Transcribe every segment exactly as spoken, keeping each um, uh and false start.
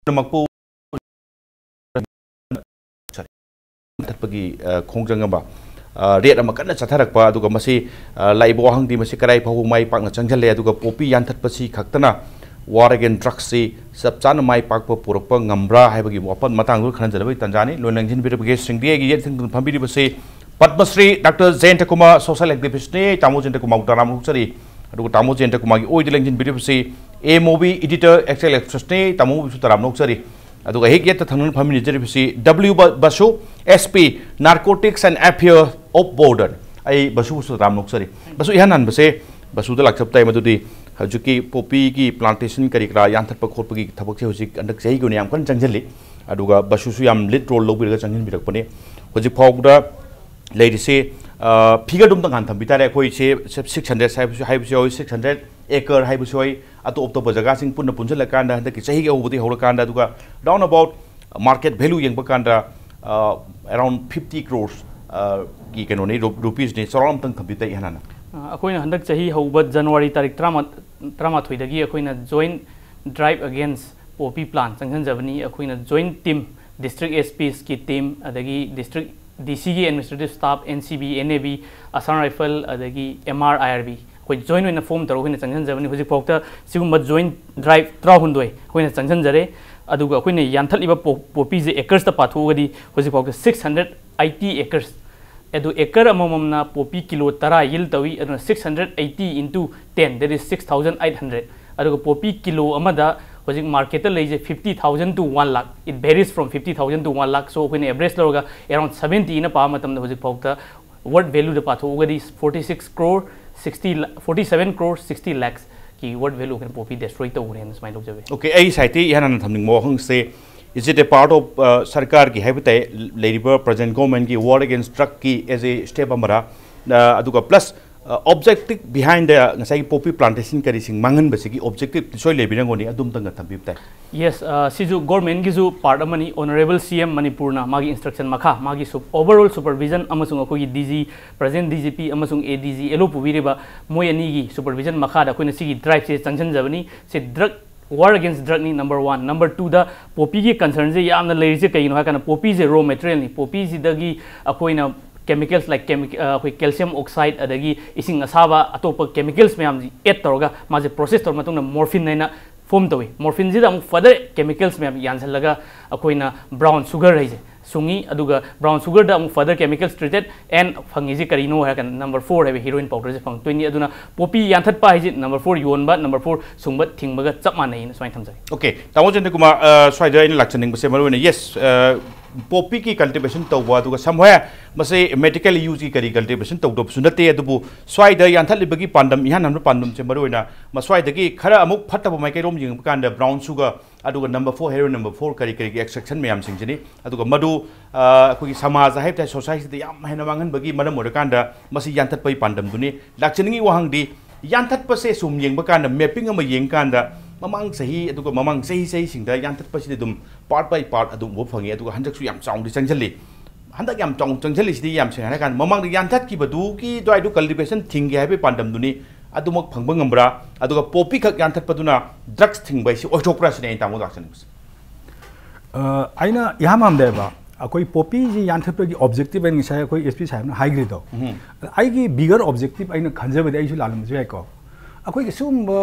ꯄꯨꯝꯅꯃꯛꯄꯨ ꯊꯠꯄꯒꯤ, ꯑ, ꯈꯣꯡꯖꯪ ꯑꯃ, ꯑ, ꯔꯦꯠ ꯑꯃ ꯀꯟꯅ ꯆꯠꯊꯔꯛꯄ, ꯑꯗꯨꯒ ꯃꯁꯤ, ꯑ, ꯂꯥꯛꯏꯕ ꯋꯥꯍꯪꯗꯤ ꯃꯁꯤ ꯀꯗꯥꯏ ꯐꯥꯎꯕ ꯃꯥꯏ ꯄꯥꯛꯅ ꯆꯪꯁꯤꯜꯂꯦ, ꯑꯗꯨꯒ ꯄꯣꯄꯤ ꯌꯥꯟꯊꯠꯄꯁꯤ ꯈꯛꯇꯅ war against drugsꯁꯤ ꯆꯞ ꯆꯥꯅ ꯃꯥꯏ ꯄꯥꯛꯄ ꯄꯨꯔꯛꯄ ꯉꯝꯕ꯭ꯔꯥ ꯍꯥꯏꯕꯒꯤ ꯋꯥꯐꯝ ꯃꯇꯥꯡꯗ ꯈꯟꯅꯖꯅꯕꯒꯤ ꯇꯥꯟꯖꯥꯅꯤ꯫ ꯂꯣꯏꯅ ꯂꯦꯡꯁꯤꯟꯕꯤꯔꯕꯒꯦ꯫ ꯁꯤꯡꯗꯦꯒꯤ ꯌꯦꯠ ꯊꯪꯗꯨꯅ ꯐꯝꯕꯤꯔꯤꯕꯁꯤ ꯄꯗꯃꯁ꯭ꯔꯤ ꯗꯥꯛꯇꯔ ꯖꯌꯟꯇ ꯀꯨꯃꯥꯔ, social activistꯅꯤ꯫ ꯇꯥꯃꯣ ꯖꯌꯟꯇ ꯀꯨꯃꯥꯔꯕꯨ ꯇꯔꯥꯝꯅ ꯑꯣꯛꯆꯔꯤ꯫ ꯑꯗꯨꯒ ꯇꯥꯃꯣ ꯖꯌꯟꯇ ꯀꯨꯃꯥꯔꯒꯤ ꯑꯣꯏꯗ ꯂꯦꯡꯁꯤꯟꯕꯤꯔꯤꯕꯁꯤ A Movie editor, Excel actressꯅꯤ꯫ ꯇꯥꯃꯣꯕꯨꯁꯨ ꯇꯔꯥꯝꯅ ꯑꯣꯛꯆꯔꯤ꯫ ꯑꯗꯨꯒ ꯍꯦꯛ ꯌꯦꯠꯇ ꯊꯪꯅꯅ ꯐꯝꯃꯤꯟꯅꯖꯔꯤꯕꯁꯤ W ꯕ-, ꯕꯁꯨ, S P, Narcotics and Affairs of Border꯫ ꯑꯩ ꯕꯁꯨꯕꯨꯁꯨ ꯇꯔꯥꯝꯅ ꯑꯣꯛꯆꯔꯤ꯫ ꯕꯁꯨ, ꯏꯍꯥꯟ ꯍꯥꯟꯕꯁꯦ ꯕꯁꯨꯗ ꯂꯥꯛꯆꯕ ꯇꯥꯏ, ꯃꯗꯨꯗꯤ ꯍꯧꯖꯤꯛꯀꯤ ꯄꯣꯄꯤꯒꯤ plantation ꯀꯔꯤ ꯀꯔꯥ ꯌꯥꯟꯊꯠꯄ ꯈꯣꯠꯄꯒꯤ ꯊꯕꯛꯁꯦ ꯍꯧꯖꯤꯛ ꯍꯟꯗꯛ ꯆꯍꯤꯒꯤ ꯑꯣꯏꯅ ꯌꯥꯝ ꯀꯟꯅ ꯆꯪꯁꯤꯜꯂꯤ꯫ ꯑꯗꯨꯒ ꯕꯁꯨꯁꯨ ꯌꯥꯝ lead role ꯂꯧꯕꯤꯔꯒ ꯆꯪꯁꯤꯟꯕꯤꯔꯛꯄꯅꯤ꯫ ꯍꯧꯖꯤꯛ ꯐꯥꯎꯕꯗ ꯂꯩꯔꯤꯁꯦ, ꯑ, figureꯗꯨ ꯑꯝꯇ ꯉꯥꯟ ꯊꯝꯕꯤ ꯇꯥꯔꯦ꯫ ꯑꯩꯈꯣꯏꯁꯦ six hundred ꯍꯥꯏꯕꯁꯨ, ꯍꯥꯏꯕꯁꯨ ꯌꯥꯎꯏ, six hundred acre ꯍꯥꯏꯕꯁꯨ ꯌꯥꯎꯏ, ꯑꯇꯣꯞ ꯑꯇꯣꯞꯄ ꯖꯒꯥꯁꯤꯡ ꯄꯨꯟꯅ ꯄꯨꯟꯁꯤꯜꯂꯀꯥꯟꯗ ꯍꯟꯗꯛꯀꯤ ꯆꯍꯤꯒꯤ ꯑꯍꯧꯕꯗꯒꯤ ꯍꯧꯔꯀꯥꯟꯗ, ꯑꯗꯨꯒ round about market value ꯌꯦꯡꯕ ꯀꯥꯟꯗ, ꯑ, around fifty crores, ꯑ, ꯒꯤ ꯀꯩꯅꯣꯅꯤ, ꯔꯨ-, rupeesꯅꯤ꯫ ꯆꯥꯎꯔꯥꯛꯅ ꯑꯝꯇꯪ ꯊꯝꯕꯤ ꯇꯥꯏ, ꯏꯍꯥꯟ ꯍꯥꯟꯅ꯫ ꯑ, ꯑꯩꯈꯣꯏꯅ ꯍꯟꯗꯛ ꯆꯍꯤ ꯍꯧꯕ January ꯇꯥꯔꯤꯛ ꯇꯔꯥꯃꯥ-, ꯇꯔꯥꯃꯥꯊꯣꯏꯗꯒꯤ ꯑꯩꯈꯣꯏꯅ joint drive against poppy plant ꯆꯪꯁꯤꯟꯖꯕꯅꯤ꯫ ꯑꯩꯈꯣꯏꯅ joint team, district S Psꯀꯤ team, ꯑꯗꯒꯤ district D Cꯒꯤ administrative staff, N C B, N A B, Assam Rifle, ꯑꯗꯒꯤ M R I R B, ꯑꯩꯈꯣꯏ joint ꯑꯣꯏꯅ form ꯇꯧꯔꯒ ꯑꯩꯈꯣꯏꯅ ꯆꯪꯁꯤꯟꯖꯕꯅꯤ꯫ ꯍꯧꯖꯤꯛꯐꯥꯎꯗ ꯁꯤꯒꯨꯝꯕ joint drive ꯇꯔꯥꯍꯨꯝꯗꯣꯏ ꯑꯩꯈꯣꯏꯅ ꯆꯪꯁꯤꯟꯖꯔꯦ꯫ ꯑꯗꯨꯒ ꯑꯩꯈꯣꯏꯅ ꯌꯥꯟꯊꯠꯂꯤꯕ ꯄꯣ-, poppyꯁꯦ acresꯇ ꯄꯥꯊꯣꯛꯑꯒꯗꯤ ꯍꯧꯖꯤꯛꯐꯥꯎꯗ six hundred eighty acres, ꯑꯗꯨ acre ꯑꯃꯃꯝꯅ poppy ꯀꯤꯂꯣ ꯇꯔꯥ yield ꯇꯧꯏ꯫ ꯑꯗꯨꯅ six hundred eighty into ten, that is six thousand eight hundred꯫ ꯑꯗꯨꯒ poppy ꯀꯤꯂꯣ ꯑꯃꯗ ꯍꯧꯖꯤꯛ marketꯇ ꯂꯩꯁꯦ fifty thousand to one lakh, it varies from fifty thousand to one lakh꯫ So ꯑꯩꯈꯣꯏꯅ average ꯂꯧꯔꯒ around seventyꯅ ꯄꯥꯕ ꯃꯇꯝꯗ ꯍꯧꯖꯤꯛꯐꯥꯎꯗ worth valueꯗ ꯄꯥꯊꯣꯛꯑꯒꯗꯤ forty six crore sixty la-, forty seven crore sixty lakhsꯀꯤ worth value ꯑꯩꯈꯣꯏꯅ poppy destroy ꯇꯧꯈ꯭ꯔꯦꯅ ꯁꯨꯃꯥꯏꯅ ꯂꯧꯖꯕ ꯌꯥꯏ꯫ Okay, ꯑꯩ ꯁꯥꯏꯠꯇꯒꯤ ꯏꯍꯥꯟ ꯍꯥꯟꯅ ꯊꯝꯅꯤꯡꯕ ꯋꯥꯍꯪꯁꯦ, is it a part of, ꯑ, ꯁꯔꯀꯥꯔꯒꯤ ꯍꯥꯏꯕ ꯇꯥꯏ, ꯂꯩꯔꯤꯕ present governmentꯀꯤ war against drugꯀꯤ as a step ꯑꯃꯔ, ꯑ, ꯑꯗꯨꯒ plus, ꯑ, objective behind the ꯉꯁꯥꯏꯒꯤ poppy plantation ꯀꯔꯤꯁꯤꯡ ꯃꯥꯡꯍꯟꯕꯁꯤꯒꯤ objective ꯁꯣꯏ ꯂꯩꯕꯤꯔꯝꯒꯅꯤ, ꯑꯗꯨꯝꯇꯪꯒ ꯊꯝꯕꯤꯕ ꯇꯥꯏ꯫ Yes, ꯑ, ꯁꯤꯁꯨ governmentꯒꯤꯁꯨ part ꯑꯃꯅꯤ꯫ Honourable C M ꯃꯅꯤꯄꯨꯔꯅ ꯃꯥꯒꯤ instruction ꯃꯈꯥ, ꯃꯥꯒꯤ ꯁꯨ-, overall supervision ꯑꯃꯁꯨꯡ ꯑꯩꯈꯣꯏꯒꯤ D G, present D G P ꯑꯃꯁꯨꯡ A D G L O ꯄꯨꯕꯤꯔꯤꯕ ꯃꯣꯏ ꯑꯅꯤꯒꯤ supervision ꯃꯈꯥꯗ ꯑꯩꯈꯣꯏꯅ ꯁꯤꯒꯤ driveꯁꯦ ꯆꯪꯁꯤꯟꯖꯕꯅꯤ꯫ ꯁꯤ drug War against drugꯅꯤ number one꯫ Number twoꯗ ꯄꯣꯄꯤꯒꯤ concernꯁꯦ ꯌꯥꯝꯅ ꯂꯩꯔꯤꯁꯦ ꯀꯩꯒꯤꯅꯣ ꯍꯥꯏ ꯀꯥꯟꯗ ꯄꯣꯄꯤꯁꯦ raw materialꯅꯤ꯫ ꯄꯣꯄꯤꯁꯤꯗꯒꯤ ꯑꯩꯈꯣꯏꯅ chemicals like chemi- ꯑ, ꯑꯩꯈꯣꯏ calcium oxide, ꯑꯗꯒꯤ ꯏꯁꯤꯡ ꯑꯁꯥꯕ, ꯑꯇꯣꯞꯄ chemicals ꯃꯌꯥꯝꯁꯤ add ꯇꯧꯔꯒ ꯃꯥꯁꯦ process ꯇꯧꯔ ꯃꯇꯨꯡꯗ morphine ꯍꯥꯏꯅ form ꯇꯧꯏ꯫ Morphineꯁꯤꯗ ꯑꯃꯨꯛ further chemicals ꯃꯌꯥꯝ ꯌꯥꯟꯁꯤꯜꯂꯒ ꯑꯩꯈꯣꯏꯅ brown sugar ꯍꯥꯏꯁꯦ ꯁꯨꯡꯉꯤ꯫ ꯑꯗꯨꯒ brown sugarꯗ ꯑꯃꯨꯛ further chemicals treated and ꯐꯪꯉꯤꯁꯤ ꯀꯔꯤꯅꯣ ꯍꯥꯏꯔ ꯀꯥꯟꯗ number four ꯍꯥꯏꯕ heroin powderꯁꯦ ꯐꯪꯉꯛꯇꯣꯏꯅꯤ꯫ ꯑꯗꯨꯅ ꯄꯣꯄꯤ ꯌꯥꯟꯊꯠꯄ ꯍꯥꯏꯁꯤ number four ꯌꯣꯟꯕ, number four ꯁꯨꯡꯕ ꯊꯤꯡꯕꯒ ꯆꯞ ꯃꯥꯟꯅꯩꯅ ꯁꯨꯃꯥꯏꯅ ꯊꯝꯖꯒꯦ꯫ Okay, ꯇꯥꯃꯣ ꯆꯟꯗ꯭ꯔꯀꯨꯃꯥꯔ, ꯑ, ꯁ꯭ꯋꯥꯏꯗ ꯑꯩꯅ ꯂꯥꯛꯆꯅꯤꯡꯕꯁꯦ ꯃꯔꯨ ꯑꯣꯏꯅ, yes, ꯑ, ꯄꯣꯄꯤꯒꯤ cultivation ꯇꯧꯕ, ꯑꯗꯨꯒ somewhere ꯃꯁꯤ medical useꯀꯤ ꯀꯔꯤ cultivationꯇꯧꯗꯕꯁꯨ ꯅꯠꯇꯦ, ꯑꯗꯨꯕꯨ ꯁ꯭ꯋꯥꯏꯗ ꯌꯥꯟꯊꯠꯂꯤꯕꯒꯤ ꯄꯥꯟꯗꯝ, ꯏꯍꯥꯟ ꯍꯥꯟꯕ ꯄꯥꯟꯗꯝꯁꯦ ꯃꯔꯨ ꯑꯣꯏꯅ ꯃꯁ꯭ꯋꯥꯏꯗꯒꯤ ꯈꯔ ꯑꯃꯨꯛ ꯐꯠꯇꯕ ꯃꯥꯏꯀꯩꯔꯣꯝ ꯌꯦꯡꯕ ꯀꯥꯟꯗ brown sugar, ꯑꯗꯨꯒ number four, heroin number four ꯀꯔꯤ ꯀꯔꯤꯒꯤ extraction ꯃꯌꯥꯝꯁꯤꯡꯁꯤꯅꯤ꯫ ꯑꯗꯨꯒ ꯃꯗꯨ, ꯑ, ꯑꯩꯈꯣꯏꯒꯤ ꯁꯃꯥꯖ ꯍꯥꯏꯕ ꯇꯥꯔꯦ, societyꯗ ꯌꯥꯝ ꯍꯦꯟꯅ ꯃꯥꯡꯍꯟꯕꯒꯤ ꯃꯔꯝ ꯑꯣꯏꯔꯀꯥꯟꯗ ꯃꯁꯤ ꯌꯥꯟꯊꯠꯄꯒꯤ ꯄꯥꯟꯗꯝꯗꯨꯅꯤ꯫ ꯂꯥꯛꯆꯅꯤꯡꯉꯤ ꯋꯥꯍꯪꯗꯤ, ꯌꯥꯟꯊꯠꯄꯁꯦ ꯁꯨꯝ ꯌꯦꯡꯕ ꯀꯥꯟꯗ, mapping ꯑꯃ ꯌꯦꯡꯀꯥꯟꯗ, ꯃꯃꯥꯡ ꯆꯍꯤ ꯑꯗꯨꯒ ꯃꯃꯥꯡ ꯆꯍꯤ ꯆꯍꯤꯁꯤꯡꯗ ꯌꯥꯟꯊꯠꯄꯁꯤꯗꯤ ꯑꯗꯨꯝ part by part ꯑꯗꯨꯝ ꯎꯕ ꯐꯪꯉꯤ, ꯑꯗꯨꯒ ꯍꯟꯗꯛꯁꯨ ꯌꯥꯝ ꯆꯥꯎꯅꯗꯤ ꯆꯪꯁꯤꯜꯂꯤ꯫ ꯍꯟꯗꯛ ꯌꯥꯝ ꯆꯥꯎꯅ ꯆꯪꯁꯤꯜꯂꯤꯁꯤꯗꯤ, ꯌꯥꯝ ꯁꯦꯡꯅ ꯍꯥꯏꯔꯀꯥꯟꯗ, ꯃꯃꯥꯡꯗ ꯌꯥꯟꯊꯠꯈꯤꯕꯗꯨꯒꯤ ꯑꯗꯨꯋꯥꯏꯗꯨ cultivation ꯊꯤꯡꯒꯦ ꯍꯥꯏꯕꯒꯤ ꯄꯥꯟꯗꯝꯗꯨꯅꯤ꯫ ꯑꯗꯨꯃꯛ ꯐꯪꯕ ꯉꯝꯕ꯭ꯔꯥ? ꯑꯗꯨꯒ ꯄꯣꯄꯤ ꯈꯛ ꯌꯥꯟꯊꯠꯄꯗꯨꯅ drugs ꯊꯤꯡꯕ ꯍꯥꯏꯁꯤ ꯑꯣꯏꯊꯣꯛꯄ꯭ꯔꯥ ꯁꯤꯅꯤ ꯑꯩꯅ ꯇꯥꯃꯣꯗ ꯂꯥꯛꯆꯅꯤꯡꯕꯁꯦ꯫ ꯑ, ꯑꯩꯅ ꯏꯍꯥꯟ ꯍꯥꯟꯕꯗ ꯑꯩꯈꯣꯏ ꯄꯣꯄꯤꯁꯤ ꯌꯥꯟꯊꯠꯄꯒꯤ objective ꯑꯩꯅ ꯉꯁꯥꯏ ꯑꯩꯈꯣꯏ S P ꯁꯥꯍꯦꯕꯅ ꯍꯥꯏꯈ꯭ꯔꯤꯗꯣ, ꯑꯩꯒꯤ bigger objective ꯑꯩꯅ ꯈꯟꯖꯕꯗꯤ, ꯑꯩꯁꯨ ꯂꯥꯜꯂꯝꯕꯁꯨ ꯌꯥꯏꯀꯣ, ꯑꯩꯈꯣꯏꯒꯤ ꯁꯤꯒꯨꯝꯕ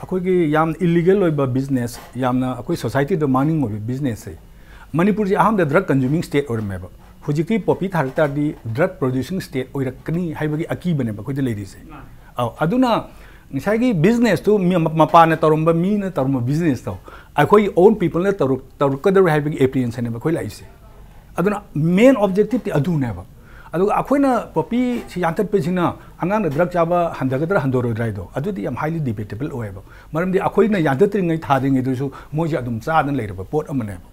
ꯑꯩꯈꯣꯏꯒꯤ ꯌꯥꯝ illegal ꯑꯣꯏꯕ business, ꯌꯥꯝꯅ ꯑꯩꯈꯣꯏ societyꯗ ꯃꯥꯡꯅꯤꯡ ꯑꯣꯏꯕ businessꯁꯦ, ꯃꯅꯤꯄꯨꯔꯁꯤ ꯑꯍꯥꯟꯕꯗ drug consuming state ꯑꯣꯏꯔꯝꯃꯦꯕ꯫ ꯍꯧꯖꯤꯛꯇꯤ ꯄꯣꯄꯤ ꯊꯥꯔꯛ ꯇꯥꯔꯗꯤ drug producing state ꯑꯣꯏꯔꯛꯀꯅꯤ ꯍꯥꯏꯕꯒꯤ ꯑꯀꯤꯕꯅꯦꯕ ꯑꯩꯈꯣꯏꯗ ꯂꯩꯔꯤꯁꯦ꯫ ꯑꯧ, ꯑꯗꯨꯅ ꯉꯁꯥꯏꯒꯤ businessꯇꯨ ꯃꯤ-, ꯃꯄꯥꯟꯅ ꯇꯧꯔꯝꯕ, ꯃꯤꯅ ꯇꯧꯔꯝꯕ businessꯇꯣ ꯑꯩꯈꯣꯏꯒꯤ own peopleꯅ ꯇꯧꯔꯛ-, ꯇꯧꯔꯛꯀꯗꯧꯔꯦ ꯍꯥꯏꯕꯒꯤ apprehensionꯅꯦꯕ ꯑꯩꯈꯣꯏ ꯂꯥꯛꯏꯁꯦ꯫ ꯑꯗꯨꯅ main objectiveꯇꯤ ꯑꯗꯨꯅꯦꯕ꯫ ꯑꯗꯨꯒ ꯑꯩꯈꯣꯏꯅ ꯄꯣꯄꯤꯁꯤ ꯌꯥꯟꯊꯠꯄꯁꯤꯅ ꯑꯉꯥꯡꯅ drug ꯆꯥꯕ ꯍꯟꯊꯒꯗ꯭ꯔꯥ ꯍꯟꯊꯔꯣꯏꯗ꯭ꯔꯥ ꯍꯥꯏꯗꯣ, ꯑꯗꯨꯗꯤ ꯌꯥꯝ highly debatable ꯑꯣꯏꯌꯦꯕ꯫ ꯃꯔꯝꯗꯤ ꯑꯩꯈꯣꯏꯅ ꯌꯥꯟꯊꯠꯇ꯭ꯔꯤꯉꯩ, ꯊꯥꯗ꯭ꯔꯤꯉꯩꯗꯁꯨ ꯃꯣꯏꯁꯦ ꯑꯗꯨꯝ ꯆꯥꯗꯅ ꯂꯩꯔꯕ ꯄꯣꯠ ꯑꯃꯅꯦꯕ꯫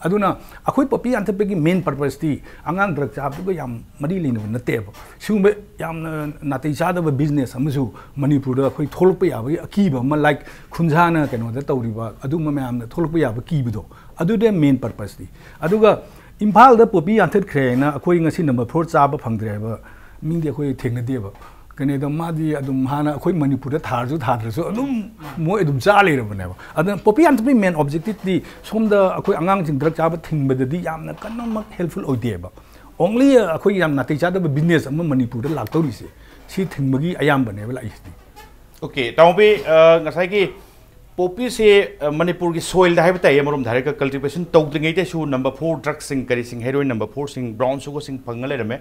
ꯑꯗꯨꯅ ꯑꯩꯈꯣꯏ ꯄꯣꯄꯤ ꯌꯥꯟꯊꯠꯄꯒꯤ main purposeꯇꯤ ꯑꯉꯥꯡ drug ꯆꯥꯕꯗꯨꯒ ꯌꯥꯝ ꯃꯔꯤ ꯂꯩꯅꯕ ꯅꯠꯇꯦꯕ꯫ ꯁꯤꯒꯨꯝꯕ ꯌꯥꯝꯅ ꯅꯥꯇꯩ ꯆꯥꯗꯕ business ꯑꯃꯁꯨ ꯃꯅꯤꯄꯨꯔꯗ ꯑꯩꯈꯣꯏ ꯊꯣꯛꯂꯛꯄ ꯌꯥꯕꯒꯤ ꯑꯀꯤꯕ ꯑꯃ, like ꯈꯨꯟꯖꯥꯅ ꯀꯩꯅꯣꯗ ꯇꯧꯔꯤꯕ ꯑꯗꯨꯒꯨꯝꯕ ꯃꯌꯥꯝꯅ ꯊꯣꯛꯂꯛꯄ ꯌꯥꯕ ꯀꯤꯕꯗꯣ, ꯑꯗꯨꯗ main purposeꯅꯤ꯫ ꯑꯗꯨꯒ ꯏꯝꯐꯥꯜꯗ ꯄꯣꯄꯤ ꯌꯥꯟꯊꯠꯈ꯭ꯔꯦꯅ ꯑꯩꯈꯣꯏ ꯉꯁꯤ number four ꯆꯥꯕ ꯐꯪꯗ꯭ꯔꯦ ꯍꯥꯏꯕ ꯃꯤꯗꯤ ꯑꯩꯈꯣꯏ ꯊꯦꯡꯅꯗꯦꯕ꯫ ꯀꯩꯅꯣꯗ ꯃꯥꯗꯤ ꯑꯗꯨꯝ ꯍꯥꯟꯅ ꯑꯩꯈꯣꯏ ꯃꯅꯤꯄꯨꯔꯗ ꯊꯥꯔꯁꯨ ꯊꯥꯗ꯭ꯔꯁꯨ ꯑꯗꯨꯝ ꯃꯣꯏ ꯑꯗꯨꯝ ꯆꯥ ꯂꯩꯔꯕꯅꯦꯕ꯫ ꯑꯗꯨꯅ ꯄꯣꯄꯤ ꯌꯥꯟꯊꯠꯄꯒꯤ main objectiveꯗꯤ ꯁꯣꯝꯗ ꯑꯩꯈꯣꯏ ꯑꯉꯥꯡꯁꯤꯡ drug ꯆꯥꯕ ꯊꯤꯡꯕꯗꯗꯤ ꯌꯥꯝꯅ ꯀꯟꯅꯃꯛ helpful ꯑꯣꯏꯗꯦꯕ꯫ Only ꯑꯩꯈꯣꯏ ꯌꯥꯝ ꯅꯥꯇꯩ ꯆꯥꯗꯕ business ꯑꯃ ꯃꯅꯤꯄꯨꯔꯗ ꯂꯥꯛꯇꯧꯔꯤꯁꯦ ꯁꯤ ꯊꯤꯡꯕꯒꯤ ꯑꯌꯥꯝꯕꯅꯦꯕ ꯂꯥꯛꯏꯁꯤꯗꯤ꯫ Okay, ꯇꯥꯃꯣꯕꯤ, ꯑ, ꯉꯁꯥꯏꯒꯤ ꯄꯣꯄꯤꯁꯦ, ꯑ, ꯃꯅꯤꯄꯨꯔꯒꯤ soilꯗ ꯍꯥꯏꯕ ꯇꯥꯏ, ꯑꯃꯔꯣꯝꯗ ꯍꯥꯏꯔꯒ cultivationꯁꯤꯡ ꯇꯧꯗ꯭ꯔꯤꯉꯩꯗꯁꯨ number four drugsꯁꯤꯡ, ꯀꯔꯤꯁꯤꯡ, heroin number fourꯁꯤꯡ, brown sugarꯁꯤꯡ ꯐꯪꯉ ꯂꯩꯔꯝꯃꯦ꯫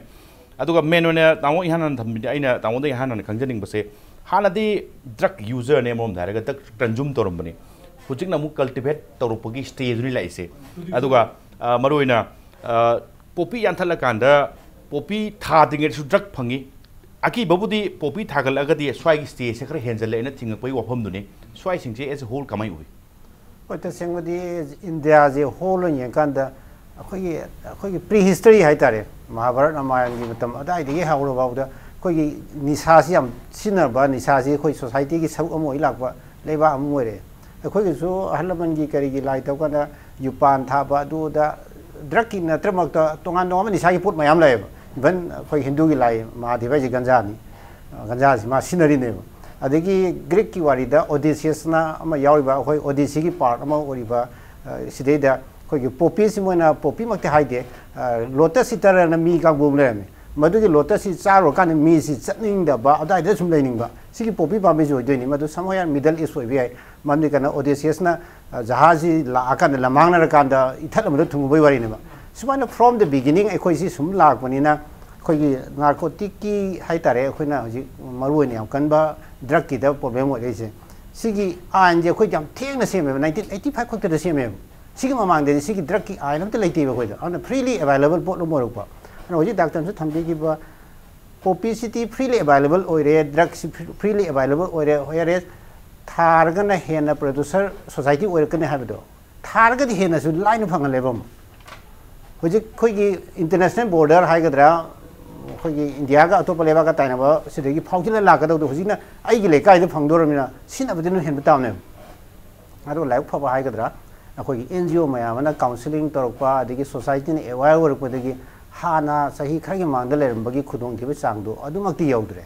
ꯑꯗꯨꯒ main ꯑꯣꯏꯅ ꯇꯥꯃꯣ ꯏꯍꯥꯟ ꯍꯥꯟꯅ ꯊꯝꯕꯤꯗꯤ, ꯑꯩꯅ ꯇꯥꯃꯣꯗ ꯏꯍꯥꯟ ꯍꯥꯟꯅ ꯈꯪꯖꯅꯤꯡꯕꯁꯦ, ꯍꯥꯟꯅꯗꯤ drug userꯅꯦ, ꯑꯃꯔꯣꯝꯗ ꯍꯥꯏꯔꯒ drug consume ꯇꯧꯔꯝꯕꯅꯤ, ꯍꯧꯖꯤꯛꯅ ꯑꯃꯨꯛ cultivate ꯇꯧꯔꯛꯄꯒꯤ stageꯗꯨꯅꯤ ꯂꯥꯛꯏꯁꯦ꯫ ꯑꯗꯨꯒ, ꯑ, ꯃꯔꯨꯑꯣꯏꯅ, ꯑ, ꯄꯣꯄꯤ ꯌꯥꯟꯊꯠꯂꯀꯥꯟꯗ ꯄꯣꯄꯤ ꯊꯥꯗ꯭ꯔꯤꯉꯩꯗꯁꯨ drug ꯐꯪꯉꯤ꯫ ꯑꯀꯤꯕꯕꯨꯗꯤ ꯄꯣꯄꯤ ꯊꯥꯒꯠꯂꯛꯑꯒꯗꯤ ꯁ꯭ꯋꯥꯏꯒꯤ stageꯁꯦ ꯈꯔ ꯍꯦꯟꯖꯜꯂꯛꯑꯦꯅ ꯊꯤꯡꯉꯛꯄꯒꯤ ꯋꯥꯐꯝꯗꯨꯅꯤ꯫ ꯁ꯭ꯋꯥꯏꯁꯤꯡꯁꯦ as a whole ꯀꯃꯥꯏꯅ ꯎꯏ? ꯍꯣꯏ, ꯇꯁꯦꯡꯕꯗꯤ ꯏꯟꯗꯤꯌꯥꯁꯦ whole ꯑꯣꯏꯅ ꯌꯦꯡꯀꯥꯟꯗ ꯑꯩꯈꯣꯏꯒꯤ, ꯑꯩꯈꯣꯏꯒꯤ pre history ꯍꯥꯏꯇꯥꯔꯦ, ꯃꯍꯥꯚꯥꯔꯠ ꯔꯥꯃꯥꯌꯟꯒꯤ ꯃꯇꯝ ꯑꯗꯨꯋꯥꯏꯗꯒꯤ ꯍꯧꯔꯐꯥꯎꯗ ꯑꯩꯈꯣꯏꯒꯤ ꯅꯤꯁꯥꯁꯤ ꯌꯥꯝ ꯁꯤꯖꯤꯟꯅꯕ, ꯅꯤꯁꯥꯁꯤ ꯑꯩꯈꯣꯏ societyꯒꯤ ꯁꯔꯨꯛ ꯑꯃ ꯑꯣꯏ ꯂꯥꯛꯄ ꯂꯩꯕꯥꯛ ꯑꯃ ꯑꯣꯏꯔꯦ꯫ ꯑꯩꯈꯣꯏꯒꯤꯁꯨ ꯑꯍꯜ ꯂꯃꯟꯒꯤ ꯀꯔꯤꯒꯤ ꯂꯥꯏ ꯇꯧꯀꯥꯟꯗ ꯌꯨꯄꯥꯟ ꯊꯥꯕ, ꯑꯗꯨꯗ drugꯀꯤ ꯅꯠꯇ꯭ꯔꯃꯛꯇ ꯇꯣꯉꯥꯟ ꯇꯣꯉꯥꯟꯕ ꯅꯤꯁꯥꯒꯤ ꯄꯣꯠ ꯃꯌꯥꯝ ꯂꯩꯌꯦꯕ꯫ Even ꯑꯩꯈꯣꯏ ꯍꯤꯟꯗꯨꯒꯤ ꯂꯥꯏ ꯃꯍꯥꯗꯦꯕ ꯍꯥꯏꯁꯦ ꯒꯟꯖꯥꯅꯤ, ꯒꯟꯖꯥꯁꯤ ꯃꯥ ꯁꯤꯖꯤꯟꯅꯔꯤꯅꯦꯕ꯫ ꯑꯗꯒꯤ Greekꯀꯤ ꯋꯥꯔꯤꯗ Odysseusꯅ ꯑꯃ ꯌꯥꯎꯔꯤꯕ, ꯑꯩꯈꯣꯏ Odysseyꯒꯤ part ꯑꯃ ꯑꯣꯏꯔꯤꯕ, ꯑ, ꯁꯤꯗꯩꯗ ꯑꯩꯈꯣꯏꯒꯤ poppyꯁꯤ ꯃꯣꯏꯅ poppyꯃꯛꯇꯤ ꯍꯥꯏꯗꯦ, ꯑ, lotus eaterꯅ ꯃꯤ ꯀꯥꯡꯕꯨ ꯑꯃ ꯂꯩꯔꯝꯃꯤ꯫ ꯃꯗꯨꯒꯤ lotusꯁꯤ ꯆꯥꯔꯨꯔꯀꯥꯟꯗ ꯃꯤꯁꯤ ꯆꯠꯅꯤꯡꯗꯕ, ꯑꯗꯨꯋꯥꯏꯗ ꯁꯨꯝ ꯂꯩꯅꯤꯡꯕ, ꯁꯤꯒꯤ poppy ꯄꯥꯝꯕꯤꯁꯤ ꯑꯣꯏꯗꯣꯏꯅꯤ꯫ ꯃꯗꯨ somewhere Middle East ꯑꯣꯏꯕ ꯌꯥꯏ꯫ ꯃꯔꯝꯗꯤ ꯀꯩꯅꯣ, Odysseusꯅ, ꯑ, ꯖꯍꯥꯖꯁꯤ ꯂꯥꯛꯑꯀꯥꯟꯗ ꯂꯝꯃꯥꯡꯅꯔꯀꯥꯟꯗ ꯏꯊꯠ ꯑꯃꯗ ꯊꯨꯡꯉꯨꯕꯒꯤ ꯋꯥꯔꯤꯅꯦꯕ꯫ ꯁꯨꯃꯥꯏꯅ from the beginning ꯑꯩꯈꯣꯏꯁꯤ ꯁꯨꯝ ꯂꯥꯛꯄꯅꯤꯅ ꯑꯩꯈꯣꯏꯒꯤ narcoticꯀꯤ ꯍꯥꯏꯇꯥꯔꯦ, ꯑꯩꯈꯣꯏꯅ ꯍꯧꯖꯤꯛ ꯃꯔꯨ ꯑꯣꯏꯅ ꯌꯥꯝ ꯀꯟꯕ drugꯀꯤꯗ problem ꯑꯣꯏꯔꯛꯏꯁꯦ, ꯁꯤꯒꯤ ꯑꯥꯏꯟꯁꯦ ꯑꯩꯈꯣꯏ ꯌꯥꯝ ꯊꯦꯡꯅ ꯁꯦꯝꯃꯦꯕ, nineteen eighty five ꯈꯛꯇꯗ ꯁꯦꯝꯃꯦꯕ꯫ ꯁꯤꯒꯤ ꯃꯃꯥꯡꯗꯗꯤ ꯁꯤꯒꯤ drugꯀꯤ ꯑꯥꯏꯟ ꯑꯝꯇ ꯂꯩꯇꯦꯕ ꯑꯩꯈꯣꯏꯗ꯫ ꯑꯗꯨꯅ freely available ꯄꯣꯠ ꯑꯃ ꯑꯣꯏꯔꯛꯄ꯫ ꯑꯗꯨꯅ ꯍꯧꯖꯤꯛ doctorꯅꯁꯨ ꯊꯝꯕꯤꯈꯤꯕ poppyꯁꯤꯗꯤ freely available ꯑꯣꯏꯔꯦ, drugꯁꯤ freely available ꯑꯣꯏꯔꯦ, whereas ꯊꯥꯔꯒꯅ ꯍꯦꯟꯅ producer society ꯑꯣꯏꯔꯛꯀꯅꯤ ꯍꯥꯏꯕꯗꯣ, ꯊꯥꯔꯒꯗꯤ ꯍꯦꯟꯅꯁꯨ ꯂꯥꯏꯅ ꯐꯪꯍꯜꯂꯦꯕ ꯑꯃꯨꯛ꯫ ꯍꯧꯖꯤꯛ ꯑꯩꯈꯣꯏꯒꯤ international border ꯍꯥꯏꯒꯗ꯭ꯔꯥ, ꯑꯩꯈꯣꯏꯒꯤ ꯏꯟꯗꯤꯌꯥꯒ ꯑꯇꯣꯞꯄ ꯂꯩꯕꯥꯛꯀ ꯇꯥꯏꯅꯕ ꯁꯤꯗꯒꯤ ꯐꯥꯎꯖꯤꯜꯂ ꯂꯥꯛꯀꯗꯧꯗꯣ ꯍꯧꯖꯤꯛꯅ ꯑꯩꯒꯤ ꯂꯩꯀꯥꯏꯗ ꯐꯪꯗꯣꯔꯕꯅꯤꯅ ꯁꯤꯖꯤꯟꯅꯕꯗꯤ ꯑꯗꯨꯝ ꯍꯦꯟꯕ ꯇꯥꯕꯅꯦꯕ꯫ ꯑꯗꯨꯒ ꯂꯥꯏꯕꯛ ꯐꯕ ꯍꯥꯏꯒꯗ꯭ꯔꯥ, ꯑꯩꯈꯣꯏꯒꯤ NGO ꯃꯌꯥꯝ ꯑꯃꯅ counselling ꯇꯧꯔꯛꯄ, ꯑꯗꯒꯤ societyꯅ aware ꯑꯣꯏꯔꯛꯄꯗꯒꯤ ꯍꯥꯟꯅ ꯆꯍꯤ ꯈꯔꯒꯤ ꯃꯃꯥꯡꯗ ꯂꯩꯔꯝꯕꯒꯤ ꯈꯨꯗꯣꯡꯊꯤꯕ ꯆꯥꯡꯗꯣ ꯑꯗꯨꯃꯛꯇꯤ ꯌꯧꯗ꯭ꯔꯦ꯫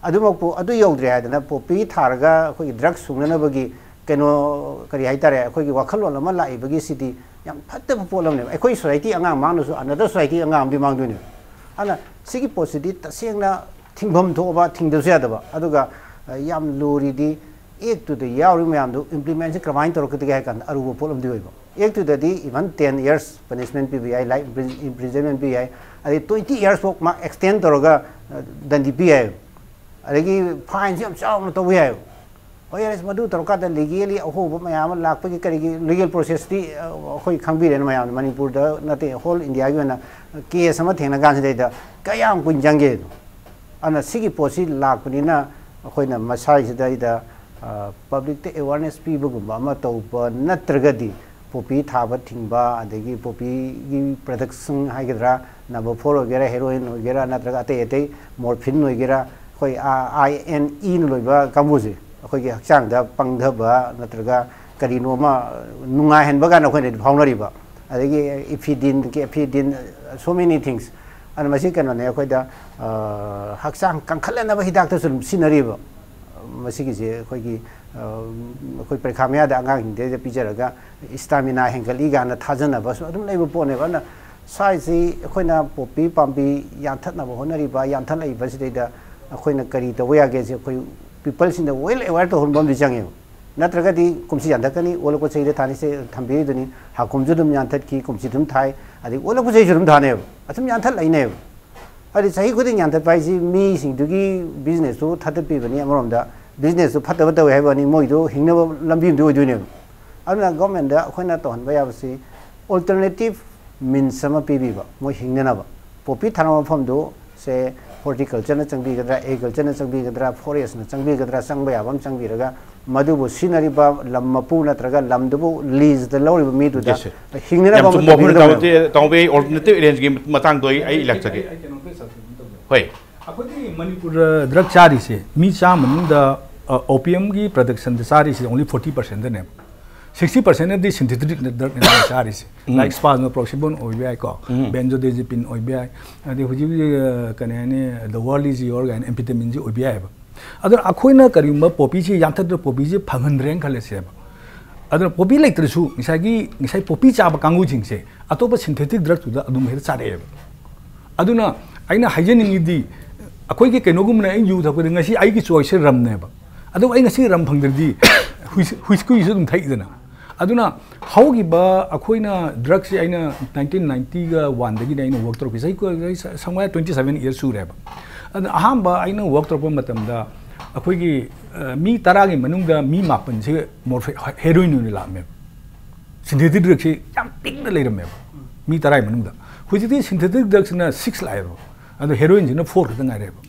ꯑꯗꯨꯃꯛꯄꯨ, ꯑꯗꯨ ꯌꯧꯗ꯭ꯔꯦ ꯍꯥꯏꯗꯅ ꯄꯣꯄꯤ ꯊꯥꯔꯒ ꯑꯩꯈꯣꯏꯒꯤ ꯗ꯭ꯔꯒ ꯁꯨꯡꯅꯅꯕꯒꯤ ꯀꯩꯅꯣ, ꯀꯔꯤ ꯍꯥꯏꯇꯥꯔꯦ, ꯑꯩꯈꯣꯏꯒꯤ ꯋꯥꯈꯜꯂꯣꯟ ꯑꯃ ꯂꯥꯛꯏꯕꯒꯤꯁꯤꯗꯤ ꯌꯥꯝ ꯐꯠꯇꯕ ꯄꯣꯠ ꯑꯃꯅꯦꯕ꯫ ꯑꯩꯈꯣꯏ ꯁꯣꯁꯥꯏꯇꯤ ꯑꯉꯥꯡ ꯃꯥꯡꯗꯁꯨ ꯑꯅꯗꯔ ꯁꯣꯁꯥꯏꯇꯤ ꯑꯉꯥꯡ ꯑꯃꯗꯤ ꯃꯥꯡꯗꯣꯏꯅꯦꯕ꯫ ꯑꯗꯨꯅ ꯁꯤꯒꯤ ꯄꯣꯠꯁꯤꯗꯤ ꯇꯁꯦꯡꯅ ꯊꯤꯡꯐꯝ ꯊꯣꯛꯑꯕ, ꯊꯤꯡꯗꯕꯁꯨ ꯌꯥꯗꯕ꯫ ꯑꯗꯨꯒ, ꯑ, ꯌꯥꯝ ꯂꯨꯔꯤꯗꯤ ꯑꯦꯛꯇꯨꯗ ꯌꯥꯎꯔꯤꯕ ꯃꯌꯥꯝꯗꯨ ꯏꯝꯄ꯭ꯂꯤꯃꯦꯟꯁꯤ ꯀꯃꯥꯏꯅ ꯇꯧꯔꯛꯀꯗꯒꯦ ꯍꯥꯏ ꯀꯥꯟꯗ ꯑꯔꯨꯕ ꯄꯣꯠ ꯑꯃꯗꯤ ꯑꯣꯏꯕ꯫ ꯑꯦꯛꯇꯨꯗꯗꯤ even ten years punishment ꯄꯤꯕ ꯌꯥꯏ, life imprisonment ꯄꯤꯕ ꯌꯥꯏ, ꯑꯗꯩ twenty years ꯐꯥꯎ ꯃꯥ extend ꯇꯧꯔꯒ, ꯑ, ꯗꯟꯗꯤ ꯄꯤ ꯌꯥꯏ꯫ ꯑꯗꯒꯤ ꯐꯥꯏꯟꯁꯨ ꯌꯥꯝ ꯆꯥꯎꯅ ꯇꯧꯕ ꯌꯥꯏ꯫ ꯍꯣꯏ, ꯌꯥꯔꯦ, ꯃꯗꯨ ꯇꯧꯔꯀꯥꯟꯗ ꯂꯤꯒꯦꯜꯂꯤ ꯑꯍꯣꯕ ꯃꯌꯥꯝ ꯑꯃ ꯂꯥꯛꯄꯒꯤ ꯀꯔꯤꯒꯤ ꯂꯤꯒꯦꯜ ꯄ꯭ꯔꯣꯁꯦꯁꯇꯤ, ꯑ, ꯑꯩꯈꯣꯏ ꯈꯪꯕꯤꯔꯦꯅ ꯃꯌꯥꯝꯅ, ꯃꯅꯤꯄꯨꯔꯗ ꯅꯠꯇꯦ, ꯍꯣꯜ ꯏꯟꯗꯤꯌꯥꯒꯤ ꯑꯣꯏꯅ ꯀꯦꯁ ꯑꯃ ꯊꯦꯡꯅ ꯀꯥꯟꯁꯤꯗꯩꯗ ꯀꯌꯥꯝ ꯀꯨꯏꯅ ꯆꯪꯒꯦ? ꯑꯗꯨꯅ ꯁꯤꯒꯤ ꯄꯣꯠꯁꯤ ꯂꯥꯛꯄꯅꯤꯅ ꯑꯩꯈꯣꯏꯅ ꯃꯁꯥꯒꯤꯁꯤꯗꯩꯗ, ꯑ, ꯄꯕ꯭ꯂꯤꯛꯇ ꯑꯦꯋꯥꯔꯅꯦꯁ ꯄꯤꯕꯒꯨꯝꯕ ꯑꯃ ꯇꯧꯕ ꯅꯠꯇ꯭ꯔꯒꯗꯤ ꯄꯣꯄꯤ ꯊꯥꯕ ꯊꯤꯡꯕ, ꯑꯗꯒꯤ ꯄꯣꯄꯤꯒꯤ ꯄ꯭ꯔꯗꯛꯁꯟ ꯍꯥꯏꯒꯗ꯭ꯔꯥ, ꯅꯝꯕꯔ ꯐꯣꯔ ꯑꯣꯏꯒꯦꯔꯥ, ꯍꯦꯔꯣꯏꯟ ꯑꯣꯏꯒꯦꯔꯥ, ꯅꯠꯇ꯭ꯔꯒ ꯑꯇꯩ ꯑꯇꯩ ꯃꯣꯔꯐꯤꯟ ꯑꯣꯏꯒꯦꯔꯥ, ꯑꯩꯈꯣꯏ ꯑꯥꯏ ꯑꯦꯟ ꯏꯅ ꯂꯣꯏꯕ ꯀꯥꯡꯕꯨꯁꯦ, ꯑꯩꯈꯣꯏꯒꯤ ꯍꯛꯆꯥꯡꯗ ꯄꯪꯊꯕ ꯅꯠꯇ꯭ꯔꯒ ꯀꯔꯤꯅꯣꯃ ꯅꯨꯡꯉꯥꯏꯍꯟꯕ ꯀꯥꯏꯅ ꯑꯩꯈꯣꯏꯅꯗꯤ ꯐꯥꯎꯅꯔꯤꯕ, ꯑꯗꯒꯤ ꯏꯐꯤꯗꯤꯟ, ꯀꯦꯐꯤꯗꯤꯟ, so many things꯫ ꯑꯗꯨꯅ ꯃꯁꯤ ꯀꯩꯅꯣꯅꯦ, ꯑꯩꯈꯣꯏꯗ, ꯑ, ꯍꯛꯆꯥꯡ ꯀꯟꯈꯠꯂꯅꯕ ꯍꯤꯗꯥꯛꯇꯁꯨ ꯑꯗꯨꯝ ꯁꯤꯖꯤꯟꯅꯔꯤꯕ꯫ ꯃꯁꯤꯒꯤꯁꯦ ꯑꯩꯈꯣꯏꯒꯤ, ꯑ, ꯑꯩꯈꯣꯏ ꯄꯔꯤꯈꯥ ꯃꯌꯥꯗ ꯑꯉꯥꯡꯁꯤꯡꯗꯩꯗ ꯄꯤꯖꯔꯒ ꯏꯁꯇꯥꯃꯤꯅꯥ ꯍꯦꯟꯒꯠꯂꯤ ꯀꯥꯏꯅ ꯊꯥꯖꯅꯕꯁꯨ ꯑꯗꯨꯝ ꯂꯩꯕ ꯄꯣꯠꯅꯦꯕ꯫ ꯑꯗꯨꯅ ꯁ꯭ꯋꯥꯏꯁꯤ ꯑꯩꯈꯣꯏꯅ ꯄꯣꯄꯤ ꯄꯥꯝꯕꯤ ꯌꯥꯟꯊꯠꯅꯕ ꯍꯣꯠꯅꯔꯤꯕ, ꯌꯥꯟꯊꯠꯂꯛꯏꯕꯁꯤꯗꯩꯗ ꯑꯩꯈꯣꯏꯅ ꯀꯔꯤ ꯇꯧꯕ ꯌꯥꯒꯦꯁꯦ ꯑꯩꯈꯣꯏ ꯄꯤꯄꯜꯁꯤꯡꯗ well aware ꯇꯧꯍꯟꯕ ꯑꯃꯗꯤ ꯆꯪꯉꯦꯕ꯫ ꯅꯠꯇ꯭ꯔꯒꯗꯤ ꯀꯨꯝꯁꯤ ꯌꯥꯟꯊꯠꯀꯅꯤ, ꯑꯣꯜꯂꯛꯄ ꯆꯍꯤꯗ ꯊꯥꯅꯤꯁꯦ ꯊꯝꯕꯤꯔꯤꯗꯨꯅꯤ, ꯍꯥꯀꯨꯝꯁꯨ ꯑꯗꯨꯝ ꯌꯥꯟꯊꯠꯈꯤ, ꯀꯨꯝꯁꯤ ꯑꯗꯨꯝ ꯊꯥꯏ, ꯑꯗꯩ ꯑꯣꯜꯂꯛꯄ ꯆꯍꯤꯁꯨ ꯑꯗꯨꯝ ꯊꯥꯅꯦꯕ, ꯑꯗꯨꯝ ꯌꯥꯟꯊꯠꯂꯛꯏꯅꯦꯕ꯫ ꯍꯥꯏꯗꯤ ꯆꯍꯤ ꯈꯨꯗꯤꯡ ꯌꯥꯟꯊꯠꯄ ꯍꯥꯏꯁꯤ ꯃꯤꯁꯤꯡꯗꯨꯒꯤ ꯕꯤꯖꯤꯅꯦꯁꯇꯨ ꯊꯥꯗꯠꯄꯤꯕꯅꯤ, ꯑꯃꯔꯣꯝꯗ ꯕꯤꯖꯤꯅꯦꯁꯇꯨ ꯐꯠꯇꯕ ꯇꯧꯋꯦ ꯍꯥꯏꯕ ꯋꯥꯅꯤ, ꯃꯣꯏꯗꯣ ꯍꯤꯡꯅꯕ ꯂꯝꯕꯤ ꯑꯃꯗꯤ ꯑꯣꯏꯗꯣꯏꯅꯦꯕ꯫ ꯑꯗꯨꯅ ꯒꯣꯔꯃꯦꯟꯗ ꯑꯩꯈꯣꯏꯅ ꯇꯧꯍꯟꯕ ꯌꯥꯕꯁꯤ ꯑꯣꯜꯇꯔꯅꯦꯇꯤꯞ ꯃꯤꯟꯁ ꯑꯃ ꯄꯤꯕꯤꯕ, ꯃꯣꯏ ꯍꯤꯡꯅꯅꯕ꯫ ꯄꯣꯄꯤ ꯊꯥꯅꯕ ꯃꯐꯝꯗꯨ ꯁꯦ ꯍꯣꯔꯇꯤꯀꯜꯆꯔꯅ ꯆꯪꯕꯤꯒꯗ꯭ꯔꯥ, ꯑꯦꯒ꯭ꯔꯤꯀꯜꯆꯔꯅ ꯆꯪꯕꯤꯒꯗ꯭ꯔꯥ, ꯐꯣꯔꯦꯁꯅ ꯆꯪꯕꯤꯒꯗ꯭ꯔꯥ, ꯆꯪꯕ ꯌꯥꯕ ꯑꯃ ꯆꯪꯕꯤꯔꯒ ꯃꯗꯨꯕꯨ ꯁꯤꯖꯤꯟꯅꯔꯤꯕ ꯂꯝ ꯃꯄꯨ ꯅꯠꯇ꯭ꯔꯒ ꯂꯝꯗꯨꯕꯨ ꯂꯤꯖꯇ ꯂꯧꯔꯤꯕ ꯃꯤꯗꯨꯗ Yes, sir. ꯍꯤꯡꯅꯅꯕ ꯌꯥꯝ ꯑꯃ ꯆꯨꯝꯕ ꯋꯥꯐꯝꯅꯤ, ꯇꯧꯕꯤꯒꯗꯕꯅꯦꯕ꯫ ꯇꯥꯃꯣ꯫ ꯇꯥꯃꯣ, ꯑꯩ ꯑꯣꯜꯇꯔꯅꯦꯇꯤꯞ ꯑꯦꯔꯦꯟꯖꯒꯤ ꯃꯇꯥꯡꯗꯣ ꯑꯩ, ꯑꯩ ꯏꯜꯂꯛꯆꯒꯦ꯫ ꯑꯩ ꯀꯩꯅꯣꯝꯇ ꯁꯕꯁꯇꯤꯇ꯭ꯌꯨꯠ ꯇꯧꯖꯒꯦ꯫ ꯍꯣꯏ꯫ ꯑꯩꯈꯣꯏꯒꯤ ꯃꯅꯤꯄꯨꯔꯗ ꯗ꯭ꯔꯒ ꯆꯥꯔꯤꯁꯦ, ꯃꯤ ꯆꯥꯝꯃ ꯃꯅꯨꯡꯗ, ꯑ, ꯑꯣꯄꯤꯌꯝꯒꯤ ꯄ꯭ꯔꯗꯛꯁꯟꯗ ꯆꯥꯔꯤꯁꯦ only forty percent ꯅꯦꯕ꯫ ꯁꯤꯛꯁꯇꯤ ꯄꯥꯔꯁꯦꯟꯅꯗꯤ ꯁꯤꯟꯊꯦꯇꯤꯛ ꯗ꯭ꯔꯛꯅꯦ ꯆꯥꯔꯤꯁꯦ꯫ ꯂꯥꯏꯛ ꯁ꯭ꯄꯥꯖꯃꯣꯄ꯭ꯔꯣꯛꯁꯤꯕꯣꯟ ꯑꯣꯏꯕ ꯌꯥꯏꯀꯣ, ꯕꯦꯟꯖꯣꯗꯦꯖꯤꯄꯤꯟ ꯑꯣꯏꯕ ꯌꯥꯏ, ꯑꯗꯩ ꯍꯧꯖꯤꯛ ꯍꯧꯖꯤꯛ, ꯑ, ꯀꯔꯤ ꯍꯥꯏꯅꯤ, ꯗ ꯋꯥꯔꯜ ꯏꯖ ꯌꯣꯔ ꯀꯥꯏꯅ ꯑꯦꯝꯐꯤꯇꯥꯃꯤꯟꯁꯤ ꯑꯣꯏꯕ ꯌꯥꯏꯑꯕ꯫ ꯑꯗꯨꯅ ꯑꯩꯈꯣꯏꯅ ꯀꯔꯤꯒꯨꯝꯕ ꯄꯣꯄꯤꯁꯤ ꯌꯥꯟꯊꯠꯇ꯭ꯔ ꯄꯣꯄꯤꯁꯤ ꯐꯪꯍꯟꯗ꯭ꯔꯦꯅ ꯈꯜꯂꯁꯦꯕ꯫ ꯑꯗꯨꯅ ꯄꯣꯄꯤ ꯂꯩꯇ꯭ꯔꯁꯨ ꯉꯁꯥꯏꯒꯤ, ꯉꯁꯥꯏ ꯄꯣꯄꯤ ꯆꯥꯕ ꯀꯥꯡꯕꯨꯁꯤꯡꯁꯦ ꯑꯇꯣꯞꯄ ꯁꯤꯟꯊꯦꯇꯤꯛ ꯗ꯭ꯔꯛꯇꯨꯗ ꯑꯗꯨꯝ ꯍꯦꯛꯇ ꯆꯥꯔꯛꯑꯦꯕ꯫ ꯑꯗꯨꯅ ꯑꯩꯅ ꯍꯥꯏꯖꯅꯤꯡꯉꯤꯗꯤ, ꯑꯩꯈꯣꯏꯒꯤ ꯀꯩꯅꯣꯒꯨꯝꯕꯅ ꯑꯩꯅ ꯌꯨ ꯊꯛꯄꯗ ꯉꯁꯤ ꯑꯩꯒꯤ ꯆꯣꯏꯁꯁꯦ ꯔꯝꯅꯦꯕ꯫ ꯑꯗꯨ ꯑꯩ ꯉꯁꯤ ꯔꯝ ꯐꯪꯗ꯭ꯔꯗꯤ ꯍꯨꯏꯁ-, ꯍꯨꯏꯁꯀꯨꯏꯁꯨ ꯑꯗꯨꯝ ꯊꯛꯏꯗꯅ꯫ ꯑꯗꯨꯅ ꯍꯧꯈꯤꯕ ꯑꯩꯈꯣꯏꯅ ꯗ꯭ꯔꯛꯁꯦ ꯑꯩꯅ ꯅꯥꯏꯟꯇꯤꯟ ꯅꯥꯏꯟꯇꯤꯒ ꯋꯥꯟꯗꯒꯤꯅꯦ ꯑꯩꯅ ꯋꯔꯛ ꯇꯧꯔꯛꯄꯁꯦ꯫ ꯑꯩ ꯀꯣ-, ꯑꯩ ꯁ-, somewhere twenty seven years ꯁꯨꯔꯦꯕ꯫ ꯑꯗꯨꯅ ꯑꯍꯥꯟꯕ ꯑꯩꯅ ꯋꯔꯛ ꯇꯧꯔꯛꯄ ꯃꯇꯝꯗ ꯑꯩꯈꯣꯏꯒꯤ, ꯑ, ꯃꯤ ꯇꯔꯥꯒꯤ ꯃꯅꯨꯡꯗ ꯃꯤ ꯃꯥꯄꯟꯁꯦ ꯃꯣꯔꯐꯤ-, ꯍꯦꯔꯣꯏꯟ ꯑꯣꯏꯅ ꯂꯥꯛꯑꯝꯃꯦꯕ꯫ ꯁꯤꯟꯊꯦꯇꯤꯛ ꯗ꯭ꯔꯛꯁꯤ ꯌꯥꯝ ꯄꯤꯛꯅ ꯂꯩꯔꯝꯃꯦꯕ ꯃꯤ ꯇꯔꯥꯒꯤ ꯃꯅꯨꯡꯗ꯫ ꯍꯧꯖꯤꯛꯇꯤ ꯁꯤꯟꯊꯦꯇꯤꯛ ꯗ꯭ꯔꯛꯁꯤꯅ ꯁꯤꯛꯁ ꯂꯥꯛꯑꯦꯕ, ꯑꯗꯣ ꯍꯦꯔꯣꯏꯟꯁꯤꯅ ꯐꯣꯔ ꯈꯛꯇ ꯉꯥꯏꯔꯦꯕ꯫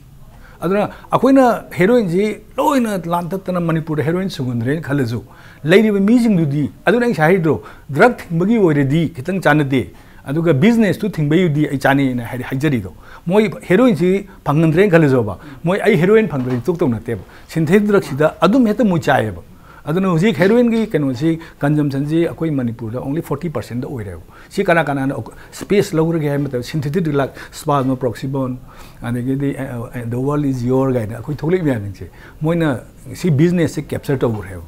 ꯑꯗꯨꯅ ꯑꯩꯈꯣꯏꯅ ꯍꯦꯔꯣꯏꯟꯁꯤ ꯂꯣꯏꯅ ꯂꯥꯟꯊꯠꯇꯅ ꯃꯅꯤꯄꯨꯔꯗ ꯍꯦꯔꯣꯏꯟ ꯁꯨꯡꯍꯟꯗ꯭ꯔꯦꯅ ꯈꯜꯂꯁꯨ, ꯂꯩꯔꯤꯕ ꯃꯤꯁꯤꯡꯗꯨꯗꯤ, ꯑꯗꯨꯅ ꯑꯩ ꯉꯁꯥꯏ ꯍꯥꯏꯗ꯭ꯔꯣ, ꯗ꯭ꯔꯛ ꯊꯤꯡꯕꯒꯤ ꯑꯣꯏꯔꯗꯤ ꯈꯤꯇꯪ ꯆꯥꯟꯅꯗꯦ, ꯑꯗꯨꯒ ꯕꯤꯖꯤꯅꯦꯁꯇꯨ ꯊꯤꯡꯕꯩꯗꯤ ꯑꯩ ꯆꯥꯅꯩꯅ ꯍꯥꯏ-, ꯍꯥꯏꯖꯔꯤꯗꯣ꯫ ꯃꯣꯏ ꯍꯦꯔꯣꯏꯟꯁꯤ ꯐꯪꯍꯟꯗ꯭ꯔꯦꯅ ꯈꯜꯂꯁꯣꯕ, ꯃꯣꯏ ꯑꯩ ꯍꯦꯔꯣꯏꯟ ꯐꯪꯗ꯭ꯔꯗꯤ ꯇꯣꯛꯇꯧ ꯅꯠꯇꯦꯕ, ꯁꯤꯟꯊꯦꯇꯤꯛ ꯗ꯭ꯔꯛꯁꯤꯗ ꯑꯗꯨꯝ ꯍꯦꯛꯇ ꯃꯣꯏ ꯆꯥꯏꯌꯦꯕ꯫ ꯑꯗꯨꯅ ꯍꯧꯖꯤꯛ ꯍꯦꯔꯣꯏꯟꯒꯤ ꯀꯩꯅꯣꯁꯤ, ꯀꯟꯖꯝꯁꯟꯁꯤ ꯑꯩꯈꯣꯏ ꯃꯅꯤꯄꯨꯔꯗ only forty percent ꯑꯣꯏꯔꯦꯕ꯫ ꯁꯤ ꯀꯅꯥ ꯀꯅꯥꯅ space ꯂꯧꯈ꯭ꯔꯒꯦ ꯍꯥꯏꯕ ꯃꯇꯝꯗ, ꯁꯤꯟꯊꯦꯇꯤꯛ ꯗ꯭ꯔꯛ, ꯁ꯭ꯄꯥꯖꯃꯣꯄ꯭ꯔꯣꯛꯁꯤꯕꯣꯟ, ꯑꯗꯒꯤꯗꯤ, ꯑ, ꯑ, ꯗ ꯋꯥꯔꯜ ꯏꯖ ꯌꯣꯔ ꯀꯥꯏꯅ ꯑꯩꯈꯣꯏ ꯊꯣꯛꯂꯛꯏ ꯃꯌꯥꯝꯁꯤꯡꯁꯦ, ꯃꯣꯏꯅ ꯁꯤ ꯕꯤꯖꯤꯅꯦꯁꯁꯦ ꯀꯦꯞꯆꯔ ꯇꯧꯈ꯭ꯔꯦꯕ꯫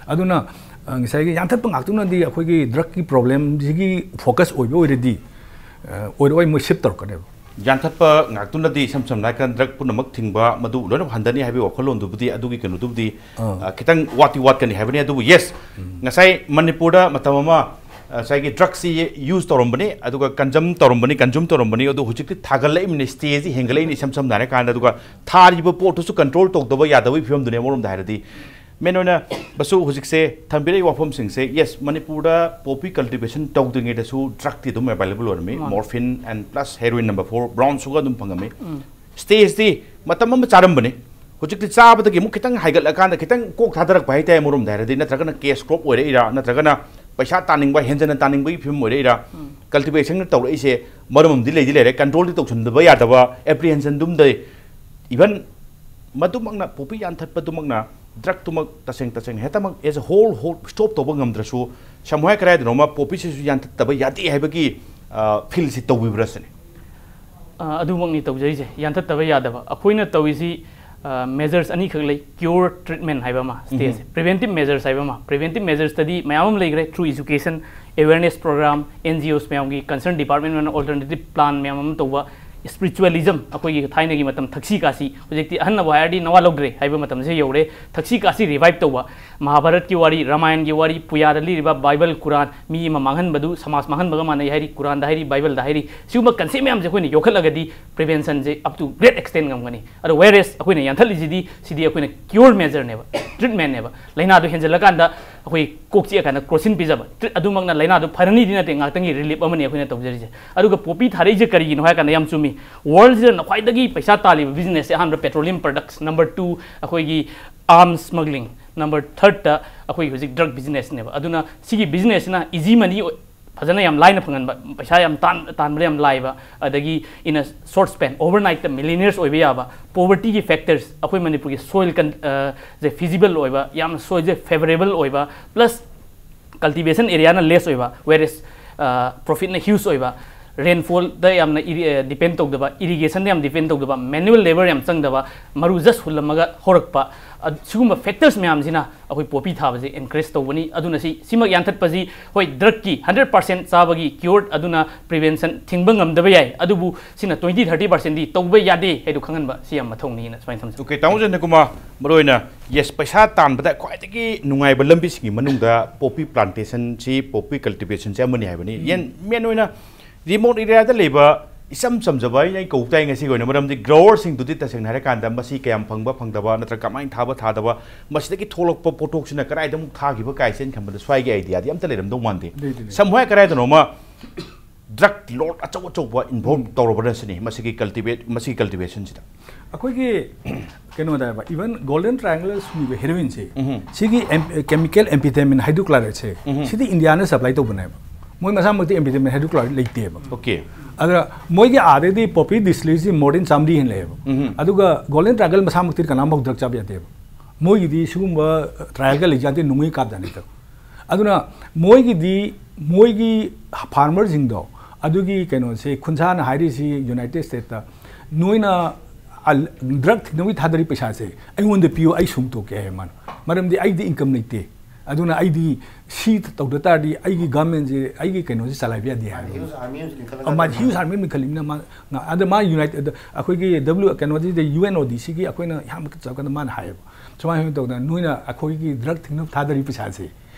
ꯑꯗꯨꯅ, ꯑ, ꯉꯁꯥꯏꯒꯤ ꯌꯥꯟꯊꯠꯄ ꯉꯥꯛꯇꯅꯗꯤ ꯑꯩꯈꯣꯏꯒꯤ ꯗ꯭ꯔꯛꯀꯤ ꯄ꯭ꯔꯣꯕ꯭ꯂꯦꯝꯁꯤꯒꯤ ꯐꯣꯀꯁ ꯑꯣꯏꯕ ꯑꯣꯏꯔꯗꯤ, ꯑ, ꯑꯣꯏꯔꯛꯑꯣꯏ, ꯃꯣꯏ ꯁꯤꯐ ꯇꯧꯔꯛꯀꯅꯦꯕ꯫ ꯌꯥꯟꯊꯠꯄ ꯉꯥꯛꯇꯨꯅꯗꯤ ꯏꯁꯝ ꯁꯝꯅ ꯍꯥꯏꯔꯀꯥꯟꯗ ꯗ꯭ꯔꯛ ꯄꯨꯝꯅꯃꯛ ꯊꯤꯡꯕ ꯃꯗꯨ ꯂꯣꯏꯅ ꯍꯟꯊꯅꯤ ꯍꯥꯏꯕꯒꯤ ꯋꯥꯈꯜꯂꯣꯟꯗꯨꯕꯨꯗꯤ, ꯑꯗꯨꯒꯤ ꯀꯩꯅꯣꯗꯨꯕꯨꯗꯤ, ꯑꯥ꯫ ꯑ, ꯈꯤꯇꯪ ꯋꯥꯠꯇꯤ ꯋꯥꯠꯀꯅꯤ ꯍꯥꯏꯕꯅꯤ꯫ ꯑꯗꯨꯕꯨ yes, ꯎꯝ꯫ ꯉꯁꯥꯏ ꯃꯅꯤꯄꯨꯔꯗ ꯃꯇꯝ ꯑꯃ, ꯑ, ꯉꯁꯥꯏꯒꯤ ꯗ꯭ꯔꯛꯁꯤ ꯌꯨꯁ ꯇꯧꯔꯝꯕꯅꯤ, ꯑꯗꯨꯒ ꯀꯟꯖꯝ ꯇꯧꯔꯝꯕꯅꯤ, ꯀꯟꯖꯨꯝ ꯇꯧꯔꯝꯕꯅꯤ, ꯑꯗꯨ ꯍꯧꯖꯤꯛꯇꯤ ꯊꯥꯒꯠꯂꯛꯏꯕꯅꯤ, ꯁ꯭ꯇꯦꯖꯁꯤ ꯍꯦꯟꯒꯠꯂꯛꯏꯅꯤ ꯏꯁꯝ ꯁꯝꯅ ꯍꯥꯏꯔꯀꯥꯟꯗ, ꯑꯗꯨꯒ ꯊꯥꯔꯤꯕ ꯄꯣꯠꯇꯨꯁꯨ ꯀꯟꯇ꯭ꯔꯣꯜ ꯇꯧꯗꯕ ꯌꯥꯗꯕꯒꯤ ꯐꯤꯕꯝꯗꯨꯅꯤ ꯑꯃꯔꯣꯝꯗ ꯍꯥꯏꯔꯗꯤ꯫ ꯃꯦꯟ ꯑꯣꯏꯅ ꯕꯁꯨ ꯍꯧꯖꯤꯛꯁꯦ ꯊꯝꯕꯤꯔꯛꯏ ꯋꯥꯐꯝꯁꯤꯡꯁꯦ, yes, ꯃꯅꯤꯄꯨꯔꯗ ꯄꯣꯄꯤ ꯀꯜꯇꯤꯚꯦꯁꯟ ꯇꯧꯗ꯭ꯔꯤꯉꯩꯗꯁꯨ ꯗ꯭ꯔꯛꯇꯤ ꯑꯗꯨꯝ ꯑꯦꯚꯥꯏꯂꯦꯕꯜ ꯑꯣꯏꯔꯝꯃꯤ, ꯃꯥꯅꯤ꯫ ꯃꯣꯔꯐꯤꯟ and plus heroin number four, brown sugar ꯑꯗꯨꯝ ꯐꯪꯉꯝꯃꯤ꯫ ꯎꯝ꯫ ꯁ꯭ꯇꯦꯖꯇꯤ ꯃꯇꯝ ꯑꯃ ꯆꯥꯔꯝꯕꯅꯤ, ꯍꯧꯖꯤꯛꯇꯤ ꯆꯥꯕꯗꯒꯤ ꯑꯃꯨꯛ ꯈꯤꯇꯪ ꯍꯥꯏꯒꯠꯂꯀꯥꯟꯗ ꯈꯤꯇꯪ ꯀꯣꯛ ꯊꯥꯗꯔꯛꯄ ꯍꯥꯏꯇꯥꯔꯦ ꯑꯃꯔꯣꯝꯗ ꯍꯥꯏꯔꯗꯤ, ꯅꯠꯇ꯭ꯔꯒꯅ ꯀꯦꯁ ꯀ꯭ꯔꯣꯞ ꯑꯣꯏꯔꯛꯏꯔꯥ, ꯅꯠꯇ꯭ꯔꯒꯅ ꯄꯩꯁꯥ ꯇꯥꯅꯤꯡꯕ, ꯍꯦꯟꯖꯟꯅ ꯇꯥꯅꯤꯡꯕꯒꯤ ꯐꯤꯕꯝ ꯑꯣꯏꯔꯛꯏꯔꯥ, ꯎꯝ꯫ ꯀꯜꯇꯤꯚꯦꯁꯟ ꯇꯧꯔꯛꯏꯁꯦ ꯃꯔꯝ ꯑꯃꯗꯤ ꯂꯩꯗꯤ ꯂꯩꯔꯦ, ꯀꯟꯇ꯭ꯔꯣꯜꯗꯤ ꯇꯧꯁꯟꯗꯕ ꯌꯥꯗꯕ, ꯑꯦꯄ꯭ꯔꯤꯍꯦꯟꯁꯟꯗꯨꯝꯗ ꯏꯚꯟ ꯃꯗꯨꯃꯛꯅ, ꯄꯣꯄꯤ ꯌꯥꯟꯊꯠꯄꯗꯨꯃꯛꯅ ꯗ꯭ꯔꯛꯇꯨꯃꯛ ꯇꯁꯦꯡ ꯇꯁꯦꯡꯅ ꯍꯦꯛꯇꯃꯛ as a whole whole stop ꯇꯧꯕ ꯉꯝꯗ꯭ꯔꯁꯨ, ꯁꯝ ꯍꯥꯏ ꯀꯗꯥꯏꯗꯅꯣꯃ ꯄꯣꯄꯤꯁꯤꯁꯨ ꯌꯥꯟꯊꯠꯇꯕ ꯌꯥꯗꯦ ꯍꯥꯏꯕꯒꯤ ꯐꯤꯜꯁꯤ ꯇꯧꯕꯤꯕ꯭ꯔꯥ ꯁꯤꯅꯤ? ꯑ, ꯑꯗꯨꯃꯛꯅꯤ ꯇꯧꯖꯔꯤꯁꯦ꯫ ꯌꯥꯟꯊꯠꯇꯕ ꯌꯥꯗꯕ ꯑꯩꯈꯣꯏꯅ ꯇꯧꯔꯤꯁꯤ, ꯃꯦꯖꯔꯁ ꯑꯅꯤꯈꯛ ꯂꯩ: ꯀ꯭ꯌꯣꯔ, ꯇ꯭ꯔꯤꯠꯃꯦꯟ ꯍꯥꯏꯕ ꯑꯃ, ꯁ꯭ꯇꯦꯖꯁꯦ꯫ ꯄ꯭ꯔꯤꯚꯦꯟꯇꯤꯞ ꯃꯦꯖꯔꯁ ꯍꯥꯏꯕ ꯑꯃ꯫ ꯄ꯭ꯔꯤꯚꯦꯟꯇꯤꯞ ꯃꯦꯖꯔꯁꯇꯗꯤ ꯃꯌꯥꯝ ꯑꯃ ꯂꯩꯈ꯭ꯔꯦ, through education, awareness programme, N G Os ꯃꯌꯥꯝꯒꯤ, ꯀꯟꯁꯔꯟ ꯗꯤꯄꯥꯔꯠꯃꯦꯟ ꯑꯣꯏꯅ ꯑꯣꯜꯇꯔꯅꯦꯇꯤꯞ ꯄ꯭ꯂꯥꯟ ꯃꯌꯥꯝ ꯑꯃ ꯇꯧꯕ, ꯁ꯭ꯄꯤꯔꯤꯆꯨꯋꯦꯂꯤꯖꯝ, ꯑꯩꯈꯣꯏꯒꯤ ꯊꯥꯏꯅꯒꯤ ꯃꯇꯝ ꯊꯛꯁꯤ ꯈꯥꯁꯤ, ꯍꯧꯖꯤꯛꯇꯤ ꯑꯍꯟꯅꯕꯨ ꯍꯥꯏꯔꯗꯤ ꯅꯋꯥ ꯂꯧꯗ꯭ꯔꯦ ꯍꯥꯏꯕ ꯃꯇꯝꯁꯦ ꯌꯧꯔꯦ꯫ ꯊꯛꯁꯤ ꯈꯥꯁꯤ ꯔꯤꯚꯥꯏꯚ ꯇꯧꯕ, ꯃꯍꯥꯚꯥꯔꯠꯀꯤ ꯋꯥꯔꯤ, ꯔꯥꯃꯥꯌꯟꯒꯤ ꯋꯥꯔꯤ, ꯄꯨꯌꯥꯗ ꯂꯤꯔꯤꯕ ꯕꯥꯏꯕꯜ, ꯀꯨꯔꯥꯟ, ꯃꯤ ꯑꯃ ꯃꯥꯡꯍꯟꯕꯗꯨ ꯁꯃꯥꯖ ꯃꯥꯡꯍꯟꯕꯒ ꯃꯥꯟꯅꯩ ꯍꯥꯏꯔꯤ, ꯀꯨꯔꯥꯟꯗ ꯍꯥꯏꯔꯤ, ꯕꯥꯏꯕꯜꯗ ꯍꯥꯏꯔꯤ꯫ ꯁꯤꯒꯨꯝꯕ ꯀꯟꯁꯦꯞ ꯃꯌꯥꯝꯁꯦ ꯑꯩꯈꯣꯏꯅ ꯌꯣꯛꯈꯠꯂꯒꯗꯤ ꯄ꯭ꯔꯤꯚꯦꯟꯁꯟꯁꯦ up to great extent ꯉꯝꯒꯅꯤ꯫ ꯑꯗꯣ whereas ꯑꯩꯈꯣꯏꯅ ꯌꯥꯟꯊꯠꯂꯤꯁꯤꯗꯤ, ꯁꯤꯗꯤ ꯑꯩꯈꯣꯏꯅ ꯀ꯭ꯌꯣꯔ ꯃꯦꯖꯔꯅꯦꯕ, ꯇ꯭ꯔꯤꯠꯃꯦꯟꯅꯦꯕ꯫ ꯂꯥꯏꯅꯥꯗꯨ ꯍꯦꯟꯖꯜꯂꯀꯥꯟꯗ ꯑꯩꯈꯣꯏ ꯀꯣꯛ ꯆꯤꯛꯑꯀꯥꯟꯗ ꯀ꯭ꯔꯣꯁꯤꯟ ꯄꯤꯖꯕ, ꯇ꯭ꯔꯤꯠ-, ꯑꯗꯨꯃꯛꯅ ꯂꯥꯏꯅꯥꯗꯨ ꯐꯔꯅꯤꯗꯤ ꯅꯠꯇꯦ, ꯉꯥꯛꯇꯪꯒꯤ ꯔꯤꯂꯤꯞ ꯑꯃꯅꯤ ꯑꯩꯈꯣꯏꯅ ꯇꯧꯖꯔꯤꯁꯦ꯫ ꯑꯗꯨꯒ ꯄꯣꯄꯤ ꯊꯥꯔꯛꯏꯁꯦ ꯀꯔꯤꯒꯤꯅꯣ ꯍꯥꯏ ꯀꯥꯟꯗ, ꯌꯥꯝ ꯆꯨꯝꯃꯤ, ꯋꯥꯔꯜꯁꯤꯗ ꯈ꯭ꯋꯥꯏꯗꯒꯤ ꯄꯩꯁꯥ ꯇꯥꯜꯂꯤꯕ ꯕꯤꯖꯤꯅꯦꯁꯁꯦ, ꯑꯍꯥꯟꯕ ꯄꯦꯇ꯭ꯔꯣꯂꯤꯌꯝ ꯄ꯭ꯔꯗꯛꯁ, ꯅꯝꯕꯔ ꯇꯨ ꯑꯩꯈꯣꯏꯒꯤ ꯑꯥꯔꯝꯁ ꯁ꯭ꯃꯒ꯭ꯂꯤꯡ, ꯅꯝꯕꯔ ꯊꯔꯠꯇ ꯑꯩꯈꯣꯏꯒꯤ ꯍꯧꯖꯤꯛ ꯗ꯭ꯔꯒ ꯕꯤꯖꯤꯅꯦꯁꯅꯦꯕ꯫ ꯑꯗꯨꯅ ꯁꯤꯒꯤ ꯕꯤꯖꯤꯅꯦꯁꯁꯤꯅ ꯏꯖꯤ ꯃꯅꯤ ꯐꯖꯅ ꯌꯥꯝ ꯂꯥꯏꯅ ꯐꯪꯍꯟꯕ, ꯄꯩꯁꯥ ꯌꯥꯝ ꯇꯥꯟ-, ꯇꯥꯟꯕꯗ ꯌꯥꯝ ꯂꯥꯏꯕ, ꯑꯗꯒꯤ in a short span, overnight ꯇ millionaires ꯑꯣꯏꯕ ꯌꯥꯕ, ꯄꯣꯚꯔꯇꯤꯒꯤ ꯐꯦꯛꯇꯔꯁ, ꯑꯩꯈꯣꯏ ꯃꯅꯤꯄꯨꯔꯒꯤ ꯁꯣꯏꯜ ꯀꯟ-, ꯑ, ꯁꯦ ꯐꯤꯖꯤꯕꯜ ꯑꯣꯏꯕ, ꯌꯥꯝꯅ ꯁꯣꯏꯜꯁꯦ ꯐꯦꯕꯔꯦꯕꯜ ꯑꯣꯏꯕ, ꯄ꯭ꯂꯁ ꯀꯜꯇꯤꯚꯦꯁꯟ ꯑꯦꯔꯤꯌꯥꯅ ꯂꯦꯁ ꯑꯣꯏꯕ, ꯋꯦꯔꯦꯁ ꯄ꯭ꯔꯣꯐꯤꯠꯅ ꯍ꯭ꯌꯨꯖ ꯑꯣꯏꯕ, ꯔꯦꯟꯐꯣꯜꯗ ꯌꯥꯝꯅ ꯗꯤꯄꯦꯟ ꯇꯧꯗꯕ, ꯏꯔꯤꯒꯦꯁꯟꯗ ꯌꯥꯝ ꯗꯤꯄꯦꯟ ꯇꯧꯗꯕ, ꯃꯦꯅꯨꯋꯦꯜ ꯂꯦꯕꯔ ꯌꯥꯝ ꯆꯪꯗꯕ, ꯃꯔꯨ ꯖꯁ ꯍꯨꯜꯂꯝꯃꯒ ꯍꯧꯔꯛꯄ, ꯑ-, ꯁꯤꯒꯨꯝꯕ ꯐꯦꯛꯇꯔꯁ ꯃꯌꯥꯝꯁꯤꯅ ꯑꯩꯈꯣꯏ ꯄꯣꯄꯤ ꯊꯥꯕꯁꯦ ꯑꯦꯟꯀꯔꯦꯖ ꯇꯧꯕꯅꯤ꯫ ꯑꯗꯨꯅ ꯁꯤ, ꯁꯤꯃꯛ ꯌꯥꯟꯊꯠꯄꯁꯤ, ꯍꯣꯏ, ꯗ꯭ꯔꯒꯀꯤ ꯍꯟꯗ꯭ꯔꯦꯠ ꯄꯥꯔꯁꯦꯟ ꯆꯥꯕꯒꯤ ꯀ꯭ꯌꯣꯔ ꯑꯗꯨꯅ ꯄ꯭ꯔꯤꯚꯦꯟꯁꯟ ꯊꯤꯡꯕ ꯉꯝꯗꯕ ꯌꯥꯏ, ꯑꯗꯨꯕꯨ ꯁꯤꯅ ꯇ꯭ꯋꯦꯟꯇꯤ ꯊꯥꯔꯇꯤ ꯄꯥꯔꯁꯦꯟꯗꯤ ꯇꯧꯕ ꯌꯥꯗꯦ ꯍꯥꯏꯗꯣ ꯈꯪꯍꯟꯕ ꯁꯤ ꯌꯥꯝ ꯃꯊꯧꯅꯤꯅ ꯁꯨꯃꯥꯏꯅ ꯊꯝꯖꯒꯦ꯫ ꯑꯣꯀꯦ, ꯇꯥꯃꯣ ꯖꯅꯀꯨꯃꯥꯔ, ꯃꯔꯨꯑꯣꯏꯅ, ꯌꯦꯁ, ꯄꯩꯁꯥ ꯇꯥꯟꯕꯗ ꯈ꯭ꯋꯥꯏꯗꯒꯤ ꯅꯨꯡꯉꯥꯏꯕ ꯂꯝꯕꯤꯁꯤꯡꯒꯤ ꯃꯅꯨꯡꯗ ꯄꯣꯄꯤ ꯄ꯭ꯂꯥꯟꯇꯦꯁꯟꯁꯤ, ꯄꯣꯄꯤ ꯀꯜꯇꯤꯚꯦꯁꯟꯁꯤ ꯑꯃꯅꯤ ꯍꯥꯏꯕꯅꯤ꯫ ꯌꯦꯟ ꯃꯦꯟ ꯑꯣꯏꯅ ꯔꯤꯃꯣꯠ ꯑꯦꯔꯤꯌꯥꯗ ꯂꯩꯕ ꯏꯆꯝ ꯆꯝꯖꯕ ꯑꯩꯅ ꯑꯩ ꯀꯧ ꯇꯥꯏ ꯉꯁꯤꯒꯤ ꯑꯣꯏꯅ, ꯃꯔꯝꯗꯤ ꯒ꯭ꯔꯣꯋꯔꯁꯤꯡꯗꯨꯗꯤ ꯇꯁꯦꯡꯅ ꯍꯥꯏꯔꯀꯥꯟꯗ ꯃꯁꯤ ꯀꯌꯥꯝ ꯐꯪꯕ ꯐꯪꯗꯕ ꯅꯠꯇ꯭ꯔꯒ ꯀꯃꯥꯏꯅ ꯊꯥꯕ ꯊꯥꯗꯕ, ꯃꯁꯤꯗꯒꯤ ꯊꯣꯛꯂꯛꯄ ꯄꯣꯠꯊꯣꯛꯁꯤꯅ ꯀꯗꯥꯏꯗ ꯑꯃꯨꯛ ꯊꯥꯈꯤꯕ ꯀꯥꯏꯁꯦ ꯑꯩꯅ ꯈꯟꯕꯗ ꯁ꯭ꯋꯥꯏꯒꯤ ꯑꯥꯏꯗꯤꯌꯥꯗꯤ ꯑꯝꯇ ꯂꯩꯔꯝꯗꯧ ꯃꯥꯟꯗꯦ꯫ ꯂꯩꯇꯦ, ꯂꯩꯇꯦ꯫ ꯁꯝ ꯍꯥꯏ ꯀꯗꯥꯏꯗꯅꯣꯃ ꯗ꯭ꯔꯒ ꯂꯣꯔꯗ ꯑꯆꯧ ꯑꯆꯧꯕ ꯏꯟꯚꯣꯜꯕ ꯇꯧꯔꯕꯅ ꯁꯤꯅꯤ ꯃꯁꯤꯒꯤ ꯀꯜꯇꯤꯚꯦꯠ ꯃꯁꯤꯒꯤ ꯀꯜꯇꯤꯚꯦꯁꯟꯁꯤꯗ꯫ ꯑꯩꯈꯣꯏꯒꯤ ꯀꯩꯅꯣꯗ ꯍꯥꯏꯕ, ꯏꯚꯟ ꯒꯣꯜꯗꯟ ꯇ꯭ꯔꯥꯏꯡꯒꯜ ꯁꯨꯡꯉꯤꯕ ꯍꯦꯔꯣꯏꯟꯁꯦ, ꯁꯤꯒꯤ ꯀꯦꯃꯤꯀꯦꯜ ꯑꯦꯝꯐꯤꯊꯦꯃꯤꯟ ꯍꯥꯏꯗ꯭ꯔꯣꯀ꯭ꯂꯣꯔꯥꯏꯗꯁꯦ, ꯁꯤꯗꯤ ꯏꯟꯗꯤꯌꯥꯅ ꯁꯄ꯭ꯂꯥꯏ ꯇꯧꯕꯅꯦꯕ꯫ ꯃꯣꯏ ꯃꯁꯥꯃꯛꯇꯤ ꯑꯦꯝꯐꯤꯊꯦꯃꯤꯟ ꯍꯥꯏꯗ꯭ꯔꯣꯀ꯭ꯂꯣꯔꯥꯏꯗ ꯂꯩꯇꯦꯕ꯫ ꯑꯣꯀꯦ꯫ ꯑꯗ ꯃꯣꯏꯒꯤ ꯑꯥꯗꯩꯗꯤ ꯄꯣꯄꯤ ꯗꯤꯁꯂꯔꯤꯁꯤ ꯃꯣꯔ ꯗꯦꯟ ꯆꯥꯝꯃꯔꯤ ꯍꯦꯟꯅ ꯂꯩꯌꯦꯕ꯫ ꯑꯗꯨꯒ ꯒꯣꯜꯗꯟ ꯇ꯭ꯔꯥꯏꯡꯒꯜ ꯃꯁꯥꯃꯛꯇꯤ ꯀꯅꯥꯝꯐꯥꯎ ꯗ꯭ꯔꯒ ꯆꯥꯕ ꯌꯥꯗꯦꯕ꯫ ꯃꯣꯏꯒꯤꯗꯤ ꯁꯤꯒꯨꯝꯕ ꯇ꯭ꯔꯥꯏꯌꯦꯜꯒ ꯂꯩꯖꯗꯦ, ꯅꯣꯡꯃꯩ ꯀꯥꯞꯇꯅꯤꯗ꯫ ꯑꯗꯨꯅ ꯃꯣꯏꯒꯤꯗꯤ, ꯃꯣꯏꯒꯤ ꯐꯥꯔꯃꯔꯁꯤꯡꯗꯣ, ꯑꯗꯨꯒꯤ ꯀꯩꯅꯣꯁꯦ, ꯈꯨꯟꯁꯥꯅ ꯍꯥꯏꯔꯤꯁꯤ ꯌꯨꯅꯥꯏꯇꯦꯗ ꯁ꯭ꯇꯦꯠꯇ, "ꯅꯣꯏꯅ ꯗ꯭ꯔꯒ ꯊꯤꯡꯅꯕꯒꯤ ꯊꯥꯗꯔꯤ ꯄꯩꯁꯥꯁꯦ ꯑꯩꯉꯣꯟꯗ ꯄꯤꯌꯨ, ꯑꯩ ꯁꯨꯡꯇꯣꯛꯀꯦ" ꯍꯥꯏ ꯃꯥꯅ꯫ ꯃꯔꯝꯗꯤ ꯑꯩꯗꯤ ꯏꯟꯀꯝ ꯂꯩꯇꯦ, ꯑꯗꯨꯅ ꯑꯩꯗꯤ ꯁꯤ ꯇꯧꯗ ꯇꯥꯔꯗꯤ ꯑꯩꯒꯤ ꯒꯚꯔꯟꯃꯦꯟꯁꯦ, ꯑꯩꯒꯤ ꯀꯩꯅꯣꯁꯦ ꯆꯂꯥꯏꯕ ꯌꯥꯗꯦ ꯍꯥꯏꯕ꯫ ꯍ꯭ꯌꯨꯖ ꯑꯥꯔꯃꯤ ꯑꯃꯁꯨ ꯂꯤꯡꯈꯠꯂꯒ ꯑ, ꯃꯥ ꯍ꯭ꯌꯨꯖ ꯑꯥꯔꯃꯤ ꯑꯃ ꯂꯤꯡꯈꯠꯂꯤꯕꯅꯤꯅ ꯃꯥ ꯉ-, ꯑꯗ ꯃꯥ ꯌꯨꯅꯥꯏꯇꯦꯗ, ꯑꯩꯈꯣꯏꯒꯤ ꯗꯕ꯭ꯂꯤꯎ, ꯀꯩꯅꯣꯁꯤꯗ ꯌꯨ ꯑꯦꯟ ꯑꯣ ꯗꯤ ꯁꯤꯒꯤ ꯑꯩꯈꯣꯏꯅ ꯑꯍꯥꯟꯕ ꯆꯠꯀꯥꯟꯗ ꯃꯥꯅ ꯍꯥꯏꯌꯦꯕ, ꯁꯨꯃꯥꯏꯅ ꯁꯨꯃꯥꯏꯅ ꯇꯧꯗꯅ ꯅꯣꯏꯅ ꯑꯩꯈꯣꯏꯒꯤ ꯗ꯭ꯔꯒ ꯊꯤꯡꯅꯕ ꯊꯥꯗꯔꯤ ꯄꯩꯁꯥꯁꯦ,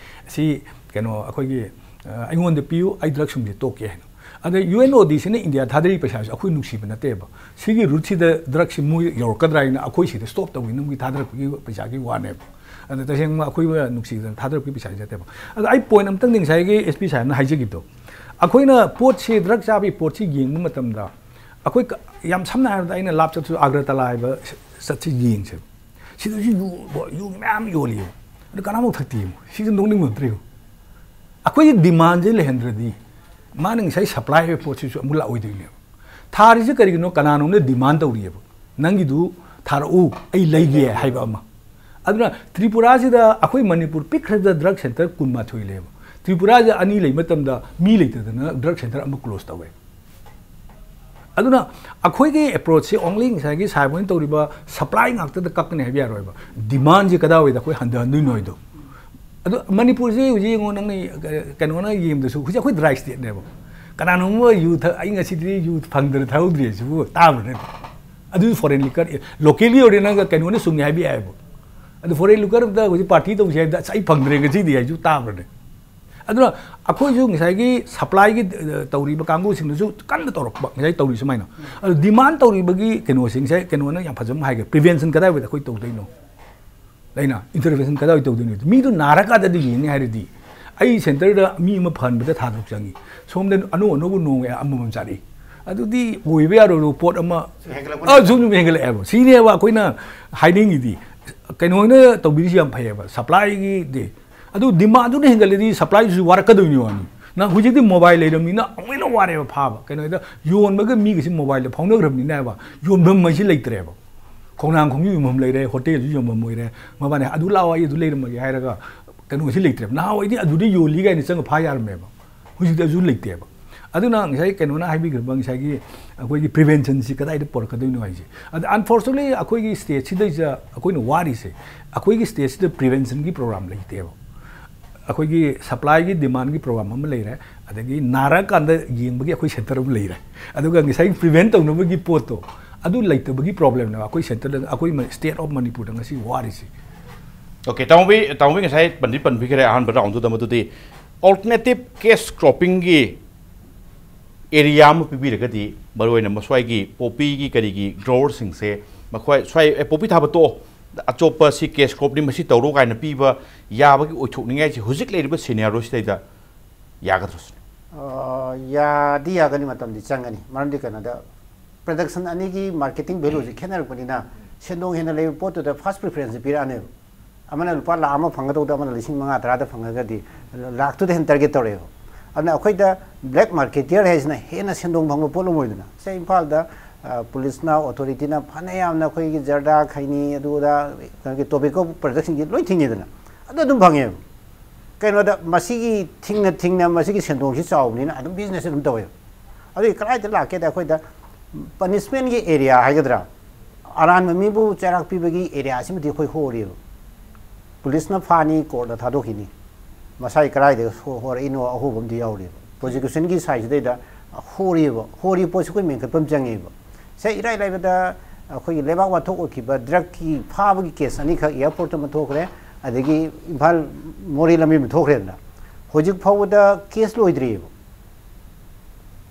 ꯁꯤ ꯀꯩꯅꯣ ꯑꯩꯈꯣꯏꯒꯤ, ꯑ, ꯑꯩꯉꯣꯟꯗ ꯄꯤꯌꯨ, ꯑꯩ ꯗ꯭ꯔꯒ ꯁꯨꯝꯁꯦ ꯇꯣꯛꯀꯦ ꯍꯥꯏꯅ꯫ ꯑꯗ ꯌꯨ ꯑꯦꯟ ꯑꯣ ꯗꯤ ꯁꯤꯅ ꯏꯟꯗꯤꯌꯥ ꯊꯥꯗꯔꯤ ꯄꯩꯁꯥꯁꯦ ꯑꯩꯈꯣꯏ ꯅꯨꯡꯁꯤꯕ ꯅꯠꯇꯦꯕ꯫ ꯁꯤꯒꯤ ꯔꯨꯠꯁꯤꯗ ꯗ꯭ꯔꯒꯁꯤ ꯃꯣꯏ ꯌꯧꯔꯛꯀꯗ꯭ꯔꯥ ꯍꯥꯏꯅ ꯑꯩꯈꯣꯏ ꯁꯤꯗ ꯁ꯭ꯇꯣꯞ ꯇꯧꯕꯤꯅꯕꯒꯤ ꯊꯥꯗꯔꯛꯄꯒꯤ ꯄꯩꯁꯥꯒꯤ ꯋꯥꯅꯦꯕ꯫ ꯑꯗ ꯇꯁꯦꯡꯕ ꯑꯩꯈꯣꯏ ꯅꯨꯡꯁꯤꯗꯅ ꯊꯥꯗꯔꯛꯄꯒꯤ ꯄꯩꯁꯥꯁꯤ ꯅꯠꯇꯦꯕ꯫ ꯑꯗ ꯑꯩ ꯄꯣꯏꯟ ꯑꯝꯇꯪꯗꯤ ꯉꯁꯥꯏꯒꯤ ꯑꯦꯁ ꯄꯤ ꯁꯥꯍꯦꯕꯅ ꯍꯥꯏꯖꯈꯤꯕꯗꯣ, ꯑꯩꯈꯣꯏꯅ ꯄꯣꯠꯁꯤ, ꯗ꯭ꯔꯒ ꯆꯥꯕꯒꯤ ꯄꯣꯠꯁꯤ ꯌꯦꯡꯕ ꯃꯇꯝꯗ, ꯑꯩꯈꯣꯏ ꯀ-, ꯌꯥꯝ ꯁꯝꯅ ꯍꯥꯏꯔꯕꯗ ꯑꯩꯅ ꯂꯥꯞ ꯆꯠꯁꯨ ꯑꯒ꯭ꯔꯇꯂꯥ ꯍꯥꯏꯕ ꯆꯠꯁꯤ ꯌꯦꯡꯁꯦꯕ꯫ ꯁꯤꯗꯁꯨ ꯌꯨ, ꯌꯨ ꯃꯌꯥꯝ ꯌꯣꯜꯂꯤꯕ꯫ ꯑꯗꯨ ꯀꯅꯥꯃꯨꯛ ꯊꯛꯇꯦ ꯌꯦꯡꯉꯨ꯫ ꯁꯤꯁꯨ ꯅꯣꯛꯅꯤꯡꯕ ꯅꯠꯇ꯭ꯔꯣ? ꯑꯩꯈꯣꯏꯒꯤ ꯗꯤꯃꯥꯟꯁꯦ ꯂꯩꯍꯟꯗ꯭ꯔꯗꯤ ꯃꯥꯅ ꯉꯁꯥꯏ ꯁꯄ꯭ꯂꯥꯏ ꯑꯣꯏꯕ ꯄꯣꯠꯁꯤꯁꯨ ꯑꯃꯨꯛ ꯂꯥꯛꯑꯣꯏꯗꯣꯏꯅꯦꯕ꯫ ꯊꯥꯔꯤꯁꯦ ꯀꯔꯤꯒꯤꯅꯣ? ꯀꯅꯥꯅꯣꯝꯅ ꯗꯤꯃꯥꯟ ꯇꯧꯔꯤꯑꯕ, "ꯅꯪꯒꯤꯗꯨ ꯊꯥꯔꯛꯎ, ꯑꯩ ꯂꯩꯒꯦ" ꯍꯥꯏꯕ ꯑꯃ꯫ ꯑꯗꯨꯅ ꯇ꯭ꯔꯤꯄꯨꯔꯥꯁꯤꯗ ꯑꯩꯈꯣꯏ ꯃꯅꯤꯄꯨꯔ ꯄꯤꯛꯈ꯭ꯔꯕꯗ ꯗ꯭ꯔꯒ ꯁꯦꯟꯇꯔ ꯀꯨꯟꯃꯥꯊꯣꯏ ꯂꯩꯌꯦꯕ꯫ ꯇ꯭ꯔꯤꯄꯨꯔꯥꯁꯤꯗ ꯑꯅꯤ ꯂꯩ ꯃꯇꯝꯗ ꯃꯤ ꯂꯩꯇꯗꯅ ꯗ꯭ꯔꯒ ꯁꯦꯟꯇꯔ ꯑꯃ ꯀ꯭ꯂꯣꯖ ꯇꯧꯋꯦ꯫ ꯑꯗꯨꯅ ꯑꯩꯈꯣꯏꯒꯤ ꯑꯦꯄ꯭ꯔꯣꯆꯁꯤ ꯑꯣꯡꯂꯤ ꯉꯁꯥꯏꯒꯤ ꯁꯥꯍꯦꯕ ꯍꯣꯏꯅ ꯇꯧꯔꯤꯕ ꯁꯄ꯭ꯂꯥꯏ ꯉꯥꯛꯇꯗ ꯀꯛꯀꯅꯤ ꯍꯥꯏꯕ ꯌꯥꯔꯣꯏꯕ, ꯗꯤꯃꯥꯟꯁꯦ ꯀꯗꯥꯏꯋꯥꯏꯗ ꯑꯩꯈꯣꯏ ꯍꯟꯊꯍꯟꯗꯣꯏꯅꯣ ꯍꯥꯏꯗꯣ꯫ ꯑꯗꯣ ꯃꯅꯤꯄꯨꯔꯁꯦ ꯍꯧꯖꯤꯛ ꯌꯦꯡꯉꯣ, ꯅꯪꯅ ꯀꯩꯅꯣꯅ ꯌꯦꯡꯕꯗꯁꯨ ꯍꯧꯖꯤꯛ ꯑꯩꯈꯣꯏ ꯗ꯭ꯔꯥꯏ ꯁ꯭ꯇꯦꯠꯅꯦꯕ꯫ ꯀꯅꯥꯅꯣꯝꯕ ꯌꯨ ꯊꯛ-, "ꯑꯩ ꯉꯁꯤꯗꯤ ꯌꯨ ꯐꯪꯗꯅ ꯊꯛꯍꯧꯗ꯭ꯔꯦ" ꯁꯤꯕꯨ ꯇꯥꯕ꯭ꯔꯅꯦ? ꯑꯗꯨꯁꯨ ꯐꯣꯔꯦꯟ ꯂꯤꯀꯔ, ꯂꯣꯀꯦꯜꯒꯤ ꯑꯣꯏꯔꯗꯤ ꯅꯪꯒ ꯀꯩꯅꯣꯅ ꯆꯨꯝꯃꯤ ꯍꯥꯏꯕ ꯌꯥꯏꯑꯕ꯫ ꯑꯗꯨ ꯐꯣꯔꯦꯟ ꯂꯤꯀꯔ ꯑꯝꯇ ꯍꯧꯖꯤꯛ ꯄꯥꯔꯇꯤ ꯇꯧꯁꯤ ꯍꯥꯏꯕꯗ, "ꯑꯁ, ꯑꯩ ꯐꯪꯗ꯭ꯔꯦ ꯉꯁꯤꯗꯤ" ꯍꯥꯏꯁꯨ ꯇꯥꯕ꯭ꯔꯅꯦ? ꯑꯗꯨꯅ ꯑꯩꯈꯣꯏꯁꯨ ꯉꯁꯥꯏꯒꯤ ꯁꯄ꯭ꯂꯥꯏꯒꯤ, ꯑ, ꯇꯧꯔꯤꯕ ꯀꯥꯡꯕꯨꯁꯤꯡꯗꯨꯁꯨ ꯀꯟꯅ ꯇꯧꯔꯛꯄ, ꯉꯁꯥꯏ ꯇꯧꯔꯤ ꯁꯨꯃꯥꯏꯅ꯫ ꯑꯗꯨ ꯗꯤꯃꯥꯟ ꯇꯧꯔꯤꯕꯒꯤ ꯀꯩꯅꯣꯁꯦ ꯉꯁꯥꯏ ꯀꯩꯅꯣꯅ ꯌꯥꯝ ꯐꯖꯅ ꯍꯥꯏꯈ꯭ꯔꯦ, ꯄ꯭ꯔꯤꯚꯦꯟꯁꯟ ꯀꯗꯥꯏꯋꯥꯏꯗ ꯑꯩꯈꯣꯏ ꯇꯧꯗꯣꯏꯅꯣ? ꯑꯩꯅ ꯏꯟꯇꯔꯚꯦꯟꯁꯟ ꯀꯗꯥꯏꯋꯥꯏꯗ ꯇꯧꯗꯣꯏꯅꯣ? ꯃꯤꯗꯨ ꯅꯥꯔꯀꯥꯟꯗꯗꯤ ꯌꯦꯡꯅꯤ ꯍꯥꯏꯔꯗꯤ, ꯑꯩ ꯁꯦꯟꯇꯔꯗ ꯃꯤ ꯑꯃ ꯐꯍꯟꯕꯗ ꯊꯥ ꯇꯔꯨꯛ ꯆꯪꯉꯤ, ꯁꯣꯝꯗ ꯑꯅꯧ ꯑꯅꯧꯕ ꯅꯣꯡꯃ ꯑꯃꯃꯝ ꯆꯥꯔꯛꯏ, ꯑꯗꯨꯗꯤ ꯑꯣꯏꯕ ꯌꯥꯔꯣꯏꯗꯕ ꯄꯣꯠ ꯑꯃ, ꯍꯦꯟꯒꯠꯂꯛꯄꯅꯦ꯫ ꯑ, ꯁꯨꯝ ꯁꯨꯝ ꯍꯦꯟꯒꯠꯂꯛꯑꯦꯕ꯫ ꯁꯤꯅꯦꯕ ꯑꯩꯈꯣꯏꯅ ꯍꯥꯏꯅꯤꯡꯉꯤꯗꯤ, ꯀꯩꯅꯣꯅ ꯇꯧꯕꯤꯔꯤꯁꯤ ꯌꯥꯝ ꯐꯩꯌꯦꯕ, ꯁꯄ꯭ꯂꯥꯏꯒꯤꯗꯤ꯫ ꯑꯗꯨ ꯗꯤꯃꯥꯟꯗꯨꯅ ꯍꯦꯟꯒꯠꯂꯗꯤ ꯁꯄ꯭ꯂꯥꯏꯗꯨꯁꯨ ꯋꯥꯔꯛꯀꯗꯣꯏꯅꯤ ꯋꯥꯅꯤ꯫ ꯅꯪ ꯍꯧꯖꯤꯛꯇꯤ ꯃꯣꯕꯥꯏꯜ ꯂꯩꯔꯕꯅꯤꯅ ꯑꯃꯨꯛ ꯍꯦꯟꯅ ꯋꯥꯔꯦꯕ ꯐꯥꯕ꯫ ꯀꯩꯅꯣꯗ ꯌꯣꯟꯕꯒ ꯃꯤꯒꯁꯤ ꯃꯣꯕꯥꯏꯜꯗ ꯐꯥꯎꯅꯈ꯭ꯔꯕꯅꯤꯅ ꯍꯥꯏꯕ, ꯌꯣꯟꯐꯝ ꯍꯥꯏꯁꯤ ꯂꯩꯇ꯭ꯔꯦꯕ꯫ ꯈꯣꯡꯅꯥꯡ ꯈꯣꯡꯖꯨ ꯌꯣꯟꯐꯝ ꯂꯩꯔꯦ, ꯍꯣꯇꯦꯜꯁꯨ ꯌꯣꯟꯐꯝ ꯑꯣꯏꯔꯦ, ꯃꯕꯥꯅꯤ ꯑꯗꯨ ꯂꯥꯛꯑꯣ, ꯑꯩ ꯑꯗꯨ ꯂꯩꯔꯝꯃꯒꯦ ꯍꯥꯏꯔꯒ ꯀꯩꯅꯣꯁꯤ ꯂꯩꯇ꯭ꯔꯦꯕ꯫ ꯅꯍꯥꯟꯋꯥꯏꯗꯤ ꯑꯗꯨꯗ ꯌꯣꯜꯂꯤ ꯀꯥꯏꯅ ꯆꯪꯉ ꯐꯥ ꯌꯥꯔꯝꯃꯦꯕ, ꯍꯧꯖꯤꯛꯇꯤ ꯑꯗꯨ ꯂꯩꯇꯦꯕ꯫ ꯑꯗꯨꯅ ꯉꯁꯥꯏ ꯀꯩꯅꯣꯅ ꯍꯥꯏꯕꯤꯈ꯭ꯔꯕ ꯉꯁꯥꯏꯒꯤ ꯑꯩꯈꯣꯏꯒꯤ ꯄ꯭ꯔꯤꯚꯦꯟꯁꯟꯁꯤ ꯀꯗꯥꯏꯗ ꯄꯨꯔꯛꯀꯗꯣꯏꯅꯣ ꯍꯥꯏꯁꯦ꯫ ꯑꯗ ꯑꯟꯐꯣꯔꯆꯨꯅꯦꯠꯂꯤ ꯑꯩꯈꯣꯏꯒꯤ ꯁ꯭ꯇꯦꯠꯁꯤꯗꯩꯁꯤꯗ ꯑꯩꯈꯣꯏꯅ ꯋꯥꯔꯤꯁꯦ, ꯑꯩꯈꯣꯏꯒꯤ ꯁ꯭ꯇꯦꯠꯁꯤꯗ ꯄ꯭ꯔꯤꯚꯦꯟꯁꯟꯒꯤ ꯄ꯭ꯔꯣꯒ꯭ꯔꯥꯝ ꯂꯩꯇꯦꯕ꯫ ꯑꯩꯈꯣꯏꯒꯤ ꯁꯄ꯭ꯂꯥꯏꯒꯤ ꯗꯤꯃꯥꯟꯒꯤ ꯄ꯭ꯔꯣꯒ꯭ꯔꯥꯝ ꯑꯃ ꯂꯩꯔꯦ, ꯑꯗꯒꯤ ꯅꯥꯔꯛꯑꯀꯥꯟꯗ ꯌꯦꯡꯕꯒꯤ ꯑꯩꯈꯣꯏ ꯁꯦꯟꯇꯔ ꯑꯃ ꯂꯩꯔꯦ꯫ ꯑꯗꯨꯒ ꯉꯁꯥꯏꯒꯤ ꯄ꯭ꯔꯤꯚꯦꯟ ꯇꯧꯅꯕꯒꯤ ꯄꯣꯠꯇꯣ ꯑꯗꯨ ꯂꯩꯇꯕꯒꯤ ꯄ꯭ꯔꯣꯕ꯭ꯂꯦꯝꯅꯦꯕ ꯑꯩꯈꯣꯏ ꯁꯦꯟꯇꯔꯗ, ꯑꯩꯈꯣꯏ ꯁ꯭ꯇꯦꯠ ꯑꯣꯐ ꯃꯅꯤꯄꯨꯔꯗ ꯉꯁꯤ ꯋꯥꯔꯤꯁꯤ꯫ ꯑꯣꯀꯦ, ꯇꯥꯃꯣꯕꯤ, ꯇꯥꯃꯣꯕꯤ ꯉꯁꯥꯏ ꯄꯟꯗꯤ ꯄꯟꯕꯤꯈ꯭ꯔꯦ ꯑꯍꯥꯟꯕ ꯔꯥꯎꯟꯗꯨꯗ, ꯃꯗꯨꯗꯤ ꯑꯣꯜꯇꯔꯅꯦꯇꯤꯞ ꯀꯦꯁ ꯀ꯭ꯔꯣꯞꯄꯤꯡꯒꯤ ꯑꯦꯔꯤꯌꯥ ꯑꯃ ꯄꯤꯕꯤꯔꯒꯗꯤ, ꯃꯔꯨꯑꯣꯏꯅ ꯃꯁ꯭ꯋꯥꯏꯒꯤ ꯄꯣꯄꯤꯒꯤ ꯀꯔꯤꯒꯤ ꯒ꯭ꯔꯣꯋꯔꯁꯤꯡꯁꯦ, ꯃꯈꯣꯏ ꯁ꯭ꯋꯥꯏ "ꯑꯦ, ꯄꯣꯄꯤ ꯊꯥꯕ ꯇꯣꯛꯑꯣ, ꯑꯆꯣꯞꯄ ꯁꯤ ꯀꯦꯁ ꯀ꯭ꯔꯣꯞꯅꯤ, ꯃꯁꯤ ꯇꯧꯔꯣ" ꯀꯥꯏꯅ ꯄꯤꯕ ꯌꯥꯕꯒꯤ ꯑꯣꯏꯊꯣꯛꯅꯤꯡꯉꯥꯏꯁꯤ ꯍꯧꯖꯤꯛ ꯂꯩꯔꯤꯕ ꯁꯤꯅꯦꯔꯤꯑꯣꯁꯤꯗꯩꯗ ꯌꯥꯒꯗ꯭ꯔꯣ ꯁꯤꯅꯤ? ꯑ, ꯌꯥꯗꯤ ꯌꯥꯒꯅꯤ, ꯃꯇꯝꯗꯤ ꯆꯪꯒꯅꯤ꯫ ꯃꯔꯝꯗꯤ ꯀꯩꯅꯣꯗ, ꯄ꯭ꯔꯗꯛꯁꯟ ꯑꯅꯤꯒꯤ ꯃꯥꯔꯀꯦꯇꯤꯡ ꯚꯦꯂꯨꯁꯤ ꯈꯦꯠꯅꯔꯛꯄꯅꯤꯅ, ꯁꯦꯟꯗꯣꯡ ꯍꯦꯟꯅ ꯂꯩꯕ ꯄꯣꯠꯇꯨꯗ ꯐꯥꯔꯁ ꯄ꯭ꯔꯤꯐꯔꯦꯟꯁ ꯄꯤꯔꯛꯑꯅꯦꯕ꯫ ꯑꯃꯅ ꯂꯨꯄꯥ ꯂꯥꯈ ꯑꯃ ꯐꯪꯒꯗꯧꯗ ꯑꯃꯅ ꯂꯤꯁꯤꯡ ꯃꯉꯥ ꯇꯔꯥꯗ ꯐꯪꯉꯒꯗꯤ, ꯂꯥꯈꯇꯨꯗ ꯍꯦꯟꯅ ꯇꯥꯔꯒꯦꯠ ꯇꯧꯔꯛꯑꯦꯕ꯫ ꯑꯗꯨꯅ ꯑꯩꯈꯣꯏꯗ ꯕ꯭ꯂꯦꯛ ꯃꯥꯔꯀꯦꯇꯤꯌꯔ ꯍꯥꯏꯁꯤꯅ ꯍꯦꯟꯅ ꯁꯦꯟꯗꯣꯡ ꯐꯪꯕ ꯄꯣꯠ ꯑꯃ ꯑꯣꯏꯗꯅ, ꯁꯦ, ꯏꯝꯐꯥꯜꯗ, ꯑ, ꯄꯨꯂꯤꯁꯅ, ꯑꯣꯊꯣꯔꯤꯇꯤꯅ ꯐꯅ ꯌꯥꯝꯅ ꯑꯩꯈꯣꯏꯒꯤ ꯖꯔꯗꯥ, ꯈꯩꯅꯤ, ꯑꯗꯨ ꯑꯗꯥ, ꯀꯩꯅꯣꯒꯤ ꯇꯣꯕꯦꯀꯣ ꯄ꯭ꯔꯗꯛꯁꯤꯡꯁꯤ ꯂꯣꯏ ꯊꯤꯡꯉꯤꯗꯅ, ꯑꯗꯨ ꯑꯗꯨꯝ ꯐꯪꯉꯦꯕ꯫ ꯀꯩꯅꯣꯗ ꯃꯁꯤꯒꯤ ꯊꯤꯡꯅ ꯊꯤꯡꯅ ꯃꯁꯤꯒꯤ ꯁꯦꯟꯗꯣꯡꯁꯤ ꯆꯥꯎꯕꯅꯤꯅ ꯑꯗꯨꯝ ꯕꯤꯖꯤꯅꯦꯁ ꯑꯗꯨꯝ ꯇꯧꯋꯦꯕ꯫ ꯑꯗꯨꯒꯤ ꯀꯗꯥꯏꯗ ꯂꯥꯛꯀꯦꯗ, ꯑꯩꯈꯣꯏꯗ ꯄꯅꯤꯁꯃꯦꯟꯒꯤ ꯑꯦꯔꯤꯌꯥ ꯍꯥꯏꯒꯗ꯭ꯔꯥ, ꯑꯔꯥꯟꯕ ꯃꯤꯕꯨ ꯆꯩꯔꯥꯛ ꯄꯤꯕꯒꯤ ꯑꯦꯔꯤꯌꯥꯁꯤꯃꯗꯤ ꯑꯩꯈꯣꯏ ꯍꯣꯔꯤꯕ꯫ ꯄꯨꯂꯤꯁꯅ ꯐꯥꯅꯤ, ꯀꯣꯔꯠꯇ ꯊꯥꯗꯣꯛꯈꯤꯅꯤ, ꯃꯁꯥꯏ ꯀꯗꯥꯏꯗ ꯍꯣ-, ꯍꯣꯔꯛꯏꯅꯣ ꯑꯍꯣꯕ ꯑꯃꯗꯤ ꯌꯥꯎꯔꯤꯕ꯫ ꯄ꯭ꯔꯣꯁꯤꯀ꯭ꯌꯨꯁꯟꯒꯤ ꯁꯥꯏꯠꯁꯤꯗꯩꯗ ꯍꯣꯔꯤꯕ, ꯍꯣꯔꯤꯕ ꯄꯣꯠꯁꯤ ꯑꯩꯈꯣꯏ ꯃꯦꯟꯈꯠꯄ ꯑꯃ ꯆꯪꯉꯦꯕ꯫ ꯁꯦ, ꯏꯔꯥꯏ ꯂꯥꯏꯕꯗ ꯑꯩꯈꯣꯏꯒꯤ ꯂꯩꯕꯥꯛ ꯋꯥꯊꯣꯛ ꯑꯣꯏꯈꯤꯕ ꯗ꯭ꯔꯒꯀꯤ ꯐꯥꯕꯒꯤ ꯀꯦꯁ ꯑꯅꯤꯈꯛ ꯑꯦꯌꯥꯔꯄꯣꯔꯠꯇ ꯑꯃ ꯊꯣꯛꯈ꯭ꯔꯦ, ꯑꯗꯒꯤ ꯏꯝꯐꯥꯜ ꯃꯣꯔꯦ ꯂꯝꯕꯤ ꯑꯃ ꯊꯣꯛꯈ꯭ꯔꯦꯗꯅ, ꯍꯧꯖꯤꯛ ꯐꯥꯎꯕꯗ ꯀꯦꯁ ꯂꯣꯏꯗ꯭ꯔꯤꯑꯕ꯫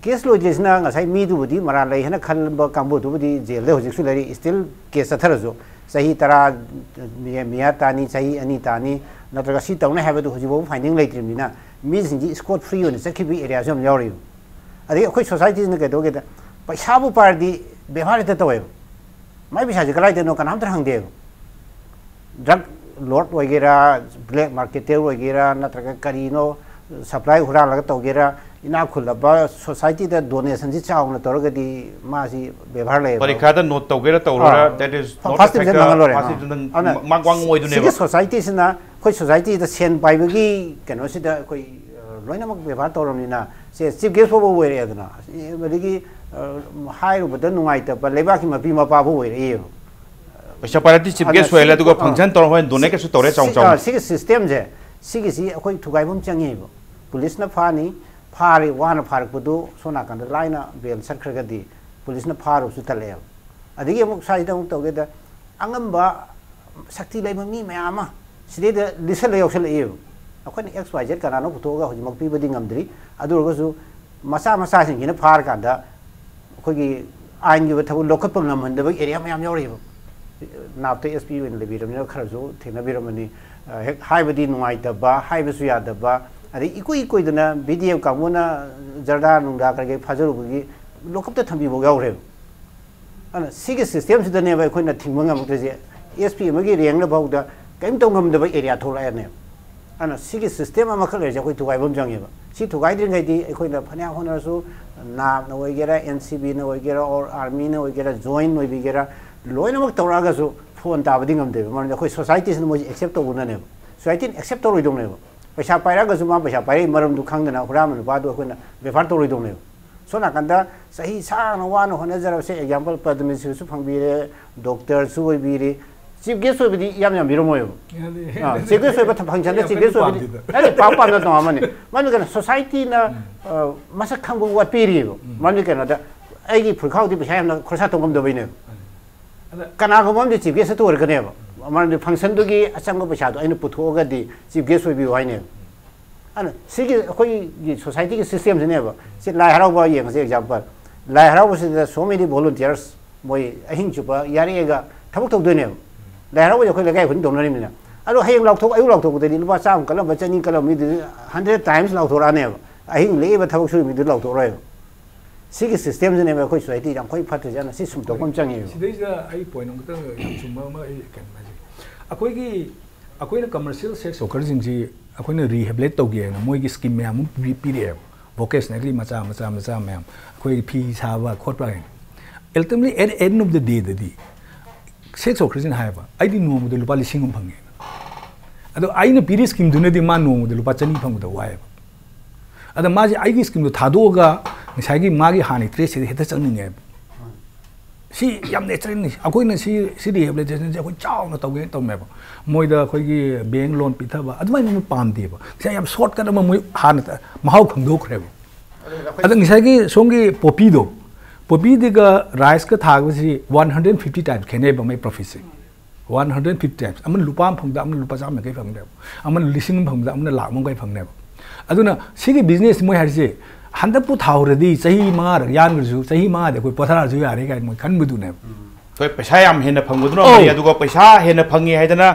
ꯀꯦꯁ ꯂꯣꯏꯗ꯭ꯔꯤꯁꯤꯅ ꯉꯁꯥꯏ ꯃꯤꯗꯨꯕꯨꯗꯤ ꯃꯔꯥꯜ ꯂꯩ ꯍꯥꯏꯅ ꯈꯟꯕ ꯀꯥꯡꯕꯨꯗꯨꯕꯨꯗꯤ ꯖꯦꯜꯗ ꯍꯧꯖꯤꯛꯁꯨ ꯂꯩꯔꯤ, ꯁ꯭ꯇꯤꯜ ꯀꯦꯁ ꯆꯠꯊꯔꯁꯨ꯫ ꯆꯍꯤ ꯇꯔꯥ ꯃꯤ-, ꯃꯤꯌꯥ ꯇꯥꯅꯤ, ꯆꯍꯤ ꯑꯅꯤ ꯇꯥꯅꯤ, ꯅꯠꯇ꯭ꯔꯒ ꯁꯤ ꯇꯧꯅꯤ ꯍꯥꯏꯕꯗꯨ ꯍꯧꯖꯤꯛ ꯐꯥꯎꯕ ꯐꯥꯏꯟꯗꯤꯡ ꯂꯩꯇ꯭ꯔꯤꯕꯅꯤꯅ ꯃꯤꯁꯤꯡꯁꯤ ꯁ꯭ꯀꯣꯠ ꯐ꯭ꯔꯤ ꯑꯣꯏꯅ ꯆꯠꯈꯤꯕꯒꯤ ꯑꯦꯔꯤꯌꯥꯁꯨ ꯌꯥꯝ ꯌꯥꯎꯔꯤꯕ꯫ ꯑꯗꯒꯤ ꯑꯩꯈꯣꯏ ꯁꯣꯁꯥꯏꯇꯤꯁꯤꯅ ꯀꯩꯗꯧꯒꯦꯗ, ꯄꯩꯁꯥꯕꯨ ꯄꯥꯏꯔꯗꯤ ꯕꯦꯕꯥꯔ ꯍꯦꯛꯇ ꯇꯧꯋꯦꯕ꯫ ꯃꯥꯏ ꯄꯩꯁꯥꯁꯦ ꯀꯗꯥꯏꯗꯅꯣ ꯀꯅꯥꯝꯇ ꯍꯪꯗꯦꯕ꯫ ꯗ꯭ꯔꯒ ꯂꯣꯔꯗ ꯑꯣꯏꯒꯦꯔꯥ, ꯕ꯭ꯂꯦꯛ ꯃꯥꯔꯀꯦꯇꯔ ꯑꯣꯏꯒꯦꯔꯥ, ꯅꯠꯇ꯭ꯔꯒ ꯀꯔꯤꯅꯣ ꯁꯄ꯭ꯂꯥꯏ ꯍꯨꯔꯥꯜꯂꯒ ꯇꯧꯒꯦꯔꯥ, ꯏꯅꯥꯛ ꯈꯨꯜꯂꯕ ꯁꯣꯁꯥꯏꯇꯤꯗ ꯗꯣꯅꯦꯁꯟꯁꯤ ꯆꯥꯎꯅ ꯇꯧꯔꯒꯗꯤ ꯃꯥꯁꯤ ꯕꯦꯕꯥꯔ ꯂꯩꯌꯦꯕ꯫ ꯄꯔꯤꯈꯥꯗ ꯅꯣꯠ ꯇꯧꯒꯦꯔꯥ ꯇꯧꯔꯣꯏꯔꯥ, ꯑꯥ, that is ꯐ- not first division affect the ꯐꯪꯉ ꯂꯣꯏꯔꯦ꯫ first ꯑꯥ꯫ division ꯑꯗꯨꯅ ꯃꯥ- ꯃꯥꯡ ꯑꯣꯏꯗꯨꯅꯦꯕ꯫ ꯁꯤꯒꯤ ꯁꯣꯁꯥꯏꯇꯤꯁꯤꯅ ꯑꯩꯈꯣꯏ ꯁꯣꯁꯥꯏꯇꯤꯗ ꯁꯦꯟ ꯄꯥꯏꯕꯒꯤ ꯀꯩꯅꯣꯁꯤꯗ ꯑꯩꯈꯣꯏ ꯑ, ꯂꯣꯏꯅꯃꯛ ꯕꯦꯕꯥꯔ ꯇꯧꯔꯕꯅꯤꯅ ꯁꯦ ꯆꯤꯐ ꯒꯦꯁ ꯐꯥꯎꯕ ꯑꯣꯏꯔꯛꯑꯦꯗꯅ꯫ ꯑꯗꯒꯤ ꯑ, ꯍꯥꯏꯔꯨꯕꯗ ꯅꯨꯡꯉꯥꯏꯇꯕ ꯂꯩꯕꯥꯛꯀꯤ ꯃꯄꯤ ꯃꯄꯥꯕꯨ ꯑꯣꯏꯔꯛꯏꯕ꯫ ꯄꯩꯁꯥ ꯄꯥꯏꯔꯗꯤ ꯆꯤꯐ ꯑꯗꯨꯅ ꯒꯦꯁ ꯑꯣꯏꯍꯜꯂꯦ, ꯁꯤ- ꯑꯗꯨꯒ ꯑ, ꯐꯪꯁꯟ ꯇꯧꯔ ꯍꯣꯔꯦꯟ ꯗꯣꯅꯦꯠ ꯀꯩꯁꯨ ꯇꯧꯔꯦ ꯆꯥꯎ ꯁꯤ- ꯆꯥꯎꯅ꯫ ꯑ, ꯁꯤꯒꯤ ꯁꯤꯁꯇꯦꯝꯁꯦ, ꯁꯤꯒꯤꯁꯤ ꯑꯩꯈꯣꯏ ꯊꯨꯒꯥꯏꯕ ꯑꯃ ꯆꯪꯉꯦꯕ꯫ ꯄꯨꯂꯤꯁꯅ ꯐꯥꯅꯤ, ꯐꯥꯔꯦ, ꯋꯥꯅ ꯐꯥꯔꯛꯄꯗꯨ ꯁꯣꯝ ꯅꯥꯀꯟꯗ ꯂꯥꯏꯅ ꯕꯦꯜ ꯆꯠꯈ꯭ꯔꯒꯗꯤ ꯄꯨꯂꯤꯁꯅ ꯐꯥꯔꯨꯕꯁꯨ ꯇꯜꯂꯛꯑꯦꯕ꯫ ꯑꯗꯒꯤ ꯑꯃꯨꯛ ꯁ꯭ꯋꯥꯏꯗ ꯑꯃꯨꯛ ꯇꯧꯒꯦꯗ, ꯑꯉꯝꯕ ꯁꯛꯇꯤ ꯂꯩꯕ ꯃꯤ ꯃꯌꯥꯝ ꯑꯃ ꯁꯤꯗꯩꯗ ꯂꯤꯁꯜꯂ ꯌꯥꯎꯁꯜꯂꯛꯑꯦꯕ꯫ ꯑꯩꯈꯣꯏꯅ ꯑꯦꯛꯁ ꯋꯥꯏ ꯖꯦꯠ ꯀꯅꯥꯅꯣ ꯄꯨꯊꯣꯛꯑꯒ ꯍꯧꯖꯤꯛꯃꯛ ꯄꯤꯕꯗꯤ ꯉꯝꯗ꯭ꯔꯤ꯫ ꯑꯗꯨ ꯑꯣꯏꯔꯒꯁꯨ ꯃꯆꯥ ꯃꯆꯥꯁꯤꯡꯁꯤꯅ ꯐꯥꯔꯀꯥꯟꯗ ꯑꯩꯈꯣꯏꯒꯤ ꯑꯥꯏꯟꯒꯤ ꯑꯣꯏꯕ ꯊꯕꯛ ꯂꯧꯈꯠꯄ ꯉꯝꯍꯟꯗꯕ ꯑꯦꯔꯤꯌꯥ ꯃꯌꯥꯝ ꯌꯥꯎꯔꯤꯕ꯫ ꯅꯥꯞꯇ ꯑꯦꯁ ꯄꯤ ꯑꯣꯏꯅ ꯂꯩꯕꯤꯔꯕꯅꯤꯅ ꯈꯔꯁꯨ ꯊꯦꯡꯅꯕꯤꯔꯝꯃꯅꯤ꯫ ꯑ, ꯍꯦꯛ ꯍꯥꯏꯕꯗꯤ ꯅꯨꯡꯉꯥꯏꯇꯕ, ꯍꯥꯏꯕꯁꯨ ꯌꯥꯗꯕ, ꯑꯗꯩ ꯏꯀꯨꯏ ꯀꯨꯏꯗꯅ ꯕꯤ ꯗꯤ ꯑꯦꯐ ꯀꯥꯡꯕꯨꯅ ꯖꯔꯗꯥ ꯅꯨꯡꯗꯥ ꯀꯔꯤ ꯀꯔꯤ ꯐꯥꯖꯔꯨꯕꯒꯤ ꯂꯣꯀꯞꯇ ꯊꯝꯕꯤꯕ ꯌꯥꯎꯈ꯭ꯔꯦꯕ꯫ ꯑꯗꯨꯅ ꯁꯤꯒꯤ ꯁꯤꯁꯇꯦꯝꯁꯤꯗꯅꯦꯕ ꯑꯩꯈꯣꯏꯅ ꯊꯤꯡꯕ ꯉꯝꯃꯛꯇ꯭ꯔꯤꯁꯦ꯫ ꯑꯦꯁ ꯄꯤ ꯑꯃꯒꯤ ꯔꯦꯡꯅ ꯐꯥꯎꯗ ꯀꯔꯤꯝ ꯇꯧ ꯉꯝꯗꯕ ꯑꯦꯔꯤꯌꯥ ꯊꯣꯛꯂꯛꯑꯅꯦꯕ꯫ ꯑꯗꯨꯅ ꯁꯤꯒꯤ ꯁꯤꯁꯇꯦꯝ ꯑꯃꯈꯛ ꯂꯩꯔꯤꯁꯦ ꯑꯩꯈꯣꯏ ꯊꯨꯒꯥꯏꯕ ꯑꯃ ꯆꯪꯉꯦꯕ꯫ ꯁꯤ ꯊꯨꯒꯥꯏꯗ꯭ꯔꯤꯉꯩꯗꯤ ꯑꯩꯈꯣꯏꯅ ꯐꯅꯌꯥꯝ ꯍꯣꯠꯅꯔꯁꯨ, ꯅꯥꯞꯅ ꯑꯣꯏꯒꯦꯔꯥ, ꯑꯦꯟ ꯁꯤ ꯕꯤꯅ ꯑꯣꯏꯒꯦꯔꯥ, ꯑꯣꯔ ꯑꯥꯔꯃꯤꯅ ꯑꯣꯏꯒꯦꯔꯥ, ꯖꯣꯏꯟ ꯑꯣꯏꯕꯤꯒꯦꯔꯥ, ꯂꯣꯏꯅꯃꯛ ꯇꯧꯔꯛꯑꯒꯁꯨ ꯐꯣꯟ ꯇꯥꯕꯗꯤ ꯉꯝꯗꯦꯕ꯫ ꯃꯔꯝꯗꯤ ꯑꯩꯈꯣꯏ ꯁꯣꯁꯥꯏꯇꯤꯁꯤꯅ ꯃꯣꯏꯁꯦ ꯑꯦꯛꯁꯦꯞ ꯇꯧꯕꯅꯅꯦꯕ꯫ ꯁꯣꯁꯥꯏꯇꯤꯅ ꯑꯦꯛꯁꯦꯞ ꯇꯧꯔꯣꯏꯗꯧꯅꯦꯕ꯫ ꯄꯩꯁꯥ ꯄꯥꯏꯔꯛꯑꯒꯁꯨ ꯃꯥ ꯄꯩꯁꯥ ꯄꯥꯏꯔꯛꯏ ꯃꯔꯝꯗꯨ ꯈꯪꯗꯅ ꯍꯨꯔꯥꯟꯕ ꯅꯨꯄꯥꯗꯨ ꯑꯩꯈꯣꯏꯅ ꯕꯦꯐꯥꯔ ꯇꯧꯔꯣꯏꯗꯧꯅꯦꯕ꯫ ꯁꯣꯝ ꯅꯥꯀꯟꯗ ꯆꯍꯤ ꯁꯥꯡꯅ ꯋꯥꯅ ꯍꯣꯠꯅꯖꯔꯕꯁꯦ, ꯑꯦꯛꯖꯥꯝꯄꯜ, ꯄꯗꯃꯁ꯭ꯔꯤꯁꯨ ꯐꯪꯕꯤꯔꯦ, ꯗꯣꯛꯇꯔꯁꯨ ꯑꯣꯏꯕꯤꯔꯦ, ꯆꯤꯐ ꯒꯦꯁ ꯑꯣꯏꯕꯗꯤ ꯌꯥꯝ ꯌꯥꯝꯕꯤꯔꯝꯃꯣꯏꯕ꯫ ꯌꯥꯗꯦ꯫ ꯑꯥ, ꯆꯤꯐ ꯒꯦꯁ ꯑꯣꯏꯕ ꯊ- ꯐꯪꯁꯟꯗ ꯌꯥꯝ ꯆꯤꯐ ꯀꯟꯅ ꯒꯦꯁ ꯑꯣꯏꯕꯗꯤ ꯄꯥꯝꯗꯦꯗ꯫ ꯅꯠꯇꯦ, ꯄꯥꯝ ꯄꯥꯝꯗ ꯇꯣꯉꯥꯟ ꯑꯃꯅꯤ꯫ ꯃꯔꯝꯗꯤ ꯀꯩꯅꯣ, ꯁꯣꯁꯥꯏꯇꯤꯅ, ꯑ, ꯃꯁꯛ ꯈꯪꯕ ꯋꯥꯠꯄꯤꯔꯤꯑꯕ꯫ ꯃꯔꯝꯗꯤ ꯀꯩꯅꯣꯗ, ꯑꯩꯒꯤ ꯐꯨꯔꯤꯠꯈꯥꯎꯗꯤ ꯄꯩꯁꯥ ꯌꯥꯝꯅ ꯈꯣꯔꯁꯥ ꯇꯧ ꯉꯝꯗꯕꯩꯅꯦꯕ꯫ ꯑꯗ ꯀꯅꯥꯒꯨꯝꯕ ꯑꯃꯗꯤ ꯆꯤꯐ ꯒꯦꯁꯇ ꯑꯣꯏꯔꯛꯀꯅꯦꯕ꯫ ꯃꯔꯝꯗꯤ ꯐꯪꯁꯟꯗꯨꯒꯤ ꯑꯆꯪꯕ ꯄꯩꯁꯥꯗꯣ ꯑꯩꯅ ꯄꯨꯊꯣꯛꯑꯒꯗꯤ ꯆꯤꯐ ꯒꯦꯁ ꯑꯣꯏꯕꯤꯌꯨ ꯍꯥꯏꯅꯦꯕ꯫ ꯑꯗꯨꯅ ꯁꯤꯒꯤ ꯑꯩꯈꯣꯏꯒꯤ ꯁꯣꯁꯥꯏꯇꯤꯒꯤ ꯁꯤꯁꯇꯦꯝꯁꯤꯅꯦꯕ꯫ ꯁꯤ ꯂꯥꯏ ꯍꯔꯥꯎꯕ ꯌꯦꯡꯉꯁꯤ, ꯑꯦꯛꯖꯥꯝꯄꯜ꯫ ꯂꯥꯏ ꯍꯔꯥꯎꯕꯁꯤꯗ so many volunteers, ꯃꯣꯏ ꯑꯍꯤꯡ ꯆꯨꯞꯄ ꯌꯥꯔꯦꯛꯑꯒ ꯊꯕꯛ ꯇꯧꯗꯣꯏꯅꯦꯕ꯫ ꯂꯥꯏ ꯍꯔꯥꯎꯕꯁꯦ ꯑꯩꯈꯣꯏ ꯂꯩꯀꯥꯏ ꯈꯨꯗꯤꯡ ꯇꯧꯅꯔꯤꯕꯅꯤꯅ꯫ ꯑꯗꯣ ꯍꯌꯦꯡ ꯂꯥꯎꯊꯣꯛ ꯑꯌꯨꯛ ꯂꯥꯎꯊꯣꯛꯄꯗꯗꯤ ꯂꯨꯄꯥ ꯆꯥꯝꯃ ꯀꯜꯂꯝꯕ, ꯆꯅꯤ ꯀꯜꯂꯝꯕ ꯃꯤꯗꯨꯗꯤ hundred times ꯂꯥꯎꯊꯣꯔꯛꯑꯅꯦꯕ꯫ ꯑꯍꯤꯡ ꯂꯦꯛꯏꯕ ꯊꯕꯛ ꯁꯨꯔꯤ ꯃꯤꯗꯨ ꯂꯥꯎꯊꯣꯛꯑꯔꯣꯏꯕ꯫ ꯁꯤꯒꯤ ꯁꯤꯁꯇꯦꯝꯁꯤꯅꯦꯕ ꯑꯩꯈꯣꯏ ꯁꯣꯁꯥꯏꯇꯤ ꯌꯥꯝ ꯈ꯭ꯋꯥꯏ ꯐꯠꯇ꯭ꯔꯤꯁꯦ꯫ ꯑꯗꯨꯅ ꯁꯤ ꯁꯨꯝꯗꯣꯛꯄ ꯑꯃ ꯆꯪꯉꯦꯕ꯫ ꯁꯤꯗꯩꯁꯤꯗ ꯑꯩ ꯄꯣꯏꯟ ꯑꯃꯈꯛꯇꯪ ꯌꯥꯝ ꯆꯨꯝꯕ ꯑꯃ ꯑꯩ ꯀꯩꯅꯣ ꯍꯥꯏꯖꯒꯦ꯫ ꯑꯩꯈꯣꯏꯒꯤ ꯑꯩꯈꯣꯏꯅ ꯀꯃꯔꯁꯤꯌꯦꯜ ꯁꯦꯛꯁ ꯋꯥꯔꯀꯔꯁꯤꯡꯁꯤ ꯑꯩꯈꯣꯏꯅ ꯔꯤꯍꯦꯕꯤꯂꯦꯠ ꯇꯧꯒꯦ ꯍꯥꯏꯅ ꯃꯣꯏꯒꯤ ꯁ꯭ꯀꯤꯝ ꯃꯌꯥꯝ ꯑꯃ ꯄꯤ- ꯄꯤꯔꯛꯑꯦꯕ꯫ ꯚꯣꯀꯦꯁꯅꯦꯜꯂꯤ ꯃꯆꯥ ꯃꯆꯥ ꯃꯆꯥ ꯃꯌꯥꯝ, ꯑꯩꯈꯣꯏꯒꯤ ꯐꯤ ꯁꯥꯕ ꯈꯣꯠꯄ ꯍꯥꯏꯅ, ultimately at end of the dayꯗꯗꯤ ꯁꯦꯛꯁ ꯋꯥꯔꯀꯔꯁꯤꯅ ꯍꯥꯏꯌꯦꯕ, "ꯑꯩꯗꯤ ꯅꯣꯡꯃꯗ ꯂꯨꯄꯥ ꯂꯤꯁꯤꯡ ꯑꯃ ꯐꯪꯉꯦ"꯫ ꯑꯗꯣ ꯑꯩꯅ ꯄꯤꯔꯤ ꯁ꯭ꯀꯤꯝꯗꯨꯅꯗꯤ ꯃꯥ ꯅꯣꯡꯃꯗ ꯂꯨꯄꯥ ꯆꯅꯤ ꯐꯪꯕꯗ ꯋꯥꯏꯌꯦꯕ꯫ ꯑꯗ ꯃꯥꯁꯦ ꯑꯩꯒꯤ ꯁ꯭ꯀꯤꯝꯗꯣ ꯊꯥꯗꯣꯛꯑꯒ ꯉꯁꯥꯏꯒꯤ ꯃꯥꯒꯤ ꯍꯥꯟꯅꯒꯤ ꯇ꯭ꯔꯦꯁꯁꯤꯗ ꯍꯦꯛꯇ ꯆꯪꯅꯤꯡꯉꯦꯕ꯫ ꯁꯤ ꯌꯥꯝ ꯅꯦꯆꯔꯦꯜꯅꯤ꯫ ꯑꯩꯈꯣꯏꯅ ꯁꯤ, ꯁꯤ ꯔꯤꯍꯦꯕꯤꯂꯤꯇꯦꯁꯟꯁꯦ ꯑꯩꯈꯣꯏ ꯆꯥꯎꯅ ꯇꯧꯒꯦꯅ ꯇꯧꯅꯦꯕ꯫ ꯃꯣꯏꯗ ꯑꯩꯈꯣꯏꯒꯤ ꯕꯦꯡ ꯂꯣꯟ ꯄꯤꯊꯕ ꯑꯗꯨꯃꯥꯏꯅ ꯑꯃ ꯄꯥꯝꯗꯦꯕ꯫ ꯉꯁꯥꯏ ꯌꯥꯝ ꯁꯣꯔꯠꯀꯠ ꯑꯃ ꯃꯣꯏ ꯍꯥꯟꯅ ꯃꯍꯥꯎ ꯈꯪꯗꯣꯛꯈ꯭ꯔꯦꯕ꯫ ꯑꯗ ꯉꯁꯥꯏꯒꯤ ꯁꯣꯝꯒꯤ ꯄꯣꯄꯤꯗꯣ, ꯄꯣꯄꯤꯗꯨꯒ ꯔꯥꯏꯁꯀ ꯊꯥꯕꯁꯤ one hundred fifty times ꯈꯦꯠꯅꯩꯕ ꯃꯥꯏ ꯄ꯭ꯔꯣꯐꯤꯠꯁꯦ꯫ One hundred fifty times꯫ ꯑꯃꯅ ꯂꯨꯄꯥ ꯑꯃ ꯐꯪꯕꯗ ꯑꯃꯅ ꯂꯨꯄꯥ ꯆꯥꯝꯃ ꯌꯥꯡꯈꯩ ꯐꯪꯅꯦꯕ, ꯑꯃꯅ ꯂꯤꯁꯤꯡ ꯑꯃ ꯐꯪꯕꯗ ꯑꯃꯅ ꯂꯥꯛ ꯑꯃ ꯃꯈꯥꯏ ꯐꯪꯅꯦꯕ꯫ ꯑꯗꯨꯅ ꯁꯤꯒꯤ ꯕꯤꯖꯤꯅꯦꯁ ꯃꯣꯏ ꯍꯥꯏꯔꯤꯁꯦ, ꯍꯟꯗꯛꯄꯨ ꯊꯥꯍꯧꯔꯗꯤ ꯆꯍꯤ ꯃꯉꯥꯔꯛ ꯌꯥꯟꯈ꯭ꯔꯁꯨ, ꯆꯍꯤ ꯃꯉꯥꯗꯤ ꯑꯩꯈꯣꯏ ꯄꯣꯊꯥꯔꯁꯨ ꯌꯥꯔꯦ ꯀꯥꯏꯅ ꯃꯣꯏ ꯈꯟꯕꯗꯨꯅꯦꯕ꯫ ꯍꯣꯏ, ꯄꯩꯁꯥ ꯌꯥꯝ ꯍꯦꯟꯅ ꯐꯪꯕꯗꯨꯅ ꯑꯧ꯫ ꯑꯃꯅꯤ, ꯑꯗꯨꯒ ꯄꯩꯁꯥ ꯍꯦꯟꯅ ꯐꯪꯉꯦ ꯍꯥꯏꯗꯅ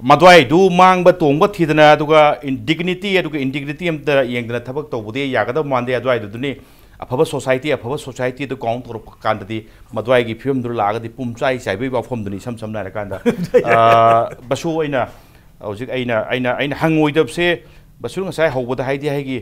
ꯃꯗ꯭ꯋꯥꯏꯗꯨ ꯃꯥꯡꯕ ꯇꯣꯡꯕ ꯊꯤꯗꯅ, ꯑꯗꯨꯒ ꯗꯤꯒꯅꯤꯇꯤ ꯑꯗꯨꯒ ꯏꯟꯗꯤꯒꯅꯤꯇꯤ ꯑꯝꯇ ꯌꯦꯡꯗꯅ ꯊꯕꯛ ꯇꯧꯕꯗꯤ ꯌꯥꯒꯗꯕ ꯃꯥꯟꯗꯦ꯫ ꯑꯗꯨꯋꯥꯏꯗꯨꯗꯅꯤ ꯑꯐꯕ ꯁꯣꯁꯥꯏꯇꯤ, ꯑꯐꯕ ꯁꯣꯁꯥꯏꯇꯤꯗ ꯀꯥꯎꯟ ꯇꯧꯔꯛꯄ ꯀꯥꯟꯗꯗꯤ ꯃꯗ꯭ꯋꯥꯏꯒꯤ ꯐꯤꯕꯝꯗꯨ ꯂꯥꯛꯑꯒꯗꯤ ꯄꯨꯝꯆꯥꯏ ꯆꯥꯏꯕꯒꯤ ꯋꯥꯐꯝꯗꯨꯅꯤ꯫ ꯏꯁꯝ ꯁꯝꯅ ꯍꯥꯏꯔꯀꯥꯟꯗ, ꯑ, ꯕꯁꯨ ꯑꯣꯏꯅ ꯍꯧꯖꯤꯛ ꯑꯩꯅ, ꯑꯩꯅ, ꯑꯩꯅ ꯍꯪꯉꯣꯏꯗꯕꯁꯦ, ꯕꯁꯨ ꯉꯁꯥꯏ ꯍꯧꯕꯗ ꯍꯥꯏꯗꯤ ꯍꯥꯏꯒꯤ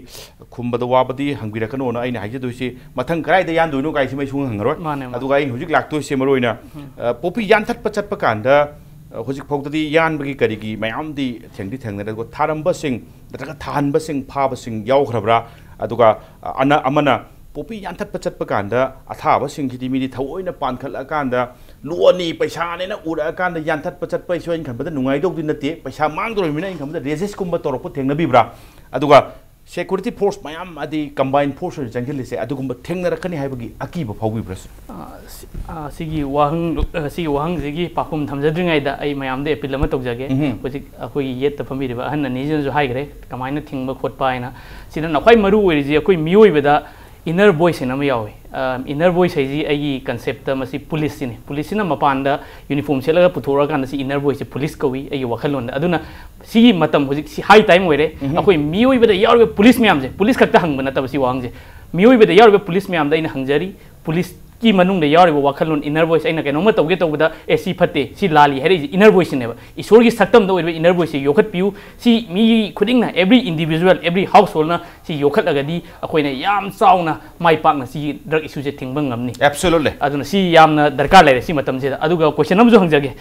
ꯈꯨꯝꯕꯗ ꯋꯥꯕꯗꯤ ꯍꯪꯕꯤꯔꯛꯀꯅꯣꯅ ꯑꯩꯅ ꯍꯥꯏꯖꯗꯣꯏꯁꯦ, ꯃꯊꯪ ꯀꯗꯥꯏꯗ ꯌꯥꯟꯗꯣꯏꯅꯣ ꯀꯥꯏꯁꯤ ꯃꯩ ꯁꯨꯡꯍꯪ ꯍꯪꯉꯔꯣꯏ꯫ ꯃꯥꯅꯦ, ꯃꯥꯅꯦ꯫ ꯑꯗꯨꯒ ꯑꯩ ꯍꯧꯖꯤꯛ ꯂꯥꯛꯇꯣꯏꯁꯦ ꯃꯔꯨ ꯑꯣꯏꯅ, ꯑ, ꯄꯣꯄꯤ ꯌꯥꯟꯊꯠꯄ ꯆꯠꯄ ꯀꯥꯟꯗ, ꯑ, ꯍꯧꯖꯤꯛ ꯐꯥꯎꯗꯗꯤ ꯌꯥꯟꯕꯒꯤ ꯀꯔꯤꯒꯤ ꯃꯌꯥꯝꯗꯤ ꯊꯦꯡꯗꯤ ꯊꯦꯡꯅꯔꯦ꯫ ꯑꯗꯨꯒ ꯊꯥꯔꯝꯕꯁꯤꯡ ꯅꯠꯇ꯭ꯔꯒ ꯊꯥꯍꯟꯕꯁꯤꯡ ꯐꯥꯕꯁꯤꯡ ꯌꯥꯎꯈ꯭ꯔꯕ꯭ꯔꯥ? ꯑꯗꯨꯒ, ꯑ, ꯑꯅ-, ꯑꯃꯅ ꯄꯣꯄꯤ ꯌꯥꯟꯊꯠꯄ ꯆꯠꯄ ꯀꯥꯟꯗ ꯑꯊꯥꯕꯁꯤꯡꯁꯤꯗꯤ ꯃꯤꯗꯤ ꯊꯑꯣꯏꯅ ꯄꯥꯟꯈꯠꯂꯛꯑꯀꯥꯟꯗ ꯂꯣꯅꯤ ꯄꯩꯁꯥꯅꯦꯅ ꯎꯔꯛꯑꯀꯥꯟꯗ ꯌꯥꯟꯊꯠꯄ ꯆꯠꯄ ꯍꯥꯏꯁꯨ ꯑꯩꯅ ꯈꯟꯕꯗ ꯅꯨꯡꯉꯥꯏꯗꯧꯗꯤ ꯅꯠꯇꯦ, ꯄꯩꯁꯥ ꯃꯥꯡꯗꯣꯔꯤꯕꯅꯤꯅ ꯑꯩꯅ ꯈꯟꯕꯗ ꯔꯦꯖꯤꯁꯀꯨꯝꯕ ꯇꯧꯔꯛꯄ ꯊꯦꯡꯅꯕꯤꯕ꯭ꯔꯥ? ꯑꯗꯨꯒ ꯁꯦꯀ꯭ꯌꯨꯔꯤꯇꯤ ꯐꯣꯔꯁ ꯃꯌꯥꯝ ꯑꯗꯤ ꯀꯝꯕꯥꯏꯟ ꯐꯣꯔꯁ ꯑꯣꯏꯅ ꯆꯪꯁꯤꯜꯂꯤꯁꯦ ꯑꯗꯨꯒꯨꯝꯕ ꯊꯦꯡꯅꯔꯛꯀꯅꯤ ꯍꯥꯏꯕꯒꯤ ꯑꯀꯤꯕ ꯐꯥꯎꯕꯤꯕ꯭ꯔꯥ ꯁꯤꯅꯤ? ꯑ, ꯁꯤ-, ꯑ, ꯁꯤꯒꯤ ꯋꯥꯍꯪ, ꯑ, ꯁꯤꯒꯤ ꯋꯥꯍꯪꯁꯤꯒꯤ ꯄꯥꯎꯈꯨꯝ ꯊꯝꯖꯗ꯭ꯔꯤꯉꯩꯗ ꯑꯩ ꯃꯌꯥꯝꯗ ꯑꯦꯄꯤꯜ ꯑꯃ ꯇꯧꯖꯒꯦ꯫ ꯎꯝꯍꯨꯝ꯫ ꯍꯧꯖꯤꯛ ꯑꯩꯈꯣꯏꯒꯤ ꯌꯦꯠꯇ ꯐꯝꯕꯤꯔꯤꯕ ꯑꯍꯟ ꯑꯅꯤꯁꯤꯅꯁꯨ ꯍꯥꯏꯈ꯭ꯔꯦ ꯀꯃꯥꯏꯅ ꯊꯤꯡꯕ ꯈꯣꯠꯄ ꯍꯥꯏꯅ꯫ ꯁꯤꯗ ꯈ꯭ꯋꯥꯏ ꯃꯔꯨ ꯑꯣꯏꯔꯤꯁꯤ ꯑꯩꯈꯣꯏ ꯃꯤꯑꯣꯏꯕꯗ ꯏꯟꯅꯔ ꯚꯣꯏꯁ ꯍꯥꯏꯅ ꯑꯃ ꯌꯥꯎꯏ꯫ ꯑ, ꯏꯟꯅꯔ ꯚꯣꯏꯁ ꯍꯥꯏꯁꯤ ꯑꯩꯒꯤ ꯀꯟꯁꯦꯞꯇ ꯃꯁꯤ ꯄꯨꯂꯤꯁꯁꯤꯅꯤ꯫ ꯄꯨꯂꯤꯁꯁꯤꯅ ꯃꯄꯥꯟꯗ ꯌꯨꯅꯤꯐꯣꯔꯝ ꯁꯦꯠꯂꯒ ꯄꯨꯊꯣꯔꯛꯑꯀꯥꯟꯗ ꯁꯤ ꯏꯟꯅꯔ ꯚꯣꯏꯁꯁꯤ ꯄꯨꯂꯤꯁ ꯀꯧꯏ ꯑꯩꯒꯤ ꯋꯥꯈꯜꯂꯣꯟꯗ꯫ ꯑꯗꯨꯅ ꯁꯤꯒꯤ ꯃꯇꯝ ꯍꯧꯖꯤꯛ ꯁꯤ ꯍꯥꯏ ꯇꯥꯏꯝ ꯑꯣꯏꯔꯦ꯫ ꯎꯝꯍꯨꯝ꯫ ꯑꯩꯈꯣꯏ ꯃꯤꯑꯣꯏꯕꯗ ꯌꯥꯎꯔꯤꯕ ꯄꯨꯂꯤꯁ ꯃꯌꯥꯝꯁꯦ, ꯄꯨꯂꯤꯁ ꯈꯛꯇ ꯍꯪꯕ ꯅꯠꯇꯕ ꯁꯤ ꯋꯥꯍꯪꯁꯦ, ꯃꯤꯑꯣꯏꯕꯗ ꯌꯥꯎꯔꯤꯕ ꯄꯨꯂꯤꯁ ꯃꯌꯥꯝꯗ ꯑꯩꯅ ꯍꯪꯖꯔꯤ, ꯄꯨꯂꯤꯁ ꯀꯤ ꯃꯅꯨꯡꯗ ꯌꯥꯎꯔꯤꯕ ꯋꯥꯈꯜꯂꯣꯟ, inner voice, ꯑꯩꯅ ꯀꯩꯅꯣꯝꯃ ꯇꯧꯒꯦ ꯇꯧꯕꯗ, "ꯑꯦ, ꯁꯤ ꯐꯠꯇꯦ, ꯁꯤ ꯂꯥꯜꯂꯤ" ꯍꯥꯏꯔꯛꯏꯁꯦ inner voice ꯁꯤꯅꯦꯕ꯫ ꯏꯁꯣꯔꯒꯤ ꯁꯛꯇꯝꯗ ꯑꯣꯏꯔꯤꯕ inner voice ꯁꯤ ꯌꯣꯛꯈꯠꯄꯤꯌꯨ꯫ ꯁꯤ ꯃꯤ ꯈꯨꯗꯤꯡꯅ, every individual, every household ꯅ ꯁꯤ ꯌꯣꯛꯈꯠꯂꯒꯗꯤ ꯑꯩꯈꯣꯏꯅ ꯌꯥꯝ ꯆꯥꯎꯅ ꯃꯥꯏ ꯄꯥꯛꯅ ꯁꯤꯒꯤ drug issue ꯁꯦ ꯊꯤꯡꯕ ꯉꯝꯅꯤ꯫ Absolutely. ꯑꯗꯨꯅ ꯁꯤ ꯌꯥꯝꯅ ꯗꯔꯀꯥꯔ ꯂꯩꯔꯦ ꯁꯤ ꯃꯇꯝꯁꯤꯗ꯫ ꯑꯗꯨꯒ question ꯑꯃꯁꯨ ꯍꯪꯖꯒꯦ꯫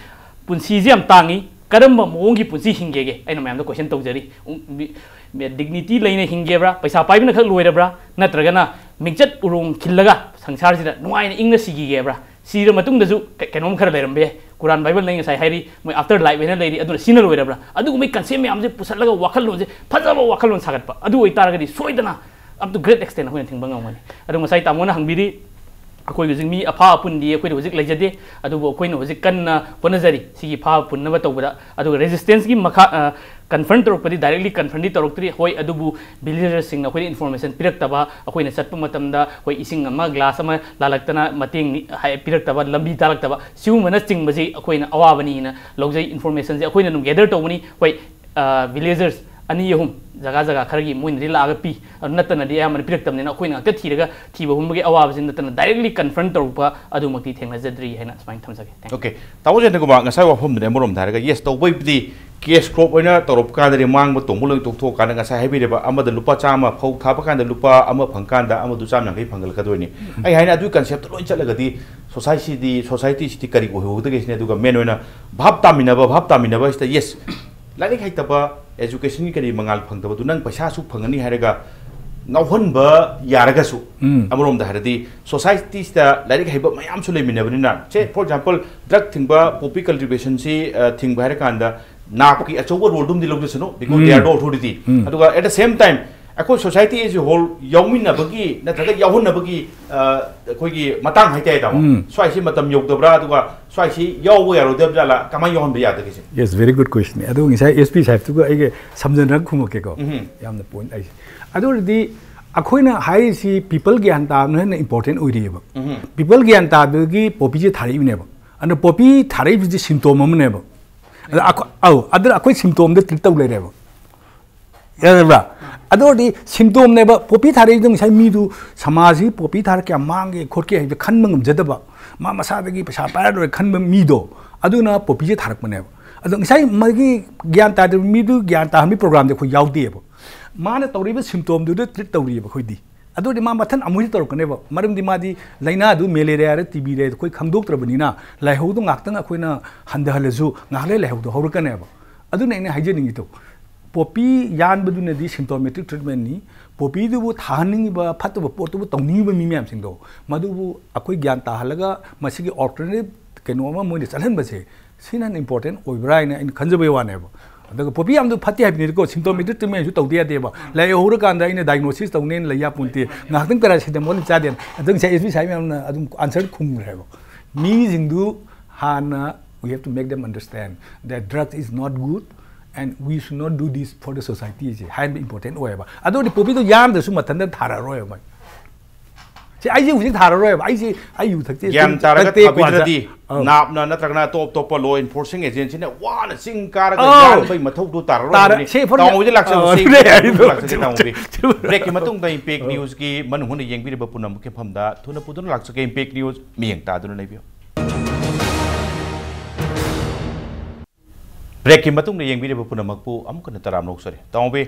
ꯄꯨꯟꯁꯤꯁꯦ ꯌꯥꯝ ꯇꯥꯡꯉꯤ, ꯀꯔꯝꯕ ꯃꯑꯣꯡꯒꯤ ꯄꯨꯟꯁꯤ ꯍꯤꯡꯒꯦꯒꯦ? ꯑꯩꯅ ꯃꯌꯥꯝꯗ question ꯇꯧꯖꯔꯤ꯫ ꯎꯝ, ꯃꯤ-, ꯃꯤ-, dignity ꯂꯩꯅ ꯍꯤꯡꯒꯦꯕ꯭ꯔꯥ? ꯄꯩꯁꯥ ꯄꯥꯏꯕꯅ ꯈꯛ ꯂꯣꯏꯔꯕ꯭ꯔꯥ? ꯅꯠꯇ꯭ꯔꯒꯅ ꯃꯤꯡꯆꯠ ꯎꯔꯣꯡ ꯈꯤꯜꯂꯒ ꯁꯪꯁꯥꯔꯁꯤꯗ ꯅꯨꯡꯉꯥꯏꯅ ꯏꯪꯅ ꯁꯤꯈꯤꯒꯦꯕ꯭ꯔꯥ? ꯁꯤꯔ ꯃꯇꯨꯡꯗꯁꯨ ꯀ-, ꯀꯩꯅꯣꯝ ꯈꯔ ꯂꯩꯔꯝꯕ ꯌꯥꯏ꯫ ꯀꯨꯔꯥꯟ ꯕꯥꯏꯕꯜꯅ ꯑꯩ ꯉꯁꯥꯏ ꯍꯥꯏꯔꯤ, ꯃꯣꯏ after life ꯍꯥꯏꯅ ꯂꯩꯔꯤ, ꯑꯗꯨꯅ ꯁꯤꯅ ꯂꯣꯏꯔꯕ꯭ꯔꯥ? ꯑꯗꯨꯒꯨꯝꯕꯒꯤ concept ꯃꯌꯥꯝꯁꯦ ꯄꯨꯁꯜꯂꯒ ꯋꯥꯈꯜꯂꯣꯟꯁꯦ, ꯐꯖꯕ ꯋꯥꯈꯜꯂꯣꯟ ꯁꯥꯒꯠꯄ꯫ ꯑꯗꯨ ꯑꯣꯏꯇꯥꯔꯒꯗꯤ ꯁꯣꯏꯗꯅ up to great extent ꯑꯩꯈꯣꯏꯅ ꯊꯤꯡꯕ ꯉꯝꯒꯅꯤ꯫ ꯑꯗꯣ ꯉꯁꯥꯏ ꯇꯥꯃꯣꯅ ꯍꯪꯕꯤꯔꯤ, ꯑꯩꯈꯣꯏ ꯍꯧꯖꯤꯛ ꯃꯤ ꯑꯐꯥ ꯑꯄꯨꯟꯗꯤ ꯑꯩꯈꯣꯏꯗ ꯍꯧꯖꯤꯛ ꯂꯩꯖꯗꯦ, ꯑꯗꯨꯕꯨ ꯑꯩꯈꯣꯏꯅ ꯍꯧꯖꯤꯛ ꯀꯟꯅ ꯍꯣꯠꯅꯖꯔꯤ ꯁꯤꯒꯤ ꯐꯥꯕ ꯄꯨꯟꯅꯕ ꯇꯧꯕꯗ꯫ ꯑꯗꯨꯒ resistance ꯀꯤ ꯃꯈꯥ, ꯑ, confront ꯇꯧꯔꯛꯄꯗꯤ directly confront ꯇꯤ ꯇꯧꯔꯛꯇ꯭ꯔꯤ, ꯍꯣꯏ, ꯑꯗꯨꯕꯨ villagers ꯁꯤꯡꯅ ꯑꯩꯈꯣꯏꯗ information ꯄꯤꯔꯛꯇꯕ, ꯑꯩꯈꯣꯏꯅ ꯆꯠꯄ ꯃꯇꯝꯗ ꯑꯩꯈꯣꯏ ꯏꯁꯤꯡ ꯑꯃ glass ꯑꯃ ꯂꯥꯜꯂꯛꯇꯅ ꯃꯇꯦꯡ ꯅꯤ-, ꯍꯥꯏ-, ꯄꯤꯔꯛꯇꯕ, ꯂꯝꯕꯤ ꯇꯥꯛꯂꯛꯇꯕ, ꯁꯤꯒꯨꯝꯕꯅꯆꯤꯡꯕꯁꯤ ꯑꯩꯈꯣꯏꯅ ꯑꯋꯥꯕꯅꯤꯅ ꯂꯧꯖꯩ꯫ Information ꯁꯦ ꯑꯩꯈꯣꯏꯅ ꯑꯗꯨꯝ gather ꯇꯧꯕꯅꯤ, ꯍꯣꯏ, ꯑ, villagers ꯑꯅꯤ ꯑꯍꯨꯝ ꯖꯒꯥ ꯖꯒꯥ ꯈꯔꯒꯤ ꯃꯣꯏꯅꯗꯤ ꯂꯥꯛꯑꯒ ꯄꯤ, ꯑꯗꯨ ꯅꯠꯇꯅꯗꯤ ꯑꯌꯥꯝꯕꯅ ꯄꯤꯔꯛꯇꯕꯅꯤꯅ ꯑꯩꯈꯣꯏꯅ ꯉꯥꯛꯇ ꯊꯤꯔꯒ ꯊꯤꯕ ꯍꯨꯝꯕꯒꯤ ꯑꯋꯥꯕꯁꯤ ꯅꯠꯇꯅ directly confront ꯇꯧꯔꯛꯄ ꯑꯗꯨꯃꯛꯇꯤ ꯊꯦꯡꯅꯖꯗ꯭ꯔꯤ ꯍꯥꯏꯅ ꯁꯨꯃꯥꯏꯅ ꯊꯝꯖꯒꯦ꯫ Thank you. Okay, ꯇꯥꯃꯣ ꯖꯌꯟꯇ ꯀꯨꯃꯥꯔ, ꯉꯁꯥꯏ ꯋꯥꯐꯝꯗꯨꯅꯦ ꯑꯃꯔꯣꯝꯗ ꯍꯥꯏꯔꯒ, yes, ꯇꯧꯕꯩꯕꯨꯗꯤ cash crop ꯑꯣꯏꯅ ꯇꯧꯔꯛꯄ ꯀꯥꯟꯗꯗꯤ ꯃꯥꯡꯕ ꯇꯣꯡꯕ ꯂꯣꯏ ꯇꯣꯛꯊꯣꯛꯑꯀꯥꯟꯗ ꯉꯁꯥꯏ ꯍꯥꯏꯕꯤꯔꯤꯕ ꯑꯃꯗ ꯂꯨꯄꯥ ꯆꯥꯝꯃ ꯐꯧ ꯊꯥꯕ ꯀꯥꯟꯗ ꯂꯨꯄꯥ ꯑꯃ ꯐꯪꯀꯥꯟꯗ ꯑꯃꯗꯨ ꯆꯥꯝ ꯌꯥꯡꯈꯩ ꯐꯪꯒꯠꯂꯛꯀꯗꯣꯏꯅꯤ꯫ ꯑꯩ ꯍꯥꯏꯅ ꯑꯗꯨꯒꯤ concept ꯇ ꯂꯣꯏ ꯆꯠꯂꯒꯗꯤ society ꯗꯤ, society ꯁꯤꯗꯤ ꯀꯔꯤ ꯑꯣꯏꯍꯧꯒꯗꯒꯦ ꯁꯤꯅꯤ꯫ ꯑꯗꯨꯒ main ꯑꯣꯏꯅ ꯚꯥꯞ ꯇꯥꯃꯤꯟꯅꯕ, ꯚꯥꯞ ꯇꯥꯃꯤꯟꯅꯕ ꯁꯤꯗ, yes, ꯂꯥꯏꯔꯤꯛ ꯍꯩꯇꯕ, education ꯒꯤ ꯀꯔꯤ ꯃꯉꯥꯜ ꯐꯪꯗꯕꯗꯨ ꯅꯪ ꯄꯩꯁꯥ ꯑꯁꯨꯛ ꯐꯪꯒꯅꯤ ꯍꯥꯏꯔꯒ ꯉꯥꯎꯍꯟꯕ ꯌꯥꯔꯒꯁꯨ, ꯎꯝ꯫ ꯑꯃꯔꯣꯝꯗ ꯍꯥꯏꯔꯗꯤ society ꯁꯤꯗ ꯂꯥꯏꯔꯤꯛ ꯍꯩꯕ ꯃꯌꯥꯝꯁꯨ ꯂꯩꯃꯤꯟꯅꯕꯅꯤꯅ, say, for example, drug ꯊꯤꯡꯕ, poppy cultivation ꯁꯤ, ꯑ, ꯊꯤꯡꯕ ꯍꯥꯏꯔ ꯀꯥꯟꯗ ꯅꯥꯞꯀꯤ ꯑꯆꯧꯕ role ꯗꯨꯝꯗꯤ ꯂꯧꯖꯁꯅꯨ, because they are um. The authority꯫ ꯎꯝ꯫ ꯑꯗꯨꯒ at the same time, ꯑꯩꯈꯣꯏ society as a whole ꯌꯥꯎꯃꯤꯟꯅꯕꯒꯤ ꯅꯠꯇ꯭ꯔꯒ ꯌꯥꯎꯍꯟꯅꯕꯒꯤ, ꯑ, ꯑꯩꯈꯣꯏꯒꯤ ꯃꯇꯥꯡ ꯍꯥꯏꯇꯥꯔꯦ, ꯇꯥꯃꯣ꯫ ꯎꯝ꯫ ꯁ꯭ꯋꯥꯏꯁꯤ ꯃꯇꯝ ꯌꯧꯗꯕ꯭ꯔꯥ, ꯑꯗꯨꯒ ꯁ꯭ꯋꯥꯏꯁꯤ ꯌꯥꯎꯕ ꯌꯥꯔꯣꯏꯗꯕ ꯖꯥꯠꯂꯥ, ꯀꯃꯥꯏꯅ ꯌꯥꯎꯍꯟꯕ ꯌꯥꯗꯒꯦ ꯁꯦ? Yes, very good question ꯅꯤ꯫ ꯑꯗꯣ ꯉꯁꯥꯏ S P ꯁꯥꯍꯦꯕꯇꯨꯒ ꯑꯩꯒ ꯁꯝꯖꯟꯅꯔꯒ ꯈꯨꯝꯃꯛꯀꯦꯀꯣ꯫ ꯎꯝ꯫ ꯌꯥꯝꯅ point ꯑꯩꯁꯦ꯫ ꯑꯗꯨ ꯑꯣꯏꯔꯗꯤ ꯑꯩꯈꯣꯏꯅ ꯍꯥꯏꯔꯤꯁꯤ people ꯒ꯭ꯌꯥꯟ ꯇꯥꯕꯅ ꯍꯦꯟꯅ important ꯑꯣꯏꯔꯤꯑꯕ꯫ ꯎꯝ꯫ People ꯒ꯭ꯌꯥꯟ ꯇꯥꯕꯗꯒꯤ poppy ꯁꯦ ꯊꯥꯔꯛꯏꯕꯅꯦꯕ꯫ ꯑꯗꯣ poppy ꯊꯥꯔꯛꯏꯕꯁꯤ symptom ꯑꯃꯅꯦꯕ꯫ ꯑꯗ ꯑꯩꯈꯣꯏ, ꯑꯧ, ꯑꯗꯨꯅ ꯑꯩꯈꯣꯏ symptom ꯗ treat ꯇꯧ ꯂꯩꯔꯦꯕ꯫ ꯌꯥꯔꯕ꯭ꯔꯥ? ꯑꯗꯨ ꯑꯣꯏꯔꯗꯤ ꯁꯤꯝꯇꯣꯝꯅꯦꯕ꯫ ꯄꯣꯄꯤ ꯊꯥꯔꯛꯏꯗꯣ ꯉꯁꯥꯏ ꯃꯤꯗꯨ ꯁꯃꯥꯖꯁꯤ ꯄꯣꯄꯤ ꯊꯥꯔ ꯀꯌꯥꯝ ꯃꯥꯡꯒꯦ ꯈꯣꯠꯀꯦ ꯍꯥꯏꯕꯗꯣ ꯈꯟꯕ ꯉꯝꯖꯗꯕ, ꯃꯥ ꯃꯁꯥꯗꯒꯤ ꯄꯩꯁꯥ ꯄꯥꯏꯔ ꯂꯣꯏꯔꯦ ꯈꯟꯕ ꯃꯤꯗꯣ, ꯑꯗꯨꯅ ꯄꯣꯄꯤꯁꯦ ꯊꯥꯔꯛꯄꯅꯦꯕ꯫ ꯑꯗꯣ ꯉꯁꯥꯏ ꯃꯥꯒꯤ ꯒ꯭ꯌꯥꯟ ꯇꯥꯗꯕ ꯃꯤꯗꯨ ꯒ꯭ꯌꯥꯟ ꯇꯥꯍꯟꯕꯒꯤ ꯄ꯭ꯔꯣꯒ꯭ꯔꯥꯝꯗꯤ ꯑꯩꯈꯣꯏ ꯌꯥꯎꯗꯦꯕ꯫ ꯃꯥꯅ ꯇꯧꯔꯤꯕ ꯁꯤꯝꯇꯣꯝꯗꯨꯗ ꯇ꯭ꯔꯤꯠ ꯇꯧꯔꯤꯑꯕ ꯑꯩꯈꯣꯏꯗꯤ꯫ ꯑꯗꯨ ꯑꯣꯏꯔꯗꯤ ꯃꯥ ꯃꯊꯟ ꯑꯃꯨꯛ ꯍꯦꯟꯅ ꯇꯧꯔꯛꯀꯅꯦꯕ꯫ ꯃꯔꯝꯗꯤ ꯃꯥꯗꯤ ꯂꯥꯏꯅꯥꯗꯨ ꯃꯦꯂꯦꯔꯤꯌꯥꯔ ꯇꯤ ꯕꯤꯔ ꯑꯩꯈꯣꯏ ꯈꯪꯗꯣꯛꯇ꯭ꯔꯕꯅꯤꯅ, ꯂꯥꯏꯍꯧꯗꯣ ꯉꯥꯛꯇꯪ ꯑꯩꯈꯣꯏꯅ ꯍꯟꯊꯍꯜꯂꯁꯨ ꯉꯥꯏꯍꯥꯛ ꯂꯩ ꯂꯥꯏꯍꯧꯗꯣ ꯍꯧꯔꯛꯀꯅꯦꯕ꯫ ꯑꯗꯨꯅ ꯑꯩꯅ ꯍꯥꯏꯖꯅꯤꯡꯉꯤꯗꯣ, ꯄꯣꯄꯤ ꯌꯥꯟꯕꯗꯨꯅꯗꯤ ꯁꯤꯝꯇꯣꯃꯦꯇꯤꯛ ꯇ꯭ꯔꯤꯠꯃꯦꯟꯅꯤ꯫ ꯄꯣꯄꯤꯗꯨꯕꯨ ꯊꯥꯍꯟꯅꯤꯡꯉꯤꯕ, ꯐꯠꯇꯕ ꯄꯣꯠꯇꯨꯕꯨ ꯇꯧꯅꯤꯡꯉꯤꯕ ꯃꯤ ꯃꯌꯥꯝꯁꯤꯡꯗꯣ, ꯃꯗꯨꯕꯨ ꯑꯩꯈꯣꯏ ꯒ꯭ꯌꯥꯟ ꯇꯥꯍꯜꯂꯒ ꯃꯁꯤꯒꯤ ꯑꯣꯜꯇꯔꯅꯦꯇꯤꯞ ꯀꯩꯅꯣ ꯑꯃ ꯃꯣꯏꯅ ꯆꯠꯍꯟꯕꯁꯦ, ꯁꯤꯅ ꯍꯦꯟꯅ ꯏꯝꯄꯣꯔꯇꯦꯟ ꯑꯣꯏꯕ꯭ꯔꯥ ꯍꯥꯏꯅ ꯑꯩꯅ ꯈꯟꯖꯕꯩ ꯋꯥꯅꯦꯕ꯫ ꯑꯗꯨꯒ ꯄꯣꯄꯤ ꯌꯥꯝꯗꯨ ꯐꯠꯇꯦ ꯍꯥꯏꯕꯅꯤꯀꯣ, ꯁꯤꯝꯇꯣꯃꯦꯇꯤꯛ ꯇ꯭ꯔꯤꯠꯃꯦꯟꯁꯨ ꯇꯧꯗ ꯌꯥꯗꯦꯕ꯫ ꯂꯥꯏꯍꯧ ꯍꯧꯔꯀꯥꯟꯗ ꯑꯩꯅ ꯗꯥꯏꯒꯅꯣꯁꯤꯁ ꯇꯧꯅꯦꯅ ꯂꯩ ꯌꯥꯄꯣꯟꯇꯦ꯫ ꯉꯥꯏꯍꯥꯛꯇꯪ ꯄꯦꯔꯥꯁꯤꯇꯥꯃꯣꯜ ꯆꯥꯗꯦꯅ꯫ ꯑꯗꯨ ꯉꯁꯥꯏ ꯑꯦꯁ ꯕꯤ ꯁꯥꯍꯦꯕ ꯃꯌꯥꯝꯅ ꯑꯗꯨꯝ ꯑꯟꯁꯔ ꯈꯨꯝꯈ꯭ꯔꯦꯕ꯫ ꯃꯤꯁꯤꯡꯗꯨ ꯍꯥꯟꯅ we have to make them understand that drug is not good and we should not do this for the society ꯁꯦ ꯍꯥꯏꯕ ꯏꯝꯄꯣꯔꯇꯦꯟ ꯑꯣꯏꯌꯦꯕ꯫ ꯑꯗꯨ ꯑꯣꯏꯔꯗꯤ ꯄꯣꯄꯤꯗꯣ ꯌꯥꯝꯗ꯭ꯔꯁꯨ ꯃꯊꯟꯇ ꯊꯥꯔꯛꯑꯔꯣꯏꯕ ꯃꯣꯏ꯫ ꯁꯤ ꯑꯩꯁꯦ ꯍꯧꯖꯤꯛ ꯊꯥꯔꯔꯣꯏꯕ꯫ ꯑꯩꯁꯦ ꯑꯩ ꯌꯨ ꯊꯛꯇꯦ, ꯒ꯭ꯌꯥꯟ ꯆꯨꯔꯨꯞ ꯇꯥꯔꯒ ꯊꯛꯇꯦ, ꯀ꯭ꯋꯥ ꯆꯥ-, ꯊꯥꯕꯤꯗ꯭ꯔꯗꯤ ꯑꯧ꯫ ꯅꯥꯞꯅ ꯅꯠꯇ꯭ꯔꯒꯅ ꯑꯇꯣꯞ ꯑꯇꯣꯞꯄ law enforcing agency ꯅ ꯋꯥꯅ ꯆꯤꯡ ꯀꯥꯔꯒ ꯑꯧ꯫ ꯌꯥꯟꯕꯒꯤ ꯃꯊꯧꯗꯨ ꯇꯥꯔꯔꯣꯏ ꯇꯥꯔ-, ꯍꯥꯏꯕꯅꯤ꯫ ꯁꯤ ꯐꯣꯔ ꯇꯥꯃꯣ ꯍꯣꯏꯗ ꯂꯥꯛꯆꯔꯣ, ꯑꯧ, ꯁꯤ ꯑꯗꯨꯅꯦ ꯐꯣꯔ ꯍꯣꯏꯗ ꯍꯥꯏꯗꯣ꯫ ꯂꯥꯛꯆꯒꯦ, ꯇꯥꯃꯣ ꯍꯣꯏ꯫ ꯆꯨꯔꯨꯞ ꯊꯛꯇꯦ꯫ Break ꯀꯤ ꯃꯇꯨꯡꯗ Impact ꯑꯧ꯫ News ꯀꯤ ꯃꯅꯨꯡ ꯍꯨꯠꯅ ꯌꯦꯡꯕꯤꯔꯤꯕ ꯄꯨꯝꯅꯃꯛꯀꯤ ꯃꯐꯝꯗ ꯊꯨꯅ ꯄꯨꯗꯨꯅ ꯂꯥꯛꯆꯒꯦ Impact News, ꯃꯤꯠꯌꯦꯡ ꯇꯥꯗꯨꯅ ꯂꯩꯕꯤꯌꯨ꯫ Break ꯀꯤ ꯃꯇꯨꯡꯗ ꯌꯦꯡꯕꯤꯔꯤꯕ ꯄꯨꯝꯅꯃꯛꯄꯨ ꯑꯃꯨꯛ ꯍꯟꯅ ꯇꯔꯥꯝꯅ ꯑꯣꯛꯆꯔꯤ꯫ ꯇꯥꯃꯣꯕꯤ,